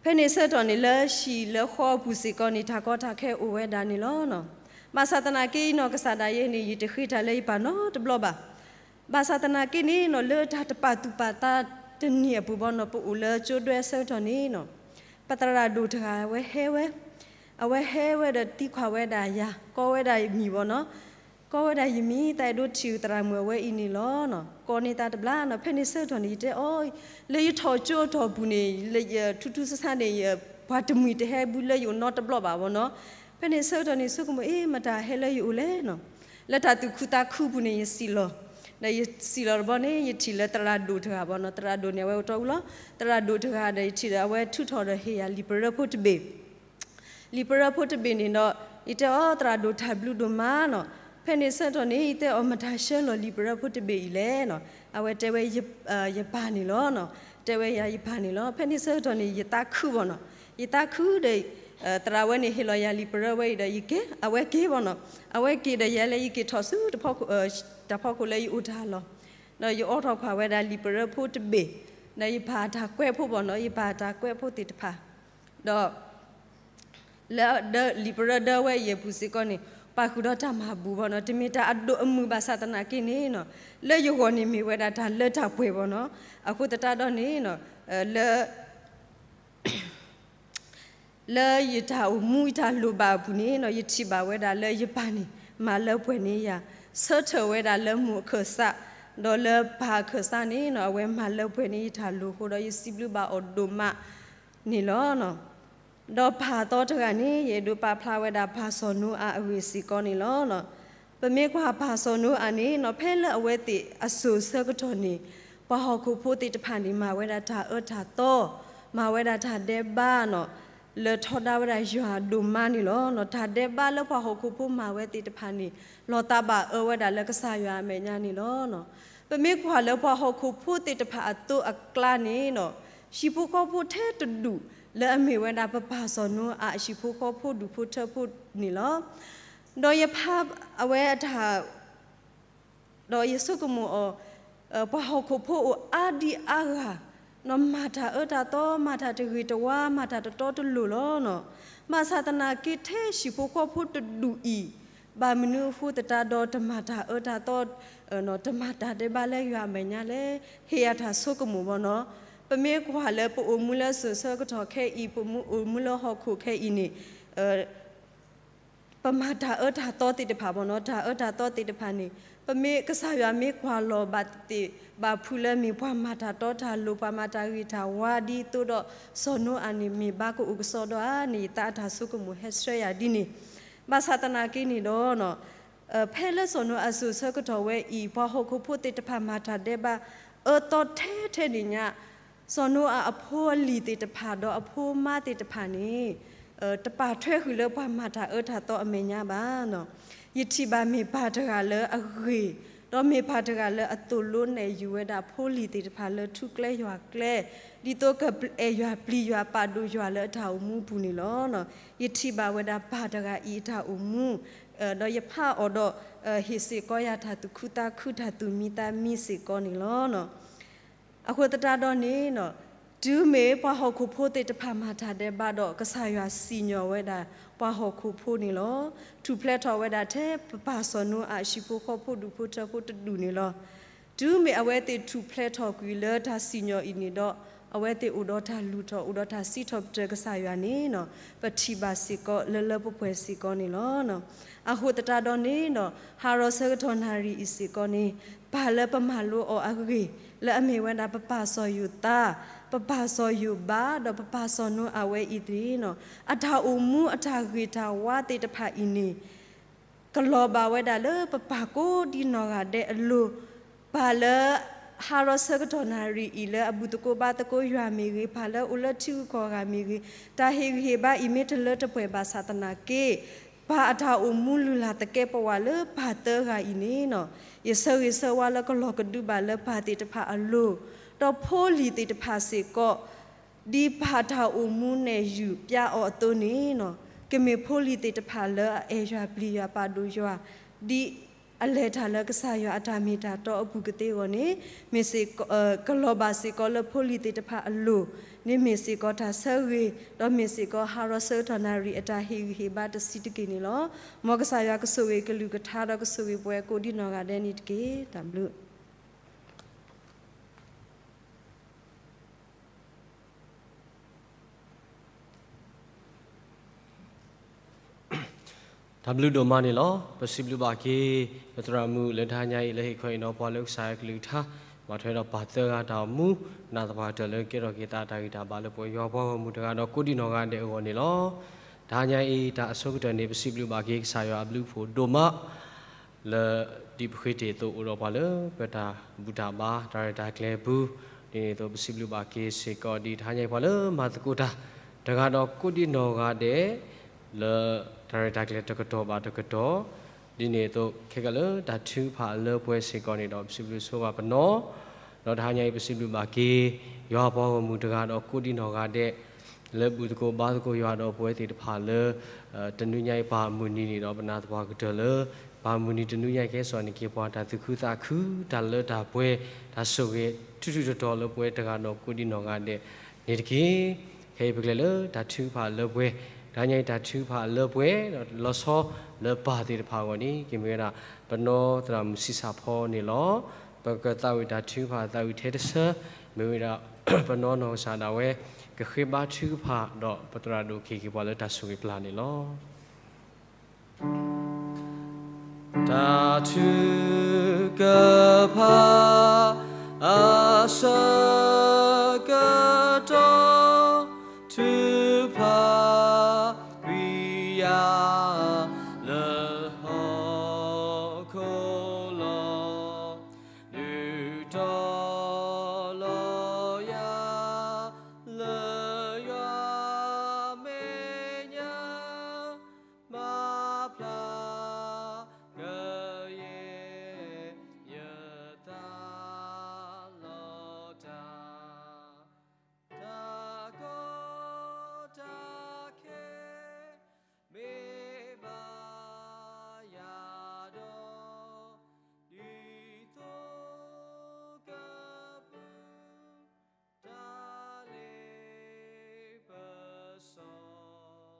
ဖဲန့ၣ်ဆၢကတီၢ်န့ၣ် လၢဟံၣ်လၢဃီအပူၤစ့ၢ်ကီးန့ၣ် တၢ်ကီတၢ်ခဲအိၣ်ဝဲဒၣ်န့ၣ်လီၤ. ဘၣ်ဆၣ်သနာ်က့ ယနီၢ်ကစၢ်ဒၣ်ယဲန့ၣ် ယတဃ့တၢ်လၢယပၢ်နီတဘျီဘၣ်. ဘၣ်ဆၣ်သနာ်က့န့ၣ်နီၤ လၢတၢ်တပာ်သူၣ်ပာ်သးတနံၤအပူၤဘီနီၤ ပအိၣ်လၢကၠိဒွဲဆၢကတီၢ်န့ၣ်နီၤ ပသရၣ်ဒိၣ်တဂၤအဝဲဟဲဝဲ, အဝဲဟဲဝဲဒီးသံကွၢ်ဝဲဒၣ်ယၤ ကိးဝဲဒၣ်ယမံၤဘီနီၤ, ကိးဝဲဒၣ်ယမံၤ သးအဲၣ်ဒိးထံၣ်သရၣ်မုၣ်အဝဲအံၤန့ၣ်လီၤ. ကိးန့ၢ်သးတဘျီနီၤ ဖဲန့ၣ်ဆၢကတီၢ်န့ၣ် ယတဲအီၤ လၢယထီၣ်ကၠိအတီၢ်ပူၤန့ၣ် လၢယထူထူဆါဆါန့ၣ် ပှၤတမှံၤတဟဲဘူးလၢယအိၣ်နီတဘျီဘၣ်ဘီနီၤ. ဖဲန့ၣ်ဆၢကတီၢ်န့ၣ် ဆိကမိၣ်အ့ မတၤဟဲလၢယအိၣ်လဲၣ်နီၤ. လၢတၢ်သူၣ်ခုသးခုပူၤန့ၣ် ယစံးလီၤ, ဒီးယစံးလီၤတဘျီန့ၣ် ယထံၣ်လၢသရၣ်ဒိၣ်တဂၤဘီနီၤ သရၣ်ဒိၣ်န့ၣ် အဝဲအိၣ်တီအူလီၤ. သရၣ်ဒိၣ်တဂၤဒီး ယထံၣ်ဒီးအဝဲထုးထီၣ်ဒီးဟ့ၣ်ယၤလံာ်ပရၢဖိတဘ့ၣ် လံာ်ပရၢဖိတဘ့ၣ်န့ၣ်ဒီး ယတဲအီၤ သရၣ်ဒိၣ်တၢ်ဘျုးဒိၣ်မးနီၤ. ဖဲန့ၣ်ဆၢကတီၢ်န့ၣ် ယတဲအီၤ မတၤဆှၢလီၤလံာ်ပရၢဖိတဘ့ၣ်အံၤလဲၣ်နီၤ. အဝဲတဲဝဲ ယပၢ်န့ၣ်လီၤ. တဲဝဲယၤယပၢ်န့ၣ်လီၤ. ဖဲန့ၣ်ဆၢကတီၢ်န့ၣ် ယသးခုဘီနီၤ. ယသးခုဒီး သရၣ်ဝဲန့ၣ်ဟ့ၣ်လီၤယၤလံာ်ပရၢဝဲအံၤဒီး ယက့ၤ အဝဲက့ၤဘီနီၤ. အဝဲက့ၤဒီးယဲလၢယက့ၤထီၣ်ဆူ တၢ်ဖီခိၣ်လၢယအိၣ်တၢ်လီၢ် ဒီးယအိးထီၣ်ကွၢ်ဝဲဒၣ်လံာ်ပရၢဖိတဘ့ၣ်, ဒီးယပၢ်အတၢ်ကွဲးဖိဘီနီၤ ယပၢ်အတၢ်ကွဲးဖိသ့ၣ်တဖၣ်, ဒီး လၢလံာ်ပရၢဒၢဝဲအံၤအပူၤစ့ၢ်ကီးန့ၣ် ပာ်ဃုာ်ဒီးတၢ်မၤဘူၣ်ဘီနီၤ တမ့ၢ်တၢ်အဒိၣ်အမုၢ်ဘၣ်ဆၣ်သနာ်က့န့ၣ်နီၤ လၢယဂီၢ်န့ၣ်မ့ၢ်ဝဲဒၣ်တၢ်လၢတၢ်ပှဲၤဘီနီၤ. အဃိသတးဒီးန့ၣ် လၢ လၢယတၢ်အိၣ်မူယတၢ်လိၣ်ဘၣ်အပူၤန့ၣ်နီၤ ယထံၣ်ဘၣ်ဝဲဒၣ်လၢယပၢ်န့ၣ် မၤလၢပှဲၤန့ၢ်ယၤ, ဆၢထၢၣ်ဝဲဒၣ်လၢမိၢ်အခၢၣ်စး ဒီးလၢပၢ်အခၢၣ်စးန့ၣ်နီၤ အဝဲမၤလၢပှဲၤန့ၢ်ယတၢ်လိၣ်အဃိဒီး ယစံးဘျုးဘၣ်အီၤဒိၣ်မးန့ၣ်လီၤ. ဒီးပၢ်သီတဂၤန့ၣ် ယအဲၣ်ဒိးပာ်ဖျါဝဲဒၣ်ပၢ်စီၤနိအၤအဂ့ၢ်စ့ၢ်ကီးန့ၣ်လီၤ. ပမ့ၢ်ကွၢ်ပၢ်စီၤနိအၤန့ၣ်နီၤ ဖဲလၢအဝဲသ့ၣ်အစိၤဆၢကတီၢ်န့ၣ် ပှၤဟီၣ်ခိၣ်ဖိသ့ၣ်တဖၣ်န့ၣ် မၤဝဲဒၣ်တၢ်အၢတၢ်သီ, မၤဝဲဒၣ်တၢ်ဒဲးဘးနီၤ လၢထီဒါဝဲဒၣ်ယွၤဒိၣ်မးန့ၣ်လီၤ. တၢ်ဒဲးဘးလၢပှၤဟီၣ်ခိၣ်ဖိမၤဝဲသ့ၣ်တဖၣ်န့ၣ် လီၤသးဘၣ်အၢဝဲဒၣ်လၢကစၢ်ယွၤအမဲာ်ညါန့ၣ်လီၤ. ပမ့ၢ်ကွၢ်လၢပှၤဟီၣ်ခိၣ်ဖိသ့ၣ်တဖၣ်အသိးအကျါန့ၣ်နီၤ ဟံၣ်ဖိဃီဖိထဲတဒူၣ် လၢအမ့ၢ်ဝဲဒၣ်ပပၢ်စီၤနိအၤအဟံၣ်ဖိဃီဖိဒူၣ်ဖိထၢဖိန့ၣ်လီၤ. ဒီးယဖးအဝဲအတၢ် ဒီးယဆိကမိၣ်အီၤ ပှၤဟီၣ်ခိၣ်ဖိအိၣ်အါဒံအါဂၤ နီၤ မၤတၢ်အၢတၢ်သီ မၤတၢ်တဂ့ၤတဝါ မၤတၢ်တတီတလိၤလီၤနီၤ. ဘၣ်ဆၣ်သနာ်က့ ထဲဟံၣ်ဖိဃီဖိတဒူၣ်အံၤ ဘၣ်မနုၤအဃိသတးဒီး တမၤတၢ်အၢတၢ်သီ တမၤတၢ်ဒဲးဘးလၢယွၤအမဲာ်ညါလဲၣ် ဟ့ၣ်ယၤတၢ်ဆိကမိၣ်ဘီနီၤ. ပမ့ၢ်ကွၢ်လၢပအိၣ်မူလၢစိၤဆၢကတီၢ်ခဲအံၤ ပအိၣ်မူလၢဟီၣ်ခိၣ်ခဲအံၤန့ၣ် ပမၤတၢ်အၢတၢ်သီသ့ၣ်တဖၣ်ဘီနီၤ တၢ်အၢတၢ်သီသ့ၣ်တဖၣ်န့ၣ် ပမ့ၢ်ကစၢ်ယွၤမ့ၢ်ကွၢ်လီၤဘၣ်သ့ၣ်ဘၣ်ဖုးလၢမ့ၢ်ပှၤမၤတၢ်တီတၢ်လိၤ ပှၤမၤတၢ်ဂ့ၤတၢ်ဝါဒ်သိးဒီး စီၤနိအၤန့ၣ် မ့ၢ်ဘၣ်ကအိၣ်ကစီဒီဧါန့ၣ် ယသးအတၢ်ဆိကမိၣ်ဟဲဆှၢယၤဒ်န့ၣ်. ဘၣ်ဆၣ်သနာ်က့န့ၣ်ဒီး ဖဲလၢစီၤနိအၤအစိၤဆၢကတီၢ်ဝဲအံၤ ပှၤဟီၣ်ခိၣ်ဖိသ့ၣ်တဖၣ်မၤတၢ်ဒဲးဘး အၢသီထဲထဲန့ၣ်ညါ စီၤနိအၤအဖိအလံၤသ့ၣ်တဖၣ်ဒီးအဖိမါသ့ၣ်တဖၣ်န့ၣ် တပာ်ထွဲဃုာ်လၢပှၤမၤတၢ်အၢတၢ်သီအမဲာ်ညါဘၣ်နီၤ. ယထံၣ်ဘၣ်မ့ၢ်ပၢ်တဂၤလၢအဂ့ၤ, ဒီးမ့ၢ်ပၢ်တဂၤလၢအသိၣ်လိနဲၣ်ယုၤဝဲဒၣ်ဖိလံၤသ့ၣ်တဖၣ်လၢထူကျဲယွၤကျဲ, ဒ်သိးကအဲၣ်ယွၤပျံၤယွၤပာ်ဒိၣ်ယွၤလၢအတၢ်အိၣ်မူအပူၤန့ၣ်လီၤ. ယထံၣ်ဘၣ်ဝဲဒၣ်ပၢ်တဂၤအံၤအတၢ်အိၣ်မူ ဒီးယဖးအီၤဒီး ဟ့ၣ်စ့ၢ်ကီးယၤတၢ်သူၣ်ခုသးခုတၢ်သူၣ်မံသးမံစ့ၢ်ကီးန့ၣ်လီၤ. အဃိသတးဒီးန့ၣ် တုၤမ့ၢ်ပှၤဟီၣ်ခိၣ်ဖိသ့ၣ်တဖၣ်မၤတၢ်ဒဲးဘးဒီး ကစၢ်ယွၤစံၣ်ညီၣ်ဝဲဒၣ်ပှၤဟီၣ်ခိၣ်ဖိန့ၣ်လီၤ. ထူၣ်ဖျဲးထီၣ်ဝဲဒၣ်ထဲပပၢ်စီၤနိအၤအဟံၣ်ဖိဃီဖိဒူၣ်ဖိထၢဖိတဒူၣ်န့ၣ်လီၤ. တုၤမ့ၢ်အဝဲသ့ၣ်ထူၣ်ဖျဲးထီၣ်ကွံာ်လၢတၢ်စံၣ်ညီၣ်အံၤန့ၣ်ဒီး အဝဲသ့ၣ်အိၣ်ဒီးတၢ်လုၢ်ထီၣ် အိၣ်ဒီးတၢ်စံးထီၣ်ပတြၢၤကစၢ်ယွၤန့ၣ် ပထံၣ်ဘၣ်စ့ၢ်ကီးလၢလၢပှဲၤပှဲၤစ့ၢ်ကီးန့ၣ်လီၤ. အဃိသတးဒီးန့ၣ်ဒီး ဟါရီၣ်ဆၢကတီၢ်နၣ်ရံၣ်အံၤစ့ၢ်ကီးန့ၣ် ပၢ်လၢပမၤလိအီၤအဂ့ၢ် လၢအမ့ၢ်ဝဲဒၣ်ပပၢ်စီၤယိၤသး, ပပၢ်စီၤယိၤဘး ဒီးပပၢ်စီၤနိအၤဝဲအံၤသ့ၣ်န့ၣ် အတၢ်အိၣ်မူအတၢ်ဂ့ၤတၢ်ဝါသ့ၣ်တဖၣ်အံၤန့ၣ် ကလီၤဘၣ်ဝဲဒၣ်လၢပပၢ်ကိးဒံနီၢ်ဂၤဒဲးအလိၤ, ပၢ်လၢ ဟါရီၣ်ဆၢကတီၢ်နၣ်ရံၣ်အံၤ လၢအဘူၣ်သကိးဘါသကိးယွၤမ့ၢ်ဂ့ၤ, ပၢ်လၢအိၣ်လၢထံဂုၤကီၢ်ဂၤမ့ၢ်ဂ့ၤ, တၢ်ဟ့ၣ်ဂံၢ်ဟ့ၣ်ဘါအံၤမ့ၢ်တလၢတပှဲၤဘၣ်ဆၣ်သနာ်က့ ပၢ်အတၢ်အိၣ်မူလုၢ်လၢ်သကဲးပဝးလၢပၢ်သၢဂၤအံၤန့ၣ် ယဆၢဂ့ၤဆၢဝါလၢကလီၤကဒုဘၣ်လၢပၢ်သ့ၣ်တဖၣ်အလိၤ, ဒီးဖိလံၤသ့ၣ်တဖၣ်စ့ၢ်ကီး ဒ်ပၢ်တၢ်အိၣ်မူနဲၣ်ယုၢ်ပျါအီၤအသိးန့ၣ် ကမ့ၢ်ဖိလံၤသ့ၣ်တဖၣ်လၢအအဲၣ်ယွၤပျံၤယွၤပာ်ဒိၣ်ယွၤ, ဒ်အလဲၤတၢ်လၢကစၢ်ယွၤအတၢ်မ့ၢ်တၢ်တီအပူၤကသ့အဂီၢ်န့ၣ် မ့ၢ်စ့ၢ်ကီး ကလီၤဘၣ်စ့ၢ်ကီးလၢဖိလံၤသ့ၣ်တဖၣ်အလိၤန့ၣ် မ့ၢ်စ့ၢ်ကီးတၢ်ဆၢဂ့ၤ, ဒီးမ့ၢ်စ့ၢ်ကီးဟါရီၣ်ဆၢကတီၢ်နၣ်ရံၣ်အတၢ်ဟ့ၣ်ဂံၢ်ဟ့ၣ်ဘါတဆံးတက့ၢ်န့ၣ်လီၤ. မ်ကစၢ်ယွၤကဆိၣ်ဂ့ၤကလုၢ်ကထါဒီးကဆိၣ်ဂ့ၤပှၤကိးဒံနီၢ်ဂၤဒဲးန့ၣ်တက့ၢ်. တၢ်ဘျုး တၢ်ဘျုးဒိၣ်မးန့ၣ်လီၤ. ပစံးဘျုးဘၣ်က့ၤ ပသရၣ်မုၣ်လၢတဟါညါအံၤ လၢဟ့ၣ်ခီဟ့ၣ်နီၤပှၤလၢကစၢ်ယွၤကလုၢ်ကထါ, ဘၣ်ထွဲဒီးပၢ်သၢဂၤတၢ်အိၣ်မူ, ပနာ်သပှၢ်ကတၢၢ်လၢကဲထီၣ်က့ၤသးတၢ်ဂံၢ်တၢ်ဘါလၢပဝဲယွၤပှၤဂီၢ်မုၢ်တဂၤဒီးကိးဒံနီၢ်ဂၤဒဲးအဂီၢ်န့ၣ်လီၤ. တဟါညါအံၤ တၢ်အဆိကတၢၢ်န့ၣ် ပစံးဘျုးဘၣ်က့ၤကစၢ်ယွၤအဘျုးအဖှိၣ်ဒိၣ်မး လၢဒ်ပဃ့တ့ၢ်အသိးအိၣ်ဒီးပှၤလၢပတၢ်ဘူၣ်တၢ်ဘါတၢ်ရဲၣ်တၢ်ကျဲၤအပူၤ, ဒ်န့ၣ်အသိးပစံးဘျုးဘၣ်က့ၤစ့ၢ်ကီးဒ်တဟါညါအံၤပှၤလၢမၤသကိးတၢ် တဂၤဒီးကိးဒံနီၢ်ဂၤဒဲး လၢတၢ်ရဲၣ်တၢ်ကျဲၤတကတီၢ်ဘၣ်တကတီၢ်, ဒ်န့ၣ်အသိးခဲကလၢာ်တၢ်ထုကဖၣ်အလၢပှဲၤစ့ၢ်ကီးန့ၣ်ဒီး ပစံးဘျုးဆိဘၣ်ပနီၢ်, ဒီးတဟါညါအံၤပစံးဘျုးဘၣ်က့ၤ ယွၤပှၤဂီၢ်မုၢ်တဂၤဒီးကိးဒံနီၢ်ဂၤဒဲး လၢဘူၣ်သကိးဘါသကိးယွၤဒီးပဝဲသ့ၣ်တဖၣ်လၢ တနွံညါအံၤပၢ်မုၢ်နံၤန့ၣ်ဒီး ပနာ်သပှၢ်ကတၢၢ်လၢ ပၢ်မုၢ်နံၤတနွံညါအံၤကဟဲစိာ်န့ၢ်က့ၤပှၤတၢ်သူၣ်ခုသးခု တၢ်လၢတၢ်ပှဲၤ တၢ်ဆိၣ်ဂ့ၤ ထူးထူးတီၤတီၤလၢပဝဲတဂၤဒီးကိးဒံနီၢ်ဂၤဒဲးန့ၣ်တက့ၢ်. ခဲအံၤပကလဲၤလၢတၢ်ထုကဖၣ်အလၢပှဲၤ, တဟါညါအံၤတၢ်ထုကဖၣ်အလၢပှဲၤဒီးလီၤဆီလၢပၢ်သ့ၣ်တဖၣ်အဂီၢ်န့ၣ် ကမ့ၢ်ဝဲဒၣ် ပနီၢ်သရၣ်မုၣ်ဆံးစၢ်ဖီန့ၣ်လီၤ. ပကသးဝံၣ်တၢ်ထုကဖၣ်သးဝံၣ်ထဲတဆၢ မ့ၢ်ဝဲဒၣ် ပနီၢ်နီၢ်ကစၢ်ဒၣ်ဝဲ ကဃ့ဘါထုကဖၣ်ဒီးပသရၣ်ဒိၣ်က့ၤက့ၤပှၤလၢတၢ်ဆိၣ်ဂ့ၤပျၢ်န့ၣ်လီၤ. တၢ်ထုကဖၣ်အဆၢကတီၢ် ထုကဖၣ်ကွံာ်ယၤလၢဟီၣ်ခိၣ်လီၤ. ဒုးတီၤလီၤယၤ လၢယွၤမဲာ်ညါ မၤဖျါကယဲၢ် ယသးလီၤတၢ် တၢ်ကီတၢ်ခဲ မ့ၢ်ဘၣ်ယၤဒီး ဒ်သိးကပုၢ် တၢ်လ့ပစီ ယမုၢ်လၢ်တၢ် မ့ၢ်တၢ်အံၤ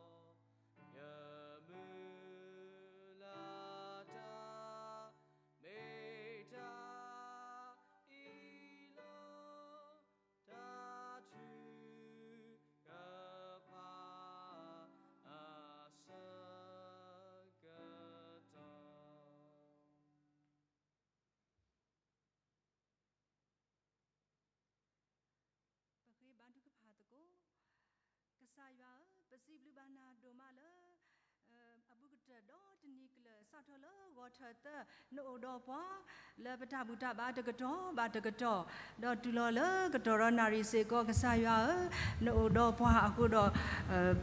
လီၤ. တၢ်ထုကဖၣ်အဆၢကတီၢ် ပဃ့ဘါထုကဖၣ်သကိး. ကစၢ်ယွၤဧၢ, ပစံးဘျုးဘၣ်နၤဒိၣ်မးလၢ အဘူးကတၢၢ်ဒီတနံၤကျၢၤ စးထီၣ်လၢဂီၤထၢၣ်သၢ နအိၣ်ဒီးပှၤ လၢပတၢ်ဘူၣ်တၢ်ဘါတကတီၢ်ဘၣ်တကတီၢ်, ဒီးတုၤလီၤလၢကတီၢ်ဒီးနၣ်ရံၣ်စ့ၢ်ကီး ကစၢ်ယွၤဧၢ, နအိၣ်ဒီးပှၤအဃိဒီး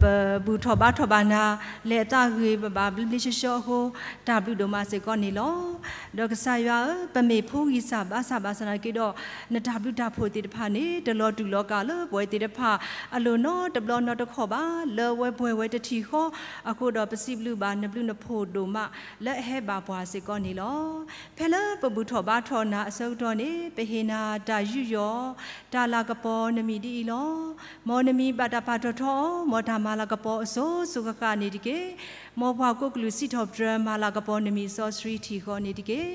ပဘူၣ်ထီၣ်ဘါထီၣ်ဘၣ်နၤ လဲၤသးဂ့ၤဘၣ်ဘျ့ဘျ့ဆှီဆှီအဃိ တၢ်ဘျုးဒိၣ်မးစ့ၢ်ကီးန့ၣ်လီၤ. ဒီးကစၢ်ယွၤဧၢ, ပမ့ၢ်ဖိဂံၢ်စၢ်ဘါစၢ်ဘၣ်ဆၣ်သနာ်က့ဒီး နတၢ်ဘျုးတၢ်ဖှိၣ်သ့ၣ်တဖၣ်န့ၣ် တလီၤတူာ်လီၤကာ်လၢပဝဲသ့ၣ်တဖၣ် အလိၤနီတဘျီနီတခီၣ်ဘၣ်, လၢဝဲပှဲၤဝဲတထံၣ်ဃီ, အဃိဒီးပစံးဘျုးဘၣ်နဘျုးနဖှိၣ်ဒိၣ်မး လၢအဟဲဘၣ်ပှၤစ့ၢ်ကီးန့ၣ်လီၤ. ဖဲလၢပဘူၣ်ထီၣ်ဘါထီၣ်နၤအဆၢကတီၢ်န့ၣ် ပဟ့ၣ်နၤတၢ်ယူးယီၣ် တၢ်လၤကပီၤနမံၤဒ်အံၤလီၤ. မ်နမံၤဘၣ်တၢ်ပာ်ထီၣ်ထီအီၤ, မ်တၢ်မၤလၤကပီၤအစိၤစိၤဃၣ်ဃၣ်န့ၣ်တက့ၢ်. မ်ပှၤကိးကလုာ်စံးထီၣ်ပတြၢၤမၤလၤကပီၤနမံၤစီဆှံထံၣ်ဃီန့ၣ်တက့ၢ်.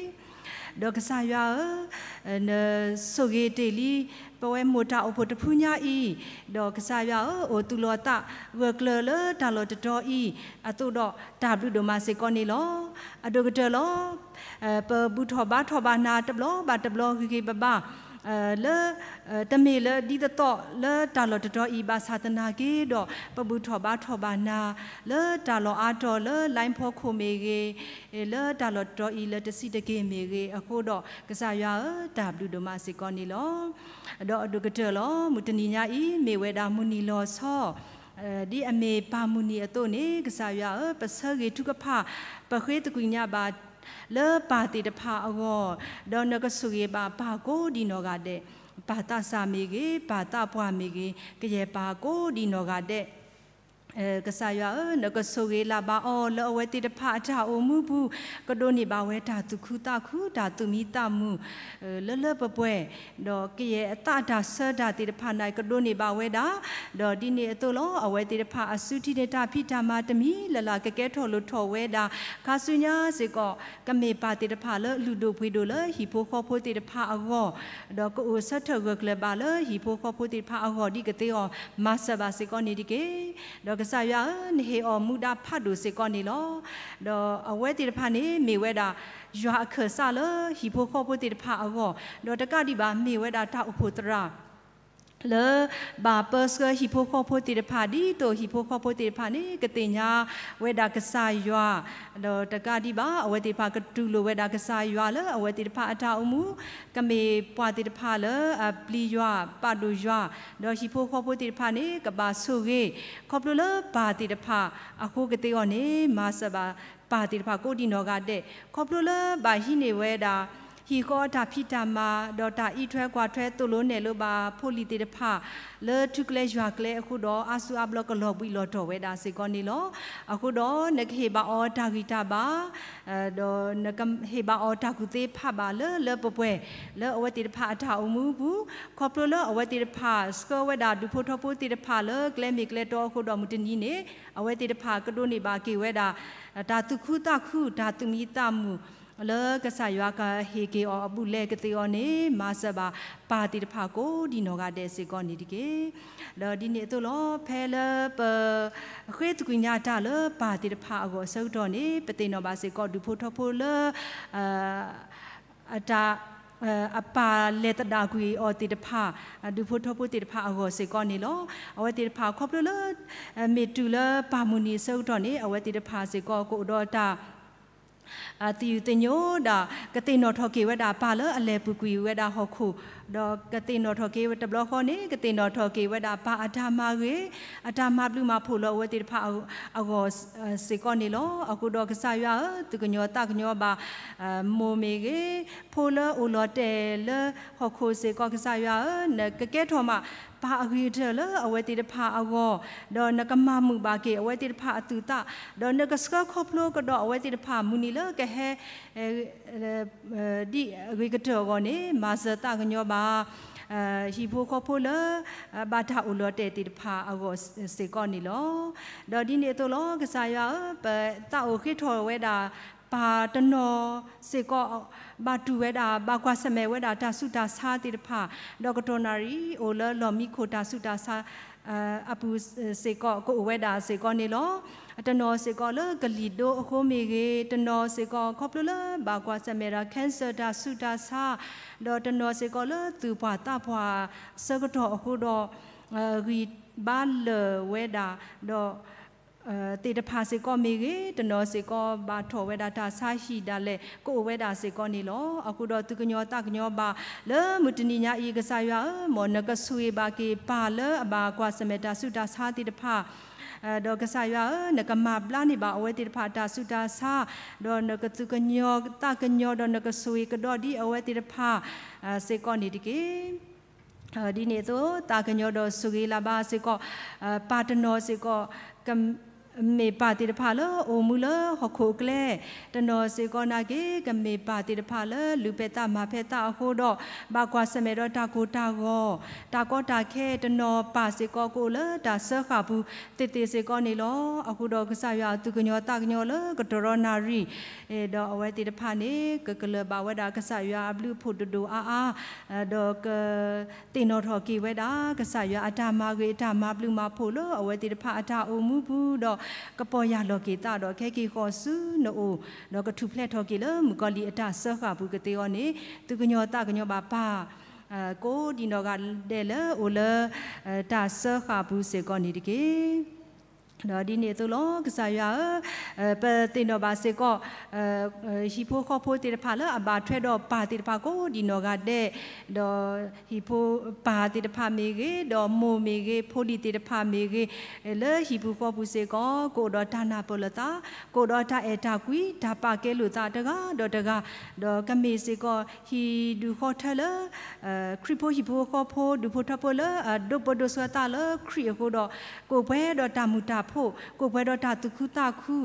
ဒီးကစၢ်ယွၤဧၢ, နဆိၣ်ဂ့ၤတ့ၢ်လံ ပဝဲမိၢ်တၢ်အိၣ်ဖှိၣ်တဖုညါအံၤ, ဒီးကစၢ်ယွၤဧၢ, အိၣ်သူၣ်လီၤသးဂၢၢ်ကျၢၤလၢတၢ်လီၢ်တတီၤအံၤအသိးဒီး တၢ်ဘျုးဒိၣ်မးစ့ၢ်ကီးန့ၣ်လီၤ. အဒိၣ်ကတၢၢ်လီၤ. ပဘူၣ်ထီၣ်ဘါထီၣ်ဘၣ်နၤတဘျီဘၣ်တဘျီဂ့ၤဂ့ၤဘၣ်ဘၣ် လၢ တမ့ၢ်လၢဒ်သိးသိးလၢတၢ်လီၢ်တတီၤအံၤ ဘၣ်ဆၣ်သနာ်က့ဒီး ပဘူၣ်ထီၣ်ဘါထီၣ်ဘၣ်နၤ လၢတၢ်လီၢ်အါတီၤလၢ လိုင်းဖီခိၣ်မ့ၢ်ဂ့ၤ, လၢတၢ်လီၢ်တတီၤအံၤလၢတဆံးတက့ၢ်မ့ၢ်ဂ့ၤအဃိဒီး ကစၢ်ယွၤဧၢ, တၢ်ဘျုးဒိၣ်မးစ့ၢ်ကီးန့ၣ်လီၤ. ဒီးအဒိၣ်ကတၢၢ်လီၤ. မုၢ်တနံၤညါအံၤ မ့ၢ်ဝဲဒၣ်မုၢ်နံၤလီၤဆီ ဒ်အမ့ၢ်ပၢ်မုၢ်နံၤအသိးန့ၣ် ကစၢ်ယွၤဧၢ, ပဆၢဂ့ၤထုကဖၣ် ပဃ့သကွံာ်ညါဘၣ် လၢပၢ်သ့ၣ်တဖၣ်အဂီၢ်, ဒီးနကဆိၣ်ဂ့ၤဘၣ်ပၢ်ကိးဒံးနီၢ်ဂၤဒဲး, ပၢ်သးစၢ်မ့ၢ်ဂ့ၤ, ပၢ်သးပှၢ်မ့ၢ်ဂ့ၤ, ကယဲၢ်ပၢ်ကိးဒံးနီၢ်ဂၤဒဲး ကစၢ်ယွၤဧၢ, နကဆိၣ်ဂ့ၤလၢ်ဘၣ်အီၤ လၢအဝဲသ့ၣ်တဖၣ်အတၢ်အိၣ်မူပူၤ, ကဒိးန့ၢ်ဘၣ်ဝဲတၢ်သူၣ်ခုသးခု, တၢ်သူၣ်မံသးမုာ် လၢလၢပှဲၤပှဲၤ, ဒီးကယဲၢ်အသးအတၢ်ဆၢတၢ်သ့ၣ်တဖၣ်န့ၣ် ကဒိးန့ၢ်ဘၣ်ဝဲဒၣ်, ဒီးဒ်န့ၣ်အသိးလီၤ. အဝဲသ့ၣ်တဖၣ်အစုထံၣ်န့ၢ်တၢ်ဖံးတၢ်မၤတမံၤလၢ်လၢ် ကကဲထီၣ်လိၣ်ထီၣ်ဝဲဒၣ် ခါဆူညါစ့ၢ်ကီး ကမ့ၢ်ပၢ်သ့ၣ်တဖၣ်လၢအလုၢ်ဒိၣ်ပှ့ၤဒိၣ်လၢဟံၣ်ဖိဃီဖိသ့ၣ်တဖၣ်အဂီၢ်, ဒီးကအိၣ်ဆၢထၢၣ်ဂၢၢ်ကျၢၤဘၣ်လၢဟံၣ်ဖိဃီဖိသ့ၣ်တဖၣ်အဂီၢ်ဒ်ကသ့အီၤ မၤစၢၤဘၣ်စ့ၢ်ကီးန့ၣ်တက့ၢ်. ဒီးကစၢ်ယွၤဧၢ, နဟ့ၣ်အီၤမူဒါဖးဒိၣ်စ့ၢ်ကီးန့ၣ်လီၤ. ဒီးအဝဲသ့ၣ်တဖၣ်န့ၣ် မ့ၢ်ဝဲဒၣ် ယွၤအခၢၣ်စးလၢဟံၣ်ဖိဃီဖိသ့ၣ်တဖၣ်အဂီၢ်, ဒီးတကးဒံးဘၣ် မ့ၢ်ဝဲဒၣ်တၢ်အိၣ်ဖှိၣ်သရၣ် လၢ ဘၣ်ပၢဆှၢဟံၣ်ဖိဃီဖိသ့ၣ်တဖၣ် ဒ်သိးဟံၣ်ဖိဃီဖိသ့ၣ်တဖၣ်န့ၣ် ကသ့ၣ်ညါဝဲဒၣ်ကစၢ်ယွၤ, ဒီးတကးဒံးဘၣ် အဝဲသ့ၣ်တဖၣ်ကတူၢ်လိာ်ဝဲဒၣ်ကစၢ်ယွၤလၢအဝဲသ့ၣ်တဖၣ်အတၢ်အိၣ်မူ, ကမ့ၢ်ပှၤသ့ၣ်တဖၣ်လၢအပျံၤယွၤ ပာ်ဒိၣ်ယွၤ, ဒီးဟံၣ်ဖိဃီဖိသ့ၣ်တဖၣ်န့ၣ် ကဘၣ်ဆိၣ်ဂ့ၤ ခီဖျိလၢပၢ်သ့ၣ်တဖၣ်အဃိကသ့အီၤန့ၣ် မၤစၢၤဘၣ်ပၢ်သ့ၣ်တဖၣ်ကိးဒံးနီၢ်ဂၤဒဲး, ခီဖျိလၢဘၣ်ဟံးန့ၢ်ဝဲဒၣ် ဟံၣ်ဃီအတၢ်ဖံးတၢ်မၤ ဒီးတၢ်အံးထွဲကွၢ်ထွဲ သိၣ်လိနဲၣ်လိဘၣ်ဖိလံၤသ့ၣ်တဖၣ် လၢထူကျဲယွၤကျဲအဃိဒီး အါစုအါဘျီကလီၤဘှံးလီၤတီၤဝဲဒၣ်စ့ၢ်ကီးန့ၣ်လီၤ. အဃိဒီး နကဟ့ၣ်ဘၣ်အီၤတၢ်ဂံၢ်တၢ်ဘါ ဒီးနကဟ့ၣ်ဘၣ်အီၤတၢ်ကူၣ်သ့ဖးဘၣ်လၢလၢပှဲၤပှဲၤ လၢအဝဲသ့ၣ်တဖၣ်အတၢ်အိၣ်မူအပူၤ, ခီဖျိလၢအဝဲသ့ၣ်တဖၣ် ဆှၢဝဲဒၣ်ဒူၣ်ဖိထၢဖိသ့ၣ်တဖၣ်လၢကျဲမ့ၢ်ကျဲတီအဃိဒီး မုၢ်တနံၤန့ၣ် အဝဲသ့ၣ်တဖၣ်ကဒိးန့ၢ်ဘၣ်က့ၤဝဲဒၣ် တၢ်သူၣ်ခုသးခု တၢ်သူၣ်မံသးမုာ် လၢကစၢ်ယွၤကဟ့ၣ်က့ၤအီၤအဘူးလဲကသ့အီၤန့ၣ် မၤစၢၤဘၣ်ပၢ်သ့ၣ်တဖၣ်ကိးဒံးနီၢ်ဂၤဒဲးစ့ၢ်ကီးန့ၣ်တက့ၢ်. ဒီးဒ်န့ၣ်အသိးလီၤ. ဖဲလၢပ ဃ့သကွံာ်ညါတၢ်လၢပၢ်သ့ၣ်တဖၣ်အဂီၢ်အဆၢကတီၢ်န့ၣ် ပသ့ၣ်နီၣ်ဘၣ်စ့ၢ်ကီးဒူၣ်ဖိထၢဖိလၢ အတၢ် အပၢ်လဲၤသဒၣ်ကွံာ်အီၤသ့ၣ်တဖၣ် ဒူၣ်ဖိထၢဖိသ့ၣ်တဖၣ်အဂီၢ်စ့ၢ်ကီးန့ၣ်လီၤ. အဝဲသ့ၣ်တဖၣ်ခီဖျိလၢ မ့ၢ်တုၤလၢပၢ်မုၢ်နံၤအဆၢကတီၢ်န့ၣ် အဝဲသ့ၣ်တဖၣ်စ့ၢ်ကီးကအိၣ်ဒီးတၢ် သယုၢ်သညိဒၣ် ကသ့ၣ်နီၣ်ထီၣ်က့ၤဝဲဒၣ်ပၢ်လၢအလဲၤပူၤကွံာ်ဝဲဒၣ်ဟီၣ်ခိၣ်, ဒီးကသ့ၣ်နီၣ်ထီၣ်က့ၤဝဲတဘျီဃီန့ၣ် ကသ့ၣ်နီၣ်ထီၣ်က့ၤဝဲဒၣ်ပၢ်အတၢ်မၤဂ့ၤ အတၢ်မၤဘျုးမၤဖှိၣ်လၢအဝဲသ့ၣ်တဖၣ်အဂီၢ်စ့ၢ်ကီးန့ၣ်လီၤ. အဃိဒီးကစၢ်ယွၤဧၢ, သးကညီၤသးကညီၤဘၣ် မိၢ်မ့ၢ်ဂ့ၤ, ဖိလၢအိၣ်လီၤတဲာ်လၢဟီၣ်ခိၣ်စ့ၢ်ကီး ကစၢ်ယွၤဧၢ, နကကဲထီၣ်မး ပၢ်အဂ့ၤကတၢၢ်လၢအဝဲသ့ၣ်တဖၣ်အဂီၢ်, ဒီးနကမၤမုာ်ဘၣ်က့ၤအဝဲသ့ၣ်တဖၣ်အသူၣ်သး, ဒီးနကဆှၢခီဖျိကဒီးအဝဲသ့ၣ်တဖၣ်မုၢ်နံၤလၢကဟဲ ဒ်အဂ့ၤကတၢၢ်အဂီၢ်န့ၣ် မၤစၢၤသးကညီၤဘၣ် ဟံၣ်ဖိဃီဖိလၢ ဘၣ်တၢ်အိၣ်လီၤတဲာ်သ့ၣ်တဖၣ်အဂီၢ်စ့ၢ်ကီးန့ၣ်လီၤ. ဒီးဒ်န့ၣ်အသိးလီၤ. ကစၢ်ယွၤဧၢ, ပသးအိၣ်ဃ့ထီၣ်ဝဲဒၣ် ပၢ်တနီၤစ့ၢ်ကီး ဘၣ်တူၢ်ဝဲဒၣ် ဘၣ်ကွၢ်ဆၢၣ်မဲာ်ဝဲဒၣ်တၢ်ဆူးတၢ်ဆါသ့ၣ်တဖၣ်, ဒီးကတီၢ်နၣ်ရံၣ်အိၣ်လၢလီၢ်မံခိၣ်တၢ်ဆူးတၢ်ဆါ အပူၤစ့ၢ်ကီး ကအိၣ်ဝဲဒၣ်စ့ၢ်ကီးန့ၣ်လီၤ. တနီၤစ့ၢ်ကီးလၢကလံၤဒိအဃိမ့ၢ်ဂ့ၤ, တနီၤစ့ၢ်ကီးခီဖျိလၢဘၣ်ကွၢ်ဆၢၣ်မဲာ်ဒီး cancer တၢ်ဆူးတၢ်ဆါ, ဒီးတနီၤစ့ၢ်ကီးလၢသူၣ်ပှၢ်သးပှၢ်ဆၢကတီၢ်အဃိဒီး ဂံၢ်ဘါလၢာ်ဝဲဒၣ်, ဒီး သ့ၣ်တဖၣ်စ့ၢ်ကီးမ့ၢ်ဂ့ၤ, တနီၤစ့ၢ်ကီးဘၣ်ထီၣ်ဝဲဒၣ်တၢ်ဆါဟံၣ်ဒၣ်လဲာ် ကအိၣ်ဝဲဒၣ်စ့ၢ်ကီးန့ၣ်လီၤ. အဃိဒီးသုကညီၤသးကညီၤဘၣ် လၢမုၢ်တနံၤညါအံၤ ကစၢ်ယွၤဧၢ, မ်နကဆိၣ်ဂ့ၤဘၣ်က့ၤပၢ်လၢအဘၣ်ကွၢ်ဆၢၣ်မဲာ်တၢ်ဆူးတၢ်ဆါသ့ၣ်တဖၣ်, ဒီးကစၢ်ယွၤဧၢ, နကမၤဘျါန့ၢ်ဘၣ်အဝဲသ့ၣ်တဖၣ်တၢ်ဆူးတၢ်ဆါ, ဒီးနကသုကညီၤသးကညီၤ ဒီးနကဆိၣ်ဂ့ၤကဒီးဒ်အဝဲသ့ၣ်တဖၣ် စ့ၢ်ကီးန့ၣ်တက့ၢ်. ဒ်န့ၣ်အသိး သးကညီၤဒီးဆိၣ်ဂ့ၤလၢ်ဘၣ်စ့ၢ်ကီး ပၢ်တနီၤစ့ၢ်ကီး က မ့ၢ်ပၢ်သ့ၣ်တဖၣ်လၢအိၣ်မူလၢဟီၣ်ခိၣ်အကျဲ, တနီၤစ့ၢ်ကီးနာ်က့ ကမ့ၢ်ပၢ်သ့ၣ်တဖၣ်လၢလုၢ်ပၢၢ်သးမၤဖဲသးအဃိဒီး ဘၣ်ကွၢ်ဆၢၣ်မဲာ်ဒီးတၢ်ကိၢ်တၢ်ဂီၤ, တၢ်ကီတၢ်ခဲ, တနီၤပၢ်စ့ၢ်ကီးကအိၣ်လၢတၢ်စၢဃာ်ပူၤသ့ၣ်သ့ၣ်စ့ၢ်ကီးန့ၣ်လီၤ. အဃိဒီးကစၢ်ယွၤသူၣ်ကညီၤသးကညီၤလၢကတီၢ်ဒီးနၣ်ရံၣ် ဒီးအဝဲသ့ၣ်တဖၣ်န့ၣ် ကကလၢၤဘၣ်ဝဲဒၣ်ကစၢ်ယွၤအဘျုးအဖှိၣ်တဒိၣ်အါအါ, ဒီးက သ့ၣ်နီၣ်ထီၣ်က့ၤဝဲဒၣ် ကစၢ်ယွၤအတၢ်မၤဂ့ၤအတၢ်မၤဘျုးမၤဖှိၣ်လၢအဝဲသ့ၣ်တဖၣ်အတၢ်အိၣ်မူပူၤဒီး ကပီၢ်ယၢ်လီၤက့ၤသးဒီးခဲက့ၤဃီၤဆူနအိၣ်, ဒီးကထူၣ်ဖျဲးထီၣ်က့ၤလၢမုၣ်ကီၤလံၢ်အတၢ်စၢဃာ်ပူၤကသ့အီၤန့ၣ် သူၣ်ကညီၤသးကညီၤဘၣ်ပၢ် ကိးဒံးနီၢ်ဂၤဒဲးလၢအိၣ်လၢ တၢ်စၢဃာ်ပူၤစ့ၢ်ကီးန့ၣ်တက့ၢ်. ဒီးဒ်န့ၣ်အသိးလီၤ ကစၢ်ယွၤဧၢ, ပသ့ၣ်နီၣ်ဘၣ်စ့ၢ်ကီး ဟံၣ်ဖိဃီဖိသ့ၣ်တဖၣ်လၢအဘၣ်ထွဲဒီးပၢ်သ့ၣ်တဖၣ်ကိးဒံးနီၢ်ဂၤဒဲး, ဒီးဟံၣ်ဖိပၢ်သ့ၣ်တဖၣ်မ့ၢ်ဂ့ၤ, ဒီးမိၢ်မ့ၢ်ဂ့ၤ, ဖိလံၤသ့ၣ်တဖၣ်မ့ၢ်ဂ့ၤ, လၢဟံၣ်ပူၤဃီပူၤစ့ၢ်ကီး ကအိၣ်ဒီးတၢ်နၢ်ပၢၢ်လိာ်သး, ကအိၣ်ဒီးတၢ်အဲၣ်တၢ်ကွံ, တၢ်ပာ်ကဲလိာ်သးတဂၤဒီးတဂၤ, ဒီးကမ့ၢ်စ့ၢ်ကီးဟံၣ်ဒူၣ်ဃီထၢလၢ ခရံာ်ဖိဟံၣ်ဖိဃီဖိ ဒူၣ်ဖိထၢဖိလၢအဒိးပဒိးဆှၢသးလၢခရံာ်အဃိဒီး ကအိၣ်ပှဲၤဒီးတၢ်မုာ်တၢ်ဖှိၣ်, ကအိၣ်ပှဲၤဒီးတၢ်သူၣ်ခုသးခု,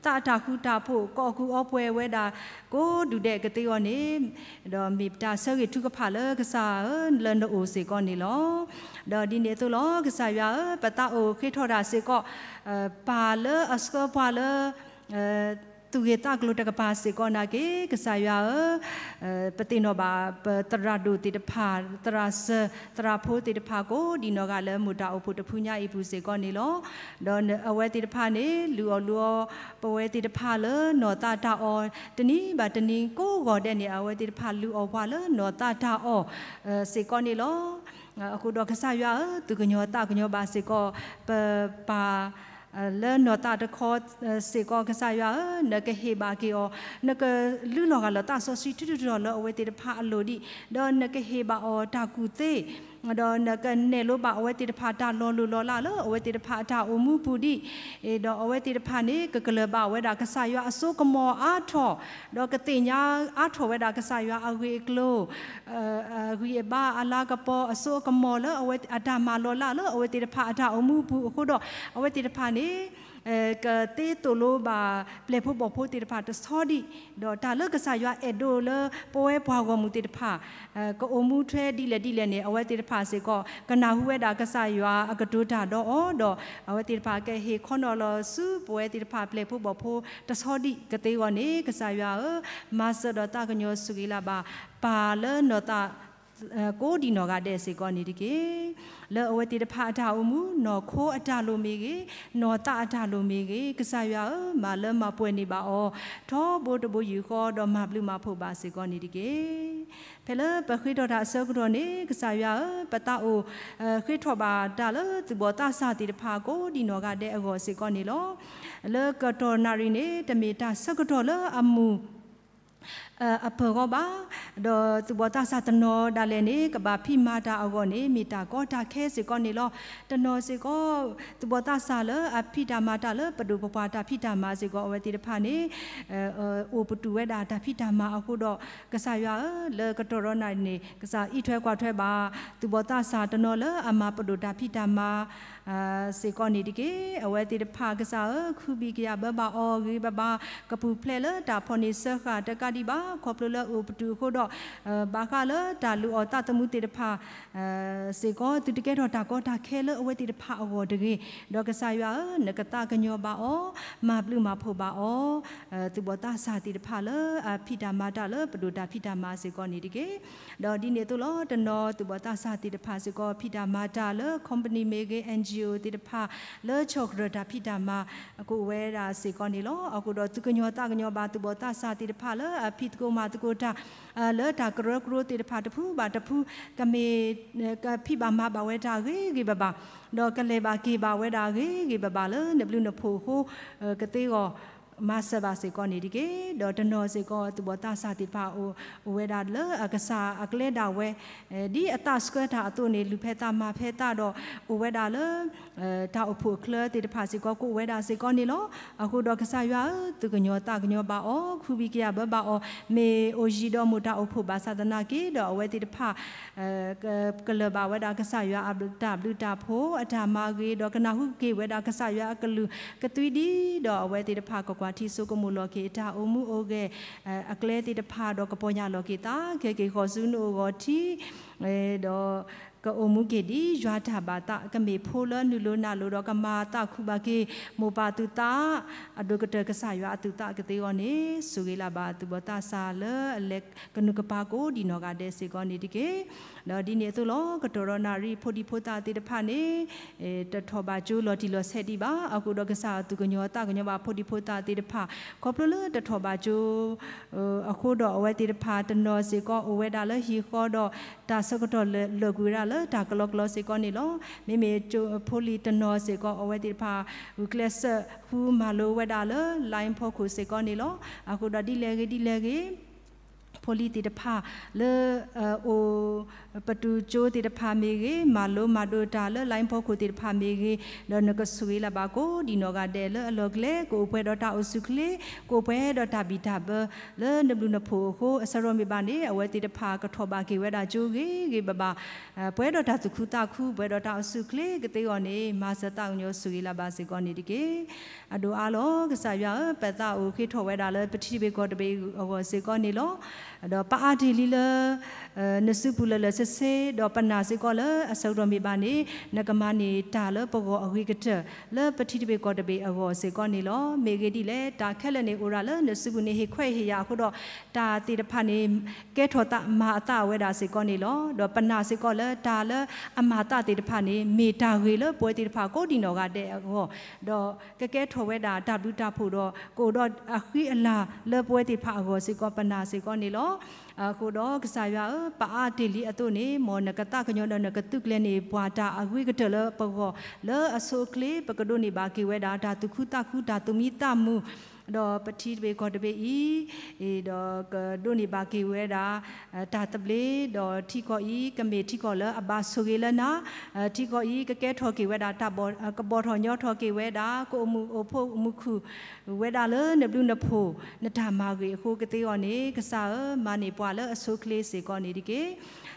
သးတၢ်ဃူတၢ်ဖိး, ကအီၣ်ကူအီပှဲၤဝဲဒၣ်ကိးဒူၣ်ဒဲးကသ့အီၤန့ၣ်, ဒီးမ့ၢ်ပတၢ်ဆၢဂ့ၤထုကဖၣ်လၢကစၢ်ဧၢ လၢနအိၣ်စ့ၢ်ကီးန့ၣ်လီၤ. ဒီးဒ်န့ၣ်အသိးလီၤ ကစၢ်ယွၤဧၢ, ပသးအိၣ်ဃ့ထီၣ်တၢ်စ့ၢ်ကီး ပၢ်လၢအဆှၢပှၤလၢ သူၣ်ဂ့ၤသးကျိၤတကပၤစ့ၢ်ကီးနာ်က့ ကစၢ်ယွၤဧၢ, ပသ့ၣ်နီၣ်ဘၣ် ပသရၣ်ဒိၣ်သ့ၣ်တဖၣ်, သရၣ်စၢၤ, သရၣ်ဖိသ့ၣ်တဖၣ်ကိးဒံးနီၢ်ဂၤလၢမုၢ်တၢ်အိၣ်ဖှိၣ်တဖုညါအံၤပူၤစ့ၢ်ကီးန့ၣ်လီၤ. ဒီးအဝဲသ့ၣ်တဖၣ်န့ၣ် လုၢ်အီၣ်လုၢ်အီပဝဲသ့ၣ်တဖၣ်လၢနီၢ်သးတၢ်အီၣ် တနံၤဘၣ်တနံၤကိးဂီၤဒဲးန့ၣ် အဝဲသ့ၣ်တဖၣ်လုၢ်အီၣ်ပှၤလၢနီၢ်သးတၢ်အီၣ် စ့ၢ်ကီးန့ၣ်လီၤ. အဃိဒီးကစၢ်ယွၤဧၢ, သူၣ်ကညီၤသးကညီၤဘၣ်စ့ၢ်ကီး ပပၢ် လၢနီၢ်သးတခီစ့ၢ်ကီး ကစၢ်ယွၤဧၢ, နကဟ့ၣ်ဘၣ်က့ၤအီၤ, နကလုၢ်လီၤဂာ်လီၤသးစီဆှံထူထူတီၤတီၤလၢအဝဲသ့ၣ်တဖၣ်အလိၤဒံး, ဒီးနကဟ့ၣ်ဘၣ်အီၤတၢ်ကူၣ်သ့, ဒီးနကနဲၣ်လိဘၣ်အဝဲသ့ၣ်တဖၣ်တၢ်လီၤလိၢ်လီၤလးလၢအဝဲသ့ၣ်တဖၣ်အတၢ်အိၣ်မူပူၤဒံး, ဒီးအဝဲသ့ၣ်တဖၣ်န့ၣ် ကကလၢၤဘၣ်ဝဲဒၣ်ကစၢ်ယွၤအစိကမီၤအါထီၣ်, ဒီးကသ့ၣ်ညါအါထီၣ်ဝဲဒၣ်ကစၢ်ယွၤအဂ့ၢ်အကျိၤ အဂံၢ်အဘါအလၤကပီၤအစိအကမီၤလၢအဝဲအတၢ်မၤလီၤလးလၢအဝဲသ့ၣ်တဖၣ်အတၢ်အိၣ်မူပူၤအဃိဒီး အဝဲသ့ၣ်တဖၣ်န့ၣ် ကသ့သိၣ်လိဘၣ်ပျဲၢ်ဖိဘီၣ်ဖိသ့ၣ်တဖၣ်တဆီဒံး, ဒီးတၢ်လၢကစၢ်ယွၤအဲၣ်ဒိးလၢပဝဲပှၤဂီၢ်မုၢ်သ့ၣ်တဖၣ် ကအိၣ်မူထွဲဒ်လဲၣ်ဒ်လဲၣ်န့ၣ် အဝဲသ့ၣ်တဖၣ်စ့ၢ်ကီး ကနၢ်ဟူဝဲဒၣ်ကစၢ်ယွၤအကတိၤတၢ်ဒီးအီၤဒီး အဝဲသ့ၣ်တဖၣ်ကဟ့ၣ်ခီနီၤလီၤဆူပဝဲသ့ၣ်တဖၣ်ပျဲၢ်ဖိဘီၣ်ဖိတဆီဒံးကသ့အဂီၢ်န့ၣ် ကစၢ်ယွၤဧၢ, မၤစၢၤဒီးသးကညီၤဆိၣ်ဂ့ၤလၢ်ဘၣ် ပၢ်လၢနီၢ်သး ကိးဒံးနီၢ်ဂၤဒဲးစ့ၢ်ကီးန့ၣ်တက့ၢ်. လၢအဝဲသ့ၣ်တဖၣ်အတၢ်အိၣ်မူ နီၢ်ခိအတၢ်လိၣ်မ့ၢ်ဂ့ၤ, နီၢ်သးအတၢ်လိၣ်မ့ၢ်ဂ့ၤ, ကစၢ်ယွၤဧၢ, မၤလၢမၤပှဲၤန့ၢ်ဘၣ်အီၤ ထီဘိတဘိယူၢ်ဃီ ဒီးမၤဘျုးမၤဖှိၣ်ဘၣ်စ့ၢ်ကီးန့ၣ်တက့ၢ်. ဖဲလၢပဃ့ထီၣ်တၢ်အဆၢကတီၢ်န့ၣ် ကစၢ်ယွၤဧၢ, ပသးအိၣ် ဃ့ထီၣ်ဘၣ်တၢ်လၢသူၣ်ဘီၣ်သးစၢ်သ့ၣ်တဖၣ် ကိးဒံးနီၢ်ဂၤဒဲးအဂီၢ်စ့ၢ်ကီးန့ၣ်လီၤ. လၢကတီၢ်နၣ်ရံၣ်န့ၣ် တမ့ၢ်တၢ်ဆၢကတီၢ်လၢအမုာ် အပၢၢ်ဂီၢ်ဘၣ်, ဒီးသူၣ်ဘီၣ်သးစၢ်တနီၤဒၣ်လဲာ်န့ၣ် ကဘၣ်ဖံးမၤတၢ်အဂီၢ်န့ၣ် မ့ၢ်တၢ်ကီတၢ်ခဲစ့ၢ်ကီးန့ၣ်လီၤ. တနီၤစ့ၢ်ကီး သူၣ်ဘီၣ်သးစၢ်လၢအဖံးတၢ်မၤတၢ်လၢပဒိၣ်ပပှၢ်တၢ်ဖံးတၢ်မၤစ့ၢ်ကီး အဝဲသ့ၣ်တဖၣ်န့ၣ် အိၣ်ပတုာ်ဝဲဒၣ်တၢ်ဖံးတၢ်မၤအဃိဒီး ကစၢ်ယွၤဧၢ, လၢကတီၢ်ဒီးနၣ်ရံၣ်န့ၣ် ကစၢ်အံးထွဲကွၢ်ထွဲဘၣ် သူၣ်ဘီၣ်သးစၢ်တနီၤလၢအမၤပဒိၣ်တၢ်ဖံးတၢ်မၤ စ့ၢ်ကီးန့ၣ်တက့ၢ်. အဝဲသ့ၣ်တဖၣ်ကစၢ်ဧၢ, ခုဘံၣ်ကယာ်ဘၢဘၣ်အီၤဂ့ၤဘၣ်ဘၣ်, ကပူၤဖျဲးလၢတၢ်ဖီၣ်န့ၢ်စၢဃာ်တကးဒံးဘၣ်, ခီဖျိလၢအိၣ်ပတုာ်အဃိဒီး ဘၣ်ဃးလၢတၢ်လုၢ်အီၣ်သးသမူသ့ၣ်တဖၣ် စ့ၢ်ကီး သုတကဲထီၣ်တၢ်ကီတၢ်ခဲလၢအဝဲသ့ၣ်တဖၣ်အဂီၢ်တဂ့ၤ. ဒီးကစၢ်ယွၤဧၢ, နကသးကညီၤဘၣ်အီၤ, မၤဘျုးမၤဖှိၣ်ဘၣ်အီၤ, သူၣ်ဘီၣ်သးစၢ်သ့ၣ်တဖၣ်လၢအဖံးတၢ်မၤတၢ်လၢပဒိၣ်တၢ်ဖံးတၢ်မၤစ့ၢ်ကီးန့ၣ်တက့ၢ်. ဒီးဒ်န့ၣ်အသိးလီၤ, တနီၤသူၣ်ဘီၣ်သးစၢ်သ့ၣ်တဖၣ်စ့ၢ်ကီး ဖံးတၢ်မၤတၢ်လၢ company မ့ၢ်ဂ့ၤ, N G O သ့ၣ်တဖၣ် လၢဆီၣ်ကရၢၢ်တၢ်ဖံးတၢ်မၤ ကအိၣ်ဝဲဒၣ်စ့ၢ်ကီးန့ၣ်လီၤ. အဃိဒီးသုကညီၤသးကညီၤဘၣ် သူၣ်ဘီၣ်သးစၢ်သ့ၣ်တဖၣ်လၢအဖံးသကိးမၤသကိးတၢ် လၢတၢ်ကရၢကရိသ့ၣ်တဖၣ်တဖုဘၣ်တဖု ကမ့ၢ် ကဖံးဘၣ်မၤဘၣ်ဝဲတၢ်ဂ့ၤဂ့ၤဘၣ်ဘၣ်, ဒီးကလဲၤဘၣ်က့ၤဘၣ်ဝဲဒၣ်ဂ့ၤဂ့ၤဘၣ်ဘၣ်လၢနဘျုးနဖှိၣ်အဃိ ကသ့အဂီၢ် မၤစၢၤဘၣ်စ့ၢ်ကီးန့ၣ်တက့ၢ်. ဒီးတနီၤစ့ၢ်ကီး သူၣ်ဘီၣ်သးစၢ်သ့ၣ်တဖၣ် အိၣ်ဝဲဒၣ်လၢအကစၢ်အကျဲဒၣ်ဝဲ ဒ်အသးဆှၢတၢ်အသိးန့ၣ် လူၤဖဲသးမၤဖဲသးဒီး အိၣ်ဝဲဒၣ်လၢ တၢ်အိၣ်ဖှိၣ်အချၢသ့ၣ်တဖၣ်စ့ၢ်ကီး ကအိၣ်ဝဲဒၣ်စ့ၢ်ကီးန့ၣ်လီၤ. အဃိဒီးကစၢ်ယွၤဧၢ, သူၣ်ကညီၤသးကညီၤဘၣ်အီၤ, ခုဘံၣ်ကယၢ်ဘၢဘၣ်အီၤ, မ့ၢ်အိၣ်ယံၤဒီးမိၢ်တၢ်အိၣ်ဖှိၣ်ဘၣ်ဆၣ်သနာ်က့ဒီး အဝဲသ့ၣ်တဖၣ် ကလၢၢ်ဘၣ်ဝဲဒၣ်ကစၢ်ယွၤအတၢ်ဘျုးတၢ်ဖှိၣ် အတၢ်မၤဂ့ၤ ဒီးကနၢ်ဟူက့ၤဝဲဒၣ်ကစၢ်ယွၤအကလုၢ်ကသွံဒ်ဒီး အဝဲသ့ၣ်တဖၣ်ကကွၢ်ထံဆိကမိၣ်လီၤက့ၤ အတၢ်အိၣ်မူအိၣ်ဂဲၤ အကျဲသ့ၣ်တဖၣ်ဒီး ကပီၢ်ယၢ်လီၤက့ၤသး ကဟဲက့ၤဃီၤဆူနအိၣ်ဂီၤထံး ဒီး ကအိၣ်မူက့ၤဒ်ယွၤတၢ်ဘၣ်သး ကမ့ၢ်ဖိလၢနုာ်လီၤနၢ်လီၤဒီး ကမၤသးခုဘၣ်က့ၤ မိၢ်ပၢ်သုသး အဒိၣ်ကတၢၢ်ကစၢ်ယွၤအသုးသးကသ့အဂီၢ်န့ၣ် ဆိၣ်ဂ့ၤလၢ်ဘၣ်သူၣ်ဘီၣ်သးစၢ်လၢအလဲၤ ကနူးကပၤကိးဒံးနီၢ်ဂၤဒဲးစ့ၢ်ကီးန့ၣ်တက့ၢ်. ဒီးဒ်န့ၣ်အသိးလီၤ ကတီၢ်ဒီးနၣ်ရံၣ် ဖိဒံဖိသၣ်သ့ၣ်တဖၣ်န့ၣ် တထီၣ်ဘၣ်ကၠိလီၤတံၢ်လီၤဆဲးဒံးဘၣ်. အဃိဒီးကစၢ်သူၣ်ကညီၤသးကညီၤဘၣ် ဖိဒံဖိသၣ်သ့ၣ်တဖၣ် ခီဖျိလၢတထီၣ်ဘၣ်ကၠိ အဃိဒီးအဝဲသ့ၣ်တဖၣ်တနီၤစ့ၢ်ကီး အိၣ်ဝဲဒၣ်လၢဟံၣ်ဃီဒီး တၢ်ဆၢကတီၢ်လၢာ်ကွံာ်ဝဲဒၣ်လၢတၢ်ကလီကလီစ့ၢ်ကီးန့ၣ်လီၤ. မ့မ့ၢ်ကၠိဖိလံၤတနီၤစ့ၢ်ကီး အဝဲသ့ၣ်တဖၣ် ဂုာ်ကျဲးစၢးဃုမၤလိဝဲဒၣ်လၢ line ဖီခိၣ်စ့ၢ်ကီးန့ၣ်လီၤ. အဃိဒီးဒ်လဲၣ်ဂ့ၤဒ်လဲၣ်ဂ့ၤ ဖိလံၤသ့ၣ်တဖၣ်လၢ အိၣ်ပတုာ်ကၠိသ့ၣ်တဖၣ်မ့ၢ်ဂ့ၤ, မၤလိမၤဒိးတၢ်လၢ line ဖီခိၣ်သ့ၣ်တဖၣ်မ့ၢ်ဂ့ၤ, ဒီးနကဆိၣ်ဂ့ၤလၢ်ဘၣ်ကိးဒံးနီၢ်ဂၤဒဲးလၢအလီၢ်ကျဲ ကအိၣ်ပှဲၤဒီးတၢ်အိၣ်ဆူၣ်အိၣ်ချ့, ကအိၣ်ပှဲၤဒီးတၢ်ဘံၣ်တၢ်ဘၢ လၢနဘျုးနဖှိၣ်အဃိ အဆၢထီၣ်မ့ၢ်ဘၣ်န့ၣ် အဝဲသ့ၣ်တဖၣ်ကထီၣ်ဘၣ်က့ၤဝဲဒၣ်ကၠိဂ့ၤဂ့ၤဘၣ်ဘၣ် ပှဲၤဒီးတၢ်သူၣ်ခုသးခု ပှဲၤဒီးတၢ်အိၣ်ဆူၣ်အိၣ်ချ့ကသ့အဂီၢ်န့ၣ် မၤစၢၤသးကညီၤဆိၣ်ဂ့ၤလၢ်ဘၣ်စ့ၢ်ကီးန့ၣ်တက့ၢ်. အဒိၣ်အါလီၤ ကစၢ်ယွၤဧၢ, ပသးအိၣ်ဃ့ထီၣ်ဝဲဒၣ်လၢပထံတဘ့ၣ်ကီၢ်တဘ့ၣ်အဂီၢ်စ့ၢ်ကီးန့ၣ်လီၤ. ဒီးပအါတ့ၢ်လံလၢ နစုပူၤလၢာ်လၢာ်ဆ့ဆ့, ဒီးပနာ်စ့ၢ်ကီးလၢအဆၢကတီၢ်မ့ၢ်ဘၣ်န့ၣ် နကမၤန့ၢ်တၢ်လၢပဂီၢ်အဂ့ၤကတၢၢ် လၢပထံတဘ့ၣ်ကီၢ်တဘ့ၣ်အဂီၢ်စ့ၢ်ကီးန့ၣ်လီၤ. မ့ၢ်ဂ့ၤဒ်လဲၣ် တၢ်ခဲလၢာ်န့ၣ်အိၣ်ဒၣ်လၢနစုပူၤန့ၣ် ဟ့ၣ်ခွဲးဟ့ၣ်ယာ်အဃိဒီး တၢ်သ့ၣ်တဖၣ်န့ၣ် ကဲထီၣ်သးမၤအသးဝဲဒၣ်စ့ၢ်ကီးန့ၣ်လီၤ. ဒီးပနာ်စ့ၢ်ကီးလၢတၢ်လၢအမၤသးသ့ၣ်တဖၣ်န့ၣ် မ့ၢ်တၢ်ဂ့ၤလၢပဝဲသ့ၣ်တဖၣ်ကိးဒံးနီၢ်ဂၤဒဲးအဂီၢ်, ဒီးကကဲထီၣ်ဝဲဒၣ်တၢ်ဘျုးတၢ်ဖှိၣ်ဒီး ကအိၣ်ဒီးအဃံအလၤလၢပဝဲသ့ၣ်တဖၣ်အဂီၢ်စ့ၢ်ကီး ပနာ်စ့ၢ်ကီးန့ၣ်လီၤ. အဃိဒီးကစၢ်ယွၤဧၢ, ပအါတ့ၢ်လံအသိးန့ၣ် မ်နကသးကညီၤဒီးနကသုးကျဲၤန့ၢ်ပှၤတၢ်အဂ့ၤကတၢၢ်လၢပဂီၢ် လၢအဆိအချ့ ပကဒိးန့ၢ်ဘၣ်က့ၤဝဲဒၣ် တၢ်သူၣ်ခုသးခု တၢ်သူၣ်မံသးမုာ် ဒီးပထံတဘ့ၣ်ကီၢ်တဘ့ၣ်အံၤ ဒီးကဒိးန့ၢ်ဘၣ်က့ၤဝဲဒၣ် တၢ်သဘျ့, ဒီးထံကီၢ်အံၤ ကမ့ၢ်ထံကီၢ်လၢအဘၣ်ဆိၣ်ဂ့ၤလၢနၤ, ထံကီၢ်အံၤ ကကဲထီၣ်က့ၤဝဲဒၣ် တၢ်ဘီၣ် ကဘီၣ်ထီၣ်ညီထီၣ်က့ၤဝဲဒၣ် ကအိၣ်မုာ်အိၣ်ဖှိၣ်မုာ်ခုၣ်ဝဲဒၣ်လၢနဘျုးနဖှိၣ် နတၢ်မၤဂ့ၤအဃိကသ့အဂီၢ်န့ၣ် ကစၢ်ဧၢ, မၤန့ၢ်ပှၤလၢအဆိအချ့စ့ၢ်ကီးန့ၣ်တက့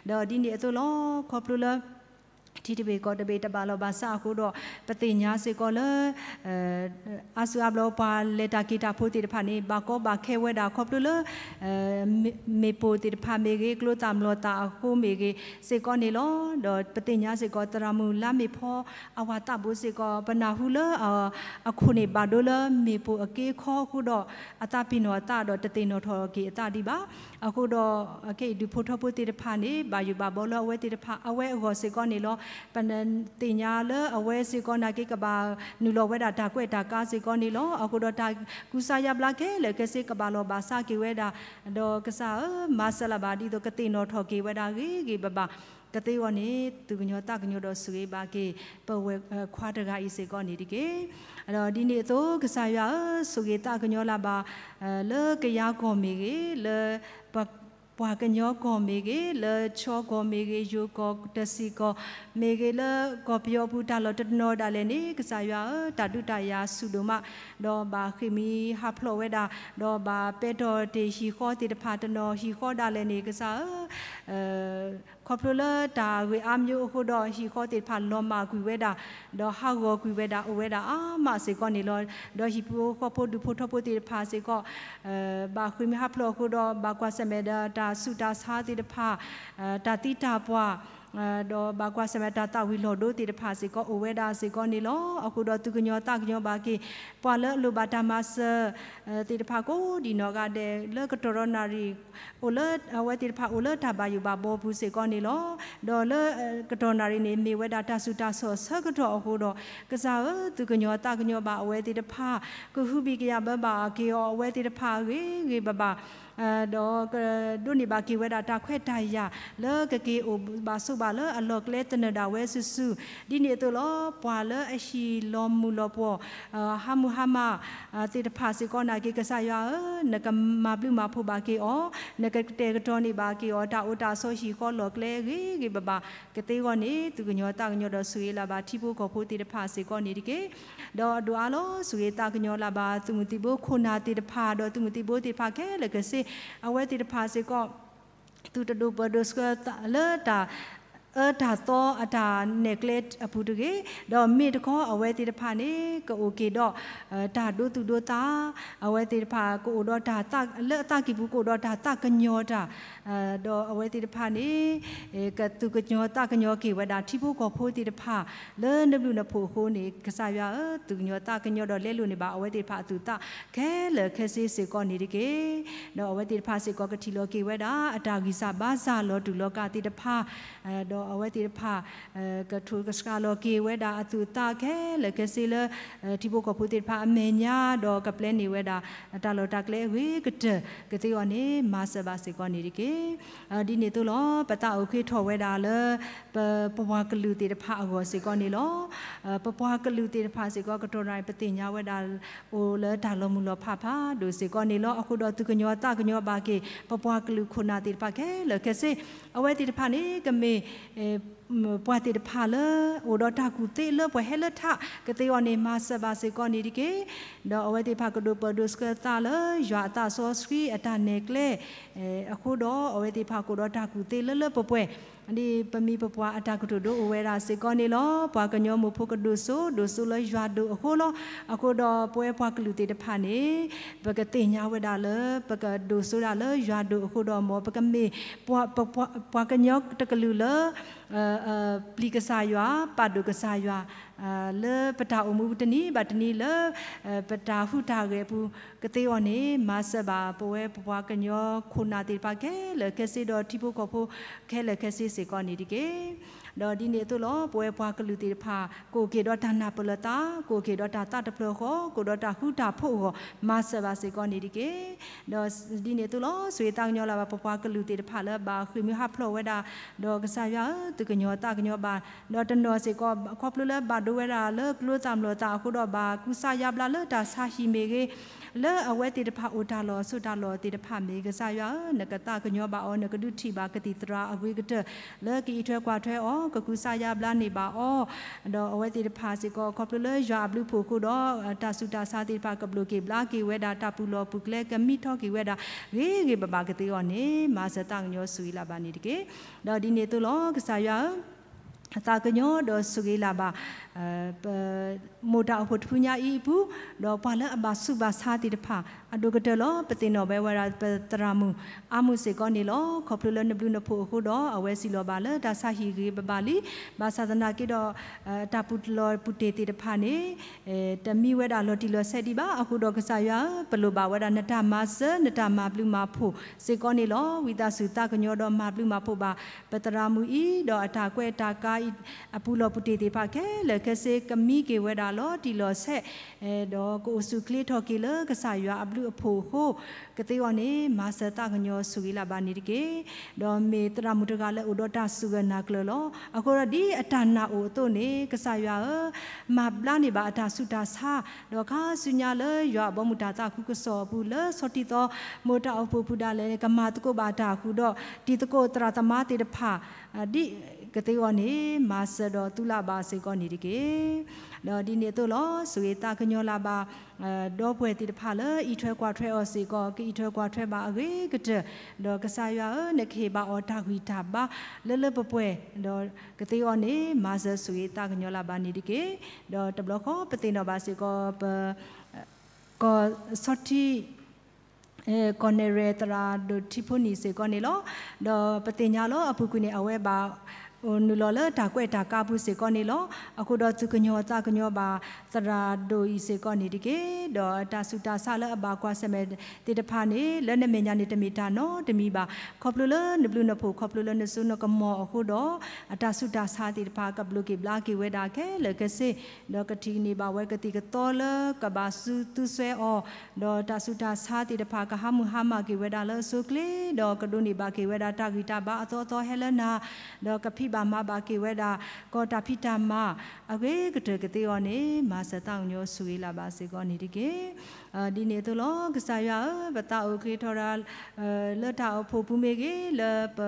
ၢ်. ဒီးဒ်န့ၣ်အသိးလီၤ ခီဖျိလၢ ထံတဘ့ၣ်ကီၢ်တဘ့ၣ်တဘၣ်လီၢ်ဘၣ်ဆၣ်အဃိဒီး ပသ့ၣ်ညါစ့ၢ်ကီးလၢ အါစုအါဘျီ ပှၤလဲၤတၢ်က့ၤတၢ်ဖိသ့ၣ်တဖၣ်န့ၣ် ဘၣ်ကီဘၣ်ခဲဝဲဒၣ် ခီဖျိလၢ မ့ၣ်ပိၢ်သ့ၣ်တဖၣ်မ့ၢ်ဂ့ၤ, ကျိသၣ်မျိာ်သၣ်အဃိမ့ၢ်ဂ့ၤ စ့ၢ်ကီးန့ၣ်လီၤ. ဒီးပသ့ၣ်ညါစ့ၢ်ကီး သရၣ်မုၣ်လါမ့ၢ်ဖီ အဝၤသးဘိစ့ၢ်ကီး ပနၢ်ဟူလၢ အခိၣ်န့ၣ်ဘၣ်ဒိလၢမ့ၣ်ပိၢ်အက့အခီအဃိဒီး အသးပ့ၤနီၣ်အသးဒီးတသ့ၣ်နီၣ်ထီၣ်က့ၤအသးဒံးဘၣ်. အဃိဒီး ခဲအံၤဒူၣ်ဖိထၢဖိသ့ၣ်တဖၣ်န့ၣ် ဘၣ်ယိၣ်ဘၣ်ဘီလၢအဝဲသ့ၣ်တဖၣ် အဝဲအဂီၢ်စ့ၢ်ကီးန့ၣ်လီၤ. ပသ့ၣ်ညါလၢအဝဲစ့ၢ်ကီးနာ်က့ ကဘၣ်နုာ်လီၤဝဲဒၣ်တၢ်ကွဲးတၢ်ကါစ့ၢ်ကီးန့ၣ်လီၤ. အဃိဒီးတၢ်ကူစါယါဘျါခဲလၢာ်ခဲဆ့ ကဘၣ်လီၢ်ဘၣ်စးက့ၤဝဲဒၣ် ဒီးကစၢ်ဧၢ, မၤစၢၤလၢ်ဘၣ်ဒ်သိးကသ့ၣ်နီၣ်ထီၣ်က့ၤဝဲဒၣ်ဂ့ၤဂ့ၤဘၣ်ဘၣ် ကသ့အဂီၢ်န့ၣ် သူၣ်ကညီၤသးကညီၤဒီးဆိၣ်ဂ့ၤဘၣ်က့ၤ ပဝဲခွါတဂၤအံၤစ့ၢ်ကီးန့ၣ်တက့ၢ်. ဒီးဒ်န့ၣ်အသိး ကစၢ်ယွၤဧၢ, ဆိၣ်ဂ့ၤသးကညီၤလၢ်ဘၣ် လၢကယၤကီၢ်မ့ၢ်ဂ့ၤ, လၢ ပှၤကညီကီၢ်မ့ၢ်ဂ့ၤ, လၢခၠီကီၢ်မ့ၢ်ဂ့ၤ, ယိၤကီၢ်တဆံးကီၢ်မ့ၢ်ဂ့ၤ, လၢကီၢ်ပယီၤပူၤတၢ်လီၢ်တနီၤဒၣ်လဲာ်န့ၣ် ကစၢ်ယွၤဧၢ, တၢ်ဒုးတၢ်ယၤဆူၣ်ဒိၣ်မး, ဒီးဘၣ်ဃ့ၢ်မှံဟးဖျိးဝဲဒၣ်, ဒီးဘၣ်ပဲတြီတ့ၢ်ဟံၣ်ဃီသ့ၣ်တဖၣ်တနီၤဟံၣ်ဃီဒၣ်လဲာ်န့ၣ် ကစၢ်ဧၢ ခီဖျိလၢတၢ်ဂ့ၢ်အါမျိုးအဃိဒီး ဟံၣ်ဃီသ့ၣ်တဖၣ်လီၤမၢ်ကွံာ်ဝဲဒၣ်, ဒီးဟးဂီၤကွံာ်ဝဲဒၣ် အိၣ်ဝဲဒၣ်အါမးစ့ၢ်ကီးန့ၣ်လီၤ. ဒီးဟံၣ်ဖိဃီဖိဒူၣ်ဖိထၢဖိသ့ၣ်တဖၣ်စ့ၢ်ကီး ဘၣ်ဃ့ၢ်မှံဟးဖျိးအဃိဒီး ဘၣ်ကွၢ်ဆၢၣ်မဲာ်ဒီးတၢ်ဆူးတၢ်ဆါသ့ၣ်တဖၣ်, တၢ်သံတၢ်ပှၢ် ဒီးဘၣ်ကွၢ်ဆၢၣ်မဲာ်တၢ်သၣ်ဝံၤလီၢ်ဒိသ့ၣ်တဖၣ်စ့ၢ်ကီးအိၣ်ဝဲဒၣ်စ့ၢ်ကီးန့ၣ်လီၤ. အဃိဒီးသုကညီၤသးကညီၤဘၣ်က့ၤ ပှၤလၢအလိၣ်ဘၣ်တၢ်မၤစၢၤသ့ၣ်တဖၣ်ကိးဒံးနီၢ်ဂၤဒဲး လၢကတီၢ်ဒီးနၣ်ရံၣ် အိၣ်လၢအဝဲသ့ၣ်တဖၣ်အိၣ်လၢတၢ်ဘၣ်ယိၣ်ဘၣ်ဘီပူၤစ့ၢ်ကီးန့ၣ်လီၤ. ဒီးလၢကတီၢ်နၣ်ရံၣ်န့ၣ် မ့ၢ်ဝဲဒၣ်တၢ်ဆူးတၢ်ဆါအဆၢကတီၢ်အဃိဒီး ကစၢ်ဧၢ သုကညီၤသးကညီၤဘၣ်အဝဲသ့ၣ်တဖၣ်, ကဟုဘံၣ်ကယာ်ဘၢဘၣ်က့ၤအီၤအဝဲသ့ၣ်တဖၣ်ဂ့ၤဂ့ၤဘၣ်ဘၣ် ဒီးကဒိးန့ၢ်ဘၣ်က့ၤဝဲဒၣ်တၢ်ခွဲးတၢ်ယာ် လၢကက့ၤအိၣ်ဘၣ်ဆိးဘၣ်လၢအလီၢ်ကျဲသနၢၣ်ဒၣ်ဝဲစုာ်စုာ်, ဒ်န့ၣ်အသိးလီၤ. ပှၤလၢအဟံၣ်လီၤမုၢ်လီၤပှီၢ် ဟးမုၢ်ဟါမၢ်သ့ၣ်တဖၣ်စ့ၢ်ကီးနာ်က့ ကစၢ်ယွၤဧၢ, နကမၤဘျုးမၤဖှိၣ်ဘၣ်က့ၤအီၤ, နကတဲာ်ကတီၤန့ၢ်ဘၣ်က့ၤအီၤ တၢ်အိၣ်တၢ်အစီဆှံဃီလီၢ်ကျဲဂ့ၤဂ့ၤဘၣ်ဘၣ်, ကသ့အဂီၢ်န့ၣ် သူၣ်ကညီၤသးကညီၤဒီးဆိၣ်ဂ့ၤလၢ်ဘၣ်ထံဖိကီၢ်ဖိသ့ၣ်တဖၣ်စ့ၢ်ကီးန့ၣ်တက့ၢ်. ဒီးအဒိၣ်အါလီၤ ဆိၣ်ဂ့ၤသးကညီၤလၢ်ဘၣ် သုးမုၢ်သံၣ်ဘိခိၣ်နၢ်သ့ၣ်တဖၣ် ဒီးသုးမုၢ်သံၣ်ဘိသ့ၣ်တဖၣ်ခဲလၢာ်ခဲဆ့, အဝဲသ့ၣ်တဖၣ်စ့ၢ်ကီး သုတဒိၣ်ပၢၢ်ဒိၣ်ဆှၢလၢတၢ်အၢတၢ်သီအတၢ်နဲၣ်ကျဲအပူၤတဂ့ၤ, ဒီးမ့ၢ်တခီအဝဲသ့ၣ်တဖၣ်န့ၣ် ကအိၣ်က့ၤဒီး တၢ်ဒိသူၣ်ဒိသး, အဝဲသ့ၣ်တဖၣ်ကအိၣ်ဒီးတၢ် လၢအသးကံၢ်ပူၤကအိၣ်ဒီးတၢ်သးကညီၤတၢ်, ဒီးအဝဲသ့ၣ်တဖၣ်န့ၣ် ကသူၣ်ကညီၤသးကညီၤက့ၤဝဲဒၣ်ထံဖိကီၢ်ဖိသ့ၣ်တဖၣ် လၢနဘျုးနဖှိၣ်အဃိန့ၣ် ကစၢ်ယွၤဧၢ, သူၣ်ကညီၤသးကညီၤဒီးလဲလိာ်န့ၢ်ဘၣ်အဝဲသ့ၣ်တဖၣ်အသူၣ်အသးခဲလၢာ်ခဲဆ့စ့ၢ်ကီးန့ၣ်တက့ၢ်. ဒီးအဝဲသ့ၣ်တဖၣ်စ့ၢ်ကီးကထံၣ်လီၤက့ၤဝဲဒၣ် အတၢ်ဂံၢ်စၢ်ဘါစၢ်လီၤတူာ်လီၤကာ်သ့ၣ်တဖၣ်, ဒီးအဝဲသ့ၣ်တဖၣ် ကထိၣ်ကဆှးလီၤက့ၤဝဲဒၣ်အသူၣ်အသးခဲလၢာ်ခဲဆ့လၢ ထံဖိကီၢ်ဖိသ့ၣ်တဖၣ်အမဲာ်ညါ ဒီးကပျဲန့ၢ်ဝဲဒၣ် တၢ်လီၢ်တၢ်ကျဲအဂ့ၤကတၢၢ် ကသ့အီၤန့ၣ် မၤစၢၤဘၣ်စ့ၢ်ကီးန့ၣ်တက့ၢ်. ဒ်န့ၣ်အသိးလီၤ ပသးအိၣ်ဃ့ထီၣ်ဝဲဒၣ်လၢ ပပှၤကလုာ်သ့ၣ်တဖၣ်အဂီၢ်စ့ၢ်ကီးန့ၣ်လီၤ. ပပှၤကလုာ်သ့ၣ်တဖၣ်စ့ၢ်ကီး ကတီၢ်နၣ်ရံၣ် ပသ့ၣ်ညါဝဲဒၣ် အိၣ်လၢတၢ်လီၤမုၢ်လီၤဖးဖးဒိၣ်စ့ၢ်ကီးန့ၣ်လီၤ. အဃိဒီးသူၣ်ကညီၤသးကညီၤဘၣ်က့ၤ ပပှၤကလုာ်ခိၣ်နၢ်သ့ၣ်တဖၣ်ခဲလၢာ်ခဲဆ့, အဝဲသ့ၣ်တဖၣ်န့ၣ် ကမ့ၢ် ပှၤသ့ၣ်တဖၣ်လၢ အိၣ်ဒီးတၢ်ကူၣ်သ့လၢပှၤဟဲလၢထး ကသ့အီၤန့ၣ် မၤစၢၤဘၣ်စ့ၢ်ကီးန့ၣ်တက့ၢ်. ဒီးအဝဲသ့ၣ်တဖၣ်ကဒိၣ်ပၢၢ်ဒိၣ်ဆှၢသးလၢ ယွၤအသးစီဆှံအတၢ်နဲၣ်ကျဲ အဃိဒီး အဝဲသ့ၣ်တဖၣ်ကအိၣ်ဒီးတၢ်ကူၣ်သ့လၢလၢပှဲၤပှဲၤ ဒ်ပမိၢ်ပပၢ်အတၢ်ကတိၤဒိအိၣ်ဝဲဒၣ်စ့ၢ်ကီးန့ၣ်လီၤ. ပှၤကညီမိၢ်ဖိကဒိၣ်စိ ဒိၣ်စိလၢယွၤဒိၣ်အဃိလီၤ. အဃိဒီးပဝဲပှၤကလုာ်သ့ၣ်တဖၣ်န့ၣ် ပကသ့ၣ်ညါဝဲဒၣ်လၢ ပကဒိၣ်စိဒၣ်လၢယွၤဒိၣ်အဃိဒီး မ်ပကမ့ၢ် ပှၤကညီတကလုာ်လၢ ပျံၤကစၢ်ယွၤ ပာ်ဒိၣ်ကစၢ်ယွၤ လၢပတၢ်အိၣ်မူတနံၤဘၣ်တနံၤလၢ ပတၢ်ဟူးတၢ်ဂဲၤအပူၤ ကသ့အီၤန့ၣ် မၤစၢၤဘၣ်ပဝဲပပှၤကညီခိၣ်နၢ်သ့ၣ်တဖၣ်ခဲလၢာ်ခဲဆ့ ဒီးထံဖိကီၢ်ဖိခဲလၢာ်ခဲဆ့စ့ၢ်ကီးန့ၣ်တက့ၢ်. ဒီးဒ်န့ၣ်အသိးလီၤ ပဝဲပှၤကလုာ်သ့ၣ်တဖၣ် ကအိၣ်က့ၤဒီးတၢ်နၢ်ပၢၢ်လၢသး ကအိၣ်က့ၤဒီးတၢ်သးတဖျၢၣ်ဃီ ကအိၣ်ဒီးတၢ်ဃူတၢ်ဖိးအဂီၢ် မၤစၢၤဘၣ်စ့ၢ်ကီးန့ၣ်တက့ၢ်. ဒီးဒ်န့ၣ်အသိးလီၤ ဆိၣ်ဂ့ၤသးကညီၤလၢ်ဘၣ် ပပှၤကလုာ်သ့ၣ်တဖၣ်လၢဘၣ်ဃ့ၢ်မှံဟးဖျိးဝဲဒၣ် ဒီးကစၢ်ယွၤဧၢ သူၣ်ကညီၤသးကညီၤဘၣ် ဒီးတနီၤစ့ၢ်ကီး ခီဖျိလၢဘၣ်ဒိဝဲဒၣ်လၢကျိသၣ်မျိာ်သၣ်အဃိဒီး ဘၣ်ကူစါယါဘျါလၢတၢ်ဆါဟံၣ်မ့ၢ်ဂ့ၤ လၢအဝဲသ့ၣ်တဖၣ်အိၣ်တၢ်လီၢ်အစိးတၢ်လီၢ်သ့ၣ်တဖၣ်မ့ၢ် ကစၢ်ယွၤဧၢ နကသးကညီၤဘၣ်အီၤ နကဒုးထံၣ်ဘၣ်ကသံၣ်သရၣ်အဂ့ၤကတၢၢ် လၢကအံးထွဲကွၢ်ထွဲအီၤ ကကူစါယါဘျါန့ၢ်ဘၣ်အီၤ ဒီးအဝဲသ့ၣ်တဖၣ်စ့ၢ်ကီး ခီဖျိလၢယွၤအဘျုးအဖှိၣ်အဃိဒီး တၢ်ဆူးတၢ်ဆါသ့ၣ်တဖၣ် ကဘျိးက့ၤဘျါက့ၤဝဲဒၣ် တၢ်ပူၤလီၢ်ပူၤကျဲ ကမံထီၣ်က့ၤဝဲဒၣ် ဂ့ၤဂ့ၤဘၣ်ဘၣ်ကသ့အီၤန့ၣ် မၤစၢၤသးကညီၤဆိၣ်ဂ့ၤလၢ်ဘၣ်န့ၣ်တက့ၢ်. ဒီးဒ်န့ၣ်အသိးလီၤ ကစၢ်ယွၤဧၢ သးကညီၤဒီးဆိၣ်ဂ့ၤလၢ်ဘၣ် ပ မိၢ်တၢ်အိၣ်ဖှိၣ်တဖုညါအံၤအပူၤ ဒီးပှၤလၢအဘၣ်ဆူးဘၣ်ဆါသ့ၣ်တဖၣ် အဒိၣ်ကတၢၢ်လီၤ. ပသ့ၣ်နီၣ်ဘၣ်ဝဲဒၣ် ပသရၣ်မုၣ်အါမုၢ်စ့ၢ်ကီးန့ၣ်လီၤ. ခီဖျိလၢနဘျုးနဖှိၣ်အဃိဒီး အဝဲစံၣ်လီၤဘၣ်လၢတၢ်ဆါဟံၣ်ဂ့ၤဘၣ်ဘၣ်လံ. ဘၣ်ဆၣ်သနာ်က့ဒီး တၢ်ပူၤလီၢ်ပူၤတ့ၢ်သ့ၣ်တဖၣ်န့ၣ် တမံဝဲဒၣ်လီၤတံၢ်လီၤဆဲးဒံးဘၣ်. အဃိဒီးကစၢ်ယွၤဧၢ ပလိၣ်ဘၣ်ဝဲဒၣ်နတၢ်မၤစၢၤ နတၢ်မၤဘျုးမၤဖှိၣ်စ့ၢ်ကီးန့ၣ်လီၤ. ဝံသးစူၤသးကညီၤဒီးမၤဘျုးမၤဖှိၣ်ဘၣ် ပသရၣ်မုၣ်အံၤ ဒီးအတၢ်ကွဲးတၢ်ကါအံၤ အပူၤလီၢ်ပူၤတ့ၢ်သ့ၣ်တဖၣ်ခဲလၢာ်ခဲဆ့ ကမံက့ၤဝဲဒၣ်လီၤတံၢ်လီၤဆဲး ဒီးကအိၣ်ဆူၣ်ချ့ထီၣ်က့ၤလၢကစၢ်ယွၤအဘျုးအဖှိၣ်အဃိ ကသ့အီၤန့ၣ် မၤစၢၤသးကညီၤဆိၣ်ဂ့ၤလၢ်ဘၣ်န့ၣ်တက့ၢ်. ဒီးမ့ၢ်သရၣ်မုၣ်တဂၤလၢအိၣ်ဒီးတၢ်စူၢ်ဂၢၢ်နာ်ကျၢၤလီၤ. အဃိဒီးဒ်အတၢ်နာ်အိၣ်အသိးန့ၣ် ကစၢ်ယွၤဧၢ မၤဘျါန့ၢ်ဘၣ်အတၢ်ဆူးတၢ်ဆါ ဒီးခါဆူညါလၢယွၤအဘီအမုၢ်တၢ်သးခုကစီၣ်အပူၤ လၢဆီထံသီ မိၢ်တၢ်အိၣ်ဖှိၣ်ဖုဒၣ်လဲာ်န့ၣ် ကမၤသကိးဘၣ်တၢ်ဃုာ်ဒီး တံၤသကိးသရၣ်သမါသ့ၣ်တဖၣ် ဒ်ကသ့အီၤန့ၣ် မၤစၢၤဒီးသူလၢ်ဘၣ်စ့ၢ်ကီးန့ၣ်တက့ၢ်. ဒီးဒ်န့ၣ်အသိးလီၤ ဆိၣ်ဂ့ၤသးကညီၤလၢ်ဘၣ် ဒီပုၢ်ဝဲၢ်သ့ၣ်တဖၣ်လၢအံးထွဲကွၢ်ထွဲအီၤစ့ၢ်ကီး ကအံးထွဲကွၢ်ထွဲဘၣ်အဂ့ၤကတၢၢ် ဒီးကစၢ်ယွၤဧၢ နကဟ့ၣ်ဘၣ်အီၤတၢ်ဂံၢ်တၢ်ဘါလၢလၢပှဲၤပှဲၤ ဒီးကသ့အီၤန့ၣ် မၤစၢၤဆိၣ်ဂ့ၤသးကညီၤလၢ်ဘၣ်န့ၣ်တက့ၢ်. ဒီးတဘျီဃီပသ့ၣ်နီၣ်ဘၣ်စ့ၢ်ကီး ပ ကီၢ်ဆီထံ ကီၢ်နဲၣ်ရဲၣ်သရၣ်ဒိၣ်ထံဖိနံၣ်စ့ၢ်ကီးန့ၣ်လီၤ. ဒီးပသ့ၣ်ညါလီၤ အပူၤကွံာ်န့ၣ် အဝဲဘၣ် နုာ်လီၤလၢတၢ်ကွဲးတၢ်ကါပူၤစ့ၢ်ကီးန့ၣ်လီၤ. အဃိဒီးသုကညီၤသးကညီၤဘၣ်သရၣ်ဒိၣ်အံၤစ့ၢ်ကီးန့ၣ်တက့ၢ်. ဒီးအတၢ်ဆူးတၢ်ဆါလၢအဘၣ်ကွၢ်ဆၢၣ်မဲာ်သ့ၣ်တဖၣ်န့ၣ် လၢနမဲာ်ညါန့ၣ်တမ့ၢ်တၢ်နီတမံၤဘၣ်. ခီဖျိလၢနဘျုးနဖှိၣ် ခီဖျိလၢနစိနကမီၤအဃိဒီး အတၢ်ဆူးတၢ်ဆါသ့ၣ်တဖၣ်ကဘျိးက့ၤဘျါက့ၤဝဲဒၣ်ခဲလၢာ်ခဲဆ့ ဒီးကထံၣ်န့ၢ်ဘၣ်ဝဲကသံၣ်ကသီလၢကဘၣ်သူသူစွဲအီၤ, ဒီးတၢ်ဆူးတၢ်ဆါသ့ၣ်တဖၣ်ကဟါမုၢ်ဟါမၢ်က့ၤဝဲဒၣ်လၢအဆိအချ့, ဒီးကဒိးန့ၢ်ဘၣ်က့ၤဝဲဒၣ်တၢ်ဂံၢ်တၢ်ဘါအသီအသီဟဲလၢနၤ, ဒီးကဖံးဘၣ်မၤဘၣ်က့ၤဝဲဒၣ် ကီၢ်တၢ်ဖံးတၢ်မၤ အဂ့ၤကတၢၢ်ကသ့အီၤန့ၣ် မၤစၢၤသးကညီၤဆိၣ်ဂ့ၤလၢ်ဘၣ်စ့ၢ်ကီးန့ၣ်တက့ၢ်. ဒ်န့ၣ်အသိးလီၤ. ကစၢ်ယွၤဧၢ, ပသးအိၣ်ဃ့ထီၣ်တၢ် လၢတၢ်အိၣ်ဖှိၣ်ပူၤမ့ၢ်ဂ့ၤ, လၢပ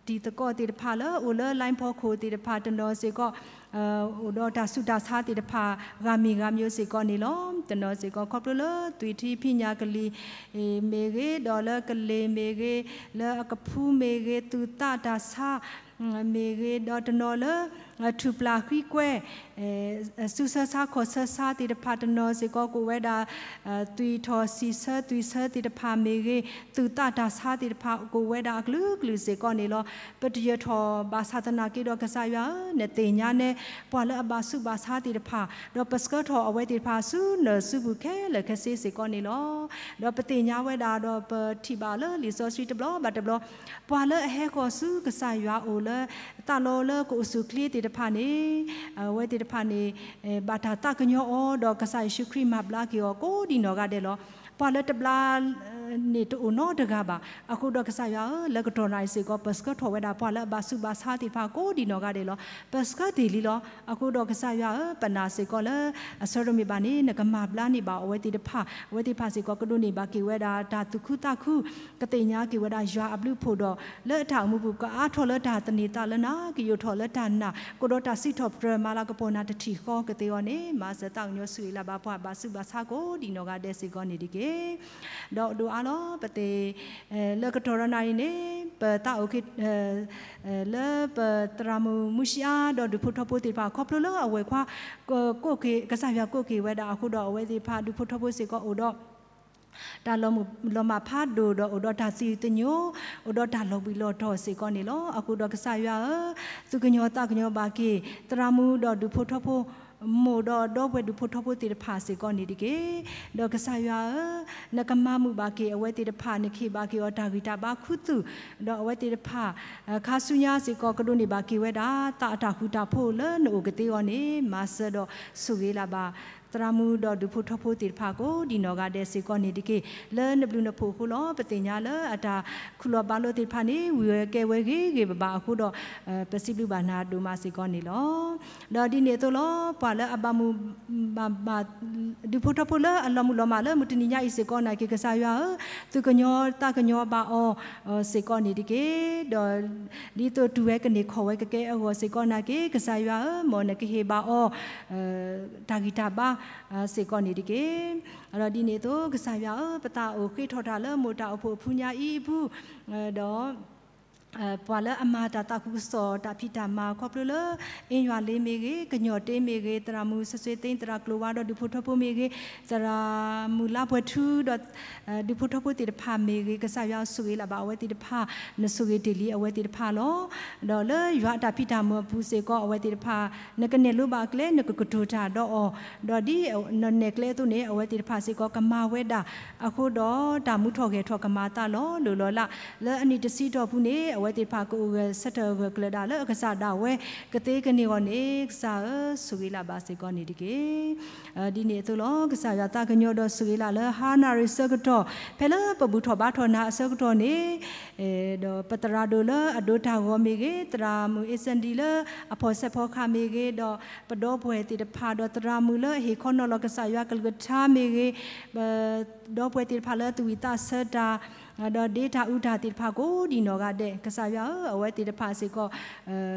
တံၤသကိးသ့ၣ်တဖၣ်လၢအိၣ်လၢ line ဖီခိၣ်သ့ၣ်တဖၣ်တနီၤစ့ၢ်ကီး အိၣ်ဒီးတၢ်ဆူးတၢ်ဆါသ့ၣ်တဖၣ် ဂၤမံၤဂၤမံၤစ့ၢ်ကီးန့ၣ်လီၤ. တနီၤစ့ၢ်ကီးခီဖျိလၢသွံၣ်ထံဖံးညၣ်ကလံၤမ့ၢ်ဂ့ၤ, ဒီးလၢကလ့ၤမ့ၢ်ဂ့ၤ, လၢအကဖူမ့ၢ်ဂ့ၤ, သူၣ်သးတၢ်ဆါ မ့ၢ်ဂ့ၤ, ဒီးတနီၤလၢ ထူၣ်ပျၢ်ဃံကွဲ စုဆၢဆါခီၣ်ဆၢဆါသ့ၣ်တဖၣ်တနီၤစ့ၢ်ကီး ကအိၣ်ဝဲဒၣ် သွံၣ်ထီၣ်စံၣ်ဆၢသွံၣ်ဆၢသ့ၣ်တဖၣ်မ့ၢ်ဂ့ၤ, သူၣ်သးတၢ်ဆါသ့ၣ်တဖၣ် ကအိၣ်ဝဲဒၣ်အကလုာ်ကလုာ်စ့ၢ်ကီးန့ၣ်လီၤ. ပတယၢၤထီၣ်ဘၣ်ဆၣ်သနာ်က့ဒီး ကစၢ်ယွၤဧၢ, နသ့ၣ်ညါနဲ ပှၤလၢအဘၣ်ဆူးဘၣ်ဆါသ့ၣ်တဖၣ်, ဒီးပဆှၢထီၣ်အဝဲသ့ၣ်တဖၣ်ဆူနစုပူၤခဲလၢာ်ခဲဆ့စ့ၢ်ကီးန့ၣ်လီၤ. ဒီးပသ့ၣ်ညါဝဲဒၣ် ဒီးပထံၣ်ဘၣ်လၢလံာ်စီဆှံတဘျီဘၣ်တဘျီ, ပှၤလၢအဟဲဃီၤဆူကစၢ်ယွၤအအိၣ်လၢ သးလီလၢကအိၣ်ဆူၣ်ချ့သ့ၣ်တဖၣ်န့ၣ်, အဝဲသ့ၣ်တဖၣ်န့ၣ် ဘၣ်တၢ်သးကညီၤအီၤ ဒီးကစၢ်ယ့ၣ်ၡူးခရံာ်မၤဘျါက့ၤအီၤကိးဒံးနီၢ်ဂၤဒဲးလီၤ. ပှၤလၢတဘျါ န့ၣ်တအိၣ်နီတဂၤဘၣ်. အဃိဒီးကစၢ်ယွၤဧၢ, လၢကတီၢ်နၢ်အံၤစ့ၢ်ကီး ပဆှၢထီၣ်ဝဲဒၣ်ပှၤလၢအဘၣ်ဆူးဘၣ်ဆါသ့ၣ်တဖၣ်ကိးဒံးနီၢ်ဂၤဒဲးလီၤ. ပဆှၢတ့ၢ်လံလီၤ. အဃိဒီးကစၢ်ယွၤဧၢ, ပနာ်စ့ၢ်ကီးလၢ အဆၢတမ့ၢ်ဘၣ်န့ၣ် နကမၤဘျါန့ၢ်ဘၣ်အဝဲသ့ၣ်တဖၣ်, အဝဲသ့ၣ်တဖၣ်စ့ၢ်ကီး ကဒိးန့ၢ်ဘၣ်က့ၤဝဲဒၣ်တၢ်သူၣ်ခုသးခု, ကသ့ၣ်ညါက့ၤဝဲဒၣ်ယွၤအဘျုးအဖှိၣ်ဒီး လၢအတၢ်အိၣ်မူပူၤ ကအါထီၣ်လၢတၢ်သန့ၤသးလၢနၤ, ကယိာ်ထီၣ်လၢတၢ်နာ်, ကအိၣ်ဒီးတၢ်စံးထီၣ်ပတြၢၤမၤလၤကပီၤနၤတထံၣ်ဃီကသ့အီၤန့ၣ်, မၤစၢၤသးကညီၤဆိၣ်ဂ့ၤလၢ်ဘၣ်ပှၤဘၣ်ဆူးဘၣ်ဆါကိးဒံးနီၢ်ဂၤဒဲးစ့ၢ်ကီးန့ၣ်တက့ၢ်. ဒီးဒိၣ်အါလီၤ ပသ့ၣ် လၢကတီၢ်ဒီးနၣ်ရံၣ်န့ၣ် ပသးအိၣ် လၢပသရၣ်မုၣ်မူၡံအါ ဒီးဒူၣ်ဖိထၢဖိသ့ၣ်တဖၣ် ခီဖျိလၢအဝဲၤခွါ ကစၢ်ယွၤကိးက့ၤဝဲဒၣ်အဃိဒီး အဝဲသ့ၣ်တဖၣ်ဒူၣ်ဖိထၢဖိစ့ၢ်ကီးအိၣ်ဒီး တၢ်လီၤမုၢ်လီၤမၢ်ဖးဒိၣ် ဒီးအိၣ်ဒီးတၢ်သယုၢ်သညိ, အိၣ်ဒီးတၢ်လီၤဘှံးလီၤတီၤစ့ၢ်ကီးန့ၣ်လီၤ. အဃိဒီးကစၢ်ယွၤဧၢ, သူၣ်ကညီၤသးကညီၤဘၣ်က့ၤ သရၣ်မုၣ်ဒီးဒူၣ်ဖိထၢဖိ မိၢ်ဒီးဒီပုၢ်ဝဲၢ်ဒူၣ်ဖိထၢဖိသ့ၣ်တဖၣ်စ့ၢ်ကီးန့ၣ်တက့ၢ်. ဒီးကစၢ်ယွၤဧၢ, နကမၤမုာ်ဘၣ်က့ၤအဝဲသ့ၣ်တဖၣ်, နကဟ့ၣ်ဘၣ်က့ၤအီၤတၢ်ဂံၢ်တၢ်ဘါခူသူၣ်, ဒီးအဝဲသ့ၣ်တဖၣ် ခါဆူညါစ့ၢ်ကီး ကဒိးန့ၢ်ဘၣ်က့ၤဝဲဒၣ် သးအတၢ်ဃူတၢ်ဖိးလၢနအိၣ်ကသ့အီၤန့ၣ် မၤစၢၤဒီးဆိၣ်ဂ့ၤလၢ်ဘၣ် သရၣ်မုၣ်ဒီးဒူၣ်ဖိထၢဖိသ့ၣ်တဖၣ်ကိးဒံးနီၢ်ဂၤဒဲးစ့ၢ်ကီးန့ၣ်တက့ၢ်. လၢနဘျုးနဖှိၣ်အဃိလီၤ. ပသ့ၣ်ညါလၢအတၢ်ခူၣ်လီၤဘါလိသ့ၣ်တဖၣ်န့ၣ် ဝံၤဝဲကဲဝဲဂ့ၤဂ့ၤဘၣ်ဘၣ်အဃိဒီး ပစံးဘျုးဘၣ်နၤဒိၣ်မးစ့ၢ်ကီးန့ၣ်လီၤ. ဒီးဒ်န့ၣ်အသိးလီၤ. ပှၤလၢအဘၣ်မုာ်ဘၣ် ဒူၣ်ဖိထၢဖိလၢအလီၤမုၢ်လီၤမၢ်လၢမုၢ်တနံၤညါအံၤစ့ၢ်ကီးနာ်က့ ကစၢ်ယွၤဧၢ, သူၣ်ကညီၤသးကညီၤဘၣ်အီၤစ့ၢ်ကီးန့ၣ်တက့ၢ်. ဒီးဒ်သိးတုၤဝဲကန့ၢ်ခီၣ်ဝဲကကဲအဂီၢ်စ့ၢ်ကီးနာ်က့ ကစၢ်ယွၤဧၢ, မ်နကဟ့ၣ်ဘၣ်အီၤ တၢ်ဂံၢ်တၢ်ဘါစ့ၢ်ကီးန့ၣ်တက့ၢ်. ဒီးဒ်န့ၣ်အသိး ကစၢ်ယွၤဧၢ, ပသးအိၣ်ဃ့ထီၣ်တၢ်လၢမိၢ်တၢ်အိၣ်ဖှိၣ်အဖုညါအံၤအပူၤ, ဒီး ပှၤလၢအမၤတၢ်သးခုကစီၣ်တၢ်ဖံးတၢ်မၤခီဖျိလၢ အ့ယွၤလ့မ့ၢ်ဂ့ၤ, ကညီၣ်တ့မ့ၢ်ဂ့ၤ, သရၣ်မုၣ်စ့စ့သ့ သရၣ်ကျိၤဝါဒီးဒူၣ်ဖိထၢဖိမ့ၢ်ဂ့ၤ, သရၣ်မုၣ်လါပှဲၤထူဒီး ဒူၣ်ဖိထၢဖိသ့ၣ်တဖၣ်မ့ၢ်ဂ့ၤ, ကစၢ်ယွၤဆိၣ်ဂ့ၤလၢ်ဘၣ်အဝဲသ့ၣ်တဖၣ်, နဆိၣ်ဂ့ၤတ့ၢ်လံအဝဲသ့ၣ်တဖၣ်လီၤ. ဒီးလၢယွၤအတၢ်ဖံးတၢ်မၤအပူၤစ့ၢ်ကီး အဝဲသ့ၣ်တဖၣ် နကနဲၣ်လိဘၣ်အကျဲ နကကတိၤတၢ်ဒီးအီၤ, ဒီးဒ်နနဲၣ်ကျဲအသိးန့ၣ် အဝဲသ့ၣ်တဖၣ်စ့ၢ်ကီးကမၤဝဲဒၣ်, အဃိဒီးတၢ်မူထီၣ်ဂဲၤထီၣ်ကမၤအသးလီၤလိၤလီၤလး, လၢအနံၣ်တဆံတီၢ်ပူၤန့ၣ် အဝဲသ့ၣ်တဖၣ်ကအိၣ်ဂၢၢ်ဆၢထၢၣ်ဂၢၢ်ကျၢၤဒၣ်လၢအကစၢ်ဒၣ်ဝဲကသ့ကန့ၢ်အဂီၢ်န့ၣ် ကစၢ်ဧၢ, ဆိၣ်ဂ့ၤလၢ်ဘၣ်စ့ၢ်ကီးန့ၣ်တက့ၢ်. ဒ်န့ၣ်အသိးလီၤ. ကစၢ်ယွၤသးကညီၤဒီးဆိၣ်ဂ့ၤလၢ်လၢဟါနၣ်ရံၣ်ဆၢကတီၢ် ဖဲလၢပဘူၣ်ထီၣ်ဘါထီၣ်နၤအဆၢကတီၢ်န့ၣ် ဒီးပသရၣ်ဒိၣ်လၢအဒိတၢ်ဂီၤမ့ၢ်ဂ့ၤ, သရၣ်မုၣ်အ့စၣ်ဒံလၢအဖီၣ်ဆဲးဖီခါမ့ၢ်ဂ့ၤ, ဒီးပဒီပုၢ်ဝဲၢ်သ့ၣ်တဖၣ် ဒီးသရၣ်မုၣ်လၢအဟ့ၣ်ခီနီၤလီၤကစၢ်ယွၤကလုၢ်ကထါမ့ၢ်ဂ့ၤ, ပဒီပုၢ်ဝဲၢ်သ့ၣ်တဖၣ်လၢသူၣ်ဝံၣ်သးဆၢတၢ် ဒီးဒ့တၢ်အူတၢ်သ့ၣ်တဖၣ်ကိးဒံးနီၢ်ဂၤဒဲး, ကစၢ်ယွၤဧၢ, အဝဲသ့ၣ်တဖၣ်စ့ၢ်ကီး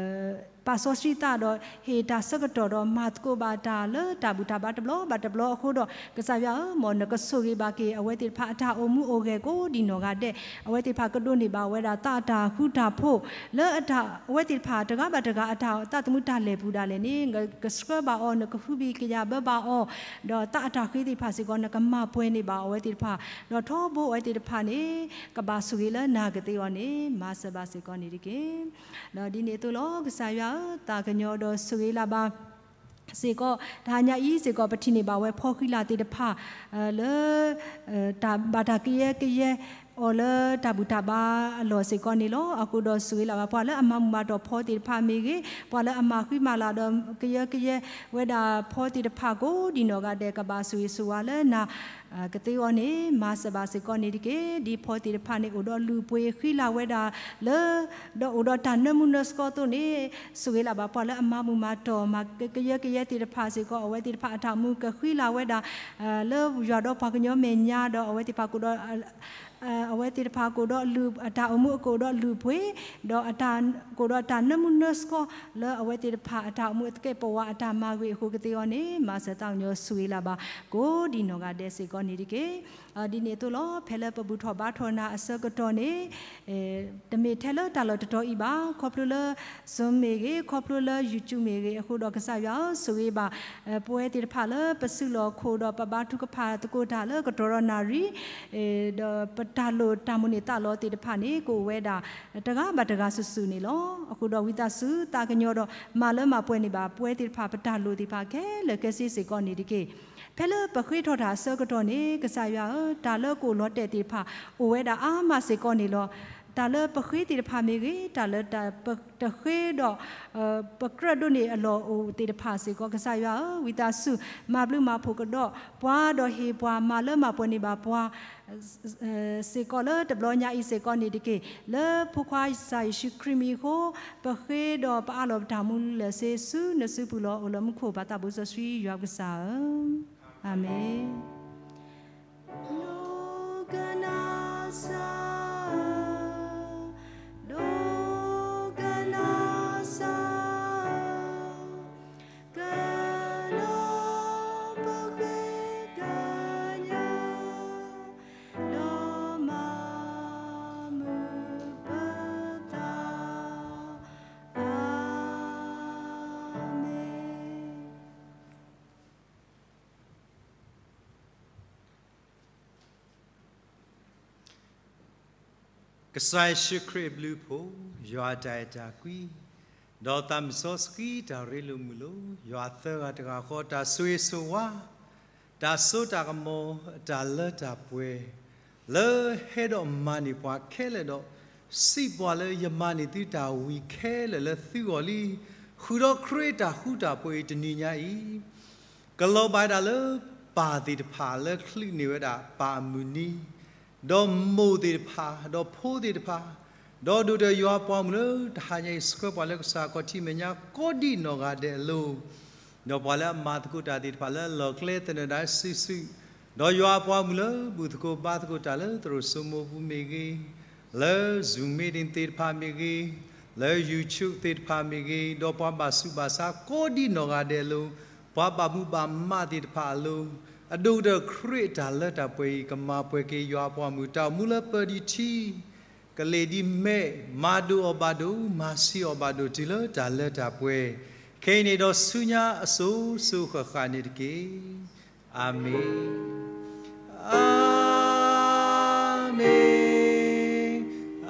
ပာ်စီဆှံသးဒီး ဟ့ၣ်တၢ်ဆၢကတီၢ်ဒီးမၤသကိးဘၣ်တၢ်လၢတၢ်ဘူၣ်တၢ်ဘါတဘျီဘၣ်တဘျီအဃိဒီး ကစၢ်ယွၤဧၢ, မ်နကဆိၣ်ဂ့ၤဘၣ်က့ၤအဝဲသ့ၣ်တဖၣ်အတၢ်အိၣ်မူအိၣ်ဂဲၤကိးဒံနီၢ်ဂၤဒဲး, အဝဲသ့ၣ်တဖၣ်ကဒိးန့ၢ်ဘၣ်ဝဲဒၣ်သးအတၢ်ဃူတၢ်ဖိး လၢအဝဲသ့ၣ်တဖၣ်တဂၤဘၣ်တဂၤအတၢ်သးသမူတၢ်လဲၤပူၤဒၣ်လဲာ်န့ၣ် ကဆှၢဘၣ်အီၤ, နကဟုဘံၣ်ကယာ်ဘၢဘၣ်အီၤ, ဒီးသးအတၢ်ဃ့သ့ၣ်တဖၣ်စ့ၢ်ကီး နကမၤပှဲၤန့ၢ်ဘၣ်အဝဲသ့ၣ်တဖၣ်, ဒီးထီဘိအဝဲသ့ၣ်တဖၣ်န့ၣ် ကဘၣ်ဆိၣ်ဂ့ၤလၢနၤကသ့အီၤန့ၣ် မၤစၢၤဘၣ်စ့ၢ်ကီးန့ၣ်တက့ၢ်. ဒီးဒ်န့ၣ်အသိးလီၤ, ကစၢ်ယွၤဧၢ, သးကညီၤဒီးဆိၣ်ဂ့ၤလၢ်ဘၣ်စ့ၢ်ကီး တဟါညါအံၤစ့ၢ်ကီး ပထံၣ်န့ၢ်ဘၣ်ဝဲဖီဃံလၤသ့ၣ်တဖၣ် လၢ တၢ်ဘၣ်တၢ်ကယဲကယဲအီၤလၢတၢ်ဘူၣ်တၢ်ဘါအလီၢ်စ့ၢ်ကီးန့ၣ်လီၤ. အဃိဒီးဆိၣ်ဂ့ၤလၢ်ဘၣ်ပှၤလၢအမၤမုာ်မၤတီၢ်ဖီသ့ၣ်တဖၣ်မ့ၢ်ဂ့ၤ, ပှၤလၢအမၤဃံမၤလၤဒီးကယဲကယဲဝဲဒၣ်ဖီသ့ၣ်တဖၣ်ကိးဒံနီၢ်ဂၤဒဲး ကဘၣ်ဆိၣ်ဂ့ၤဆိၣ်ဝါလၢနၤ ကသ့အီၤန့ၣ် မၤစၢၤဘၣ်စ့ၢ်ကီးန့ၣ်တက့ၢ်. ဒ်ဖီသ့ၣ်တဖၣ်န့ၣ် အိၣ်ဒီးလုၢ်ပှ့ၤဃံလၤဝဲဒၣ်လၢ ဒီးအိၣ်ဒီးတၢ်နၢမူနၢဆှီအသိးန့ၣ် ဆိၣ်ဂ့ၤလၢ်ဘၣ်ပှၤလၢအမၤမုာ်မၤတီၢ် မၤကယဲကယဲသ့ၣ်တဖၣ်စ့ၢ်ကီး အဝဲသ့ၣ်တဖၣ်အတၢ်အိၣ်မူကဃံလၤဝဲဒၣ် လၢယွၤဒီးပှၤကညီမဲာ်ညါ ဒီးအဝဲသ့ၣ်တဖၣ်ကအိၣ်ဒီး အဝဲသ့ၣ်တဖၣ်ကအိၣ်ဒီးလုၢ် အတၢ်အိၣ်မူအကအိၣ်ဒီးလုၢ်ပှ့ၤ ဒီးအတၢ်ကအိၣ်ဒီးတၢ်နၢမူနၢဆှီ လၢအဝဲသ့ၣ်တဖၣ်အတၢ်အိၣ်မူအသကဲးပဝးအတၢ်မၤဂ့ၤအဃိကသ့အီၤန့ၣ် မၤစၢၤသးကညီၤဆိၣ်ဂ့ၤလၢ်ဘၣ် ကိးဒံနီၢ်ဂၤဒဲးစ့ၢ်ကီးန့ၣ်တက့ၢ်. ဒ်န့ၣ်အသိးလီၤ, ဖဲလၢပဘူၣ်ထီၣ်ဘါထီၣ်နၤအဆၢကတီၢ်န့ၣ် တမ့ၢ်ထဲလၢတၢ်လီၢ်တတီၤအံၤဘၣ်, ခီဖျိလၢ Zoom မ့ၢ်ဂ့ၤ, ခီဖျိလၢ YouTube မ့ၢ်ဂ့ၤ, အဃိဒီးကစၢ်ယွၤဧၢ, ဆိၣ်ဂ့ၤဘၣ် ပဝဲသ့ၣ်တဖၣ်လၢပစုလီၢ်ခိၣ်ဒီးပဘါထုကဖၣ်သကိးတၢ်လၢကတီၢ်ဒီးနၣ်ရံၣ် ဒီးပတၢ်လိၣ်တၢ်မိၣ်န့ၢ်သးလီသ့ၣ်တဖၣ်န့ၣ် ကအိၣ်ဝဲဒၣ် တဂၤဘၣ်တဂၤစုာ်စုာ်န့ၣ်လီၤ. အဃိဒီးဝံသးစူၤသးကညီၤဒီး မၤလၢမၤပှဲၤန့ၢ်ဘၣ် ပဝဲသ့ၣ်တဖၣ်ပတၢ်လိၣ်သ့ၣ်တဖၣ်ခဲလၢာ်ခဲဆ့စ့ၢ်ကီးန့ၣ်တက့ၢ်. ဖဲလၢပဃ့ထီၣ်တၢ်အဆၢကတီၢ်န့ၣ် ကစၢ်ယွၤဧၢ, တၢ်လၢကအိၣ်လီၤတဲာ်သ့ၣ်တဖၣ် အိၣ်ဝဲဒၣ်အါမးစ့ၢ်ကီးန့ၣ်လီၤ. တၢ်လၢပဃ့သ့ၣ်တဖၣ်မ့ၢ်ဂ့ၤ, တၢ်လၢတၢ်ပတဃ့ဒီး ပကြၢးဒိးန့ၢ်အလီၢ်အိၣ်သ့ၣ်တဖၣ်စ့ၢ်ကီး ကစၢ်ယွၤဧၢ, ဝံသးစူၤ မၤဘျုးမၤဖှိၣ်ကဒီးပှၤ ဒီးဟ့ၣ်ပှၤမၤလၢမၤပှဲၤန့ၢ်ဘၣ်ပှၤ စ့ၢ်ကီးလၢတဘျီညါအံၤစ့ၢ်ကီးန့ၣ်တက့ၢ်. လၢဖိခွါကစၢ်ယ့ၣ်ၡူးခရံာ်မံၤအဃိ ပဃ့ဒီးပအးလီၤပတၢ်မူလၢာ်စ့ဆူနစုပူၤလီၤ. အိၣ်လၢမူခိၣ်ပၢ်သးဘိစီဆှံယွၤပကစၢ်ဧၢ, အၤမ့ၣ်. ဒိကနၣ်စၢ်, ဒိကနၣ်စၢ်, ကလီၤပဃ့ကညး ဒီးမၤမုာ်ပသး, အၤမ့ၣ်. ကစၢ်ယ့ၣ်ၡူးခရံာ်အဘျုးအဖှိၣ်, ယွၤအတၢ်အဲၣ်တၢ်ကွံ, ဒီးသးစီဆှံတၢ်ရ့လိာ်မုာ်လိာ်, ယွၤသၢဂၤတဂၤဃီ တၢ်ဆိၣ်ဂ့ၤဆိၣ်ဝါ, တၢ်စိတၢ်ကမီၤ, တၢ်လၢတၢ်ပှဲၤ, လၢဟဲဒီးမၤန့ၢ်ပှၤခဲလၢာ်ဒီး စံးပှၤလၢယမၤန့ၢ်သုတၢ်ဝံၤခဲလၢာ်လၢသုဂီၢ်လံ, ဃုာ်ဒီးခရံာ်တၢ်ဃူတၢ်ဖိးအံၤတနံၤညါအံၤ ကလီၤဘၣ်ဒၣ်လၢပၢ်သ့ၣ်တဖၣ်လၢချုးန့ၢ်ဝဲဒၣ်ပၢ်အမုၢ်နံၤ, ဒီးမိၢ်သ့ၣ်တဖၣ်, ဒီးဖိသ့ၣ်တဖၣ်, ဒီးဒိၣ်ဒီးယွၤအပှၤမုၣ်လၢတဟါညါအံၤ ဆှၢပှၤလၢကစၢ်အခီၣ်ထံးမဲာ်ညါကိးဒံနီၢ်ဂၤဒဲးအလိၤ, ဒီးပှၤလၢအမၤသကိးတၢ်သ့ၣ်တဖၣ်လၢအလီၢ်ကျဲသနၢၣ်ဒၣ်စုာ်စုာ်, ဒီးယွၤအပှၤမုၣ်လၢဘူၣ်သကိးဘါသကိးတၢ်လၢသရိာ်စိမိၢ်ပူၤမ့ၢ်ဂ့ၤ, လၢ Zoom meeting သ့ၣ်တဖၣ်မ့ၢ်ဂ့ၤ, လၢ YouTube သ့ၣ်တဖၣ်မ့ၢ်ဂ့ၤ, ဒီးပှၤဘၣ်ဆူးဘၣ်ဆါကိးဒံနီၢ်ဂၤဒဲးအလိၤ, ပှၤဘၣ်မူဘၣ်မးသ့ၣ်တဖၣ်အလိၤ, အဒိၣ်ကတၢၢ်ခရံာ်အတၢ်လၢတၢ်ပှဲၤအံၤ ကမၤပှဲၤက့ၤယွၤအပှၤမုၣ်တၢ်အိၣ်မူလၢပၢၤဒံးထံ ကလ့ၣ်ဒ်မဲး, မၤဒိၣ်အီၤဘၣ်ဒိၣ်, မၤဆံးအီၤဘၣ်ဒိၣ်တုၤလၢတၢ်လၢတၢ်ပှဲၤ, ခဲအံၤန့ၣ်ဒီးဆူညါအစိၤစိၤဃၣ်ဃၣ်န့ၣ်တက့ၢ်. အၤမ့ၣ်, အၤမ့ၣ်,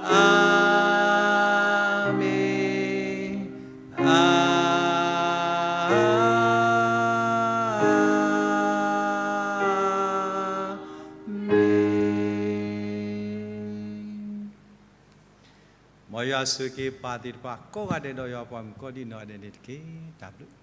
အၤမ့ၣ်, အၤ မ့ၢ်. မ်ယွၤဆိၣ်ဂ့ၤပၢ်သ့ၣ်တဖၣ်ကိးဂၤဒဲး ဒီးယွၤပှၤမုၣ်ကိးဒံနီၢ်ဂၤဒဲးန့ၣ်တက့ၢ်. တၢ်ဘျုး.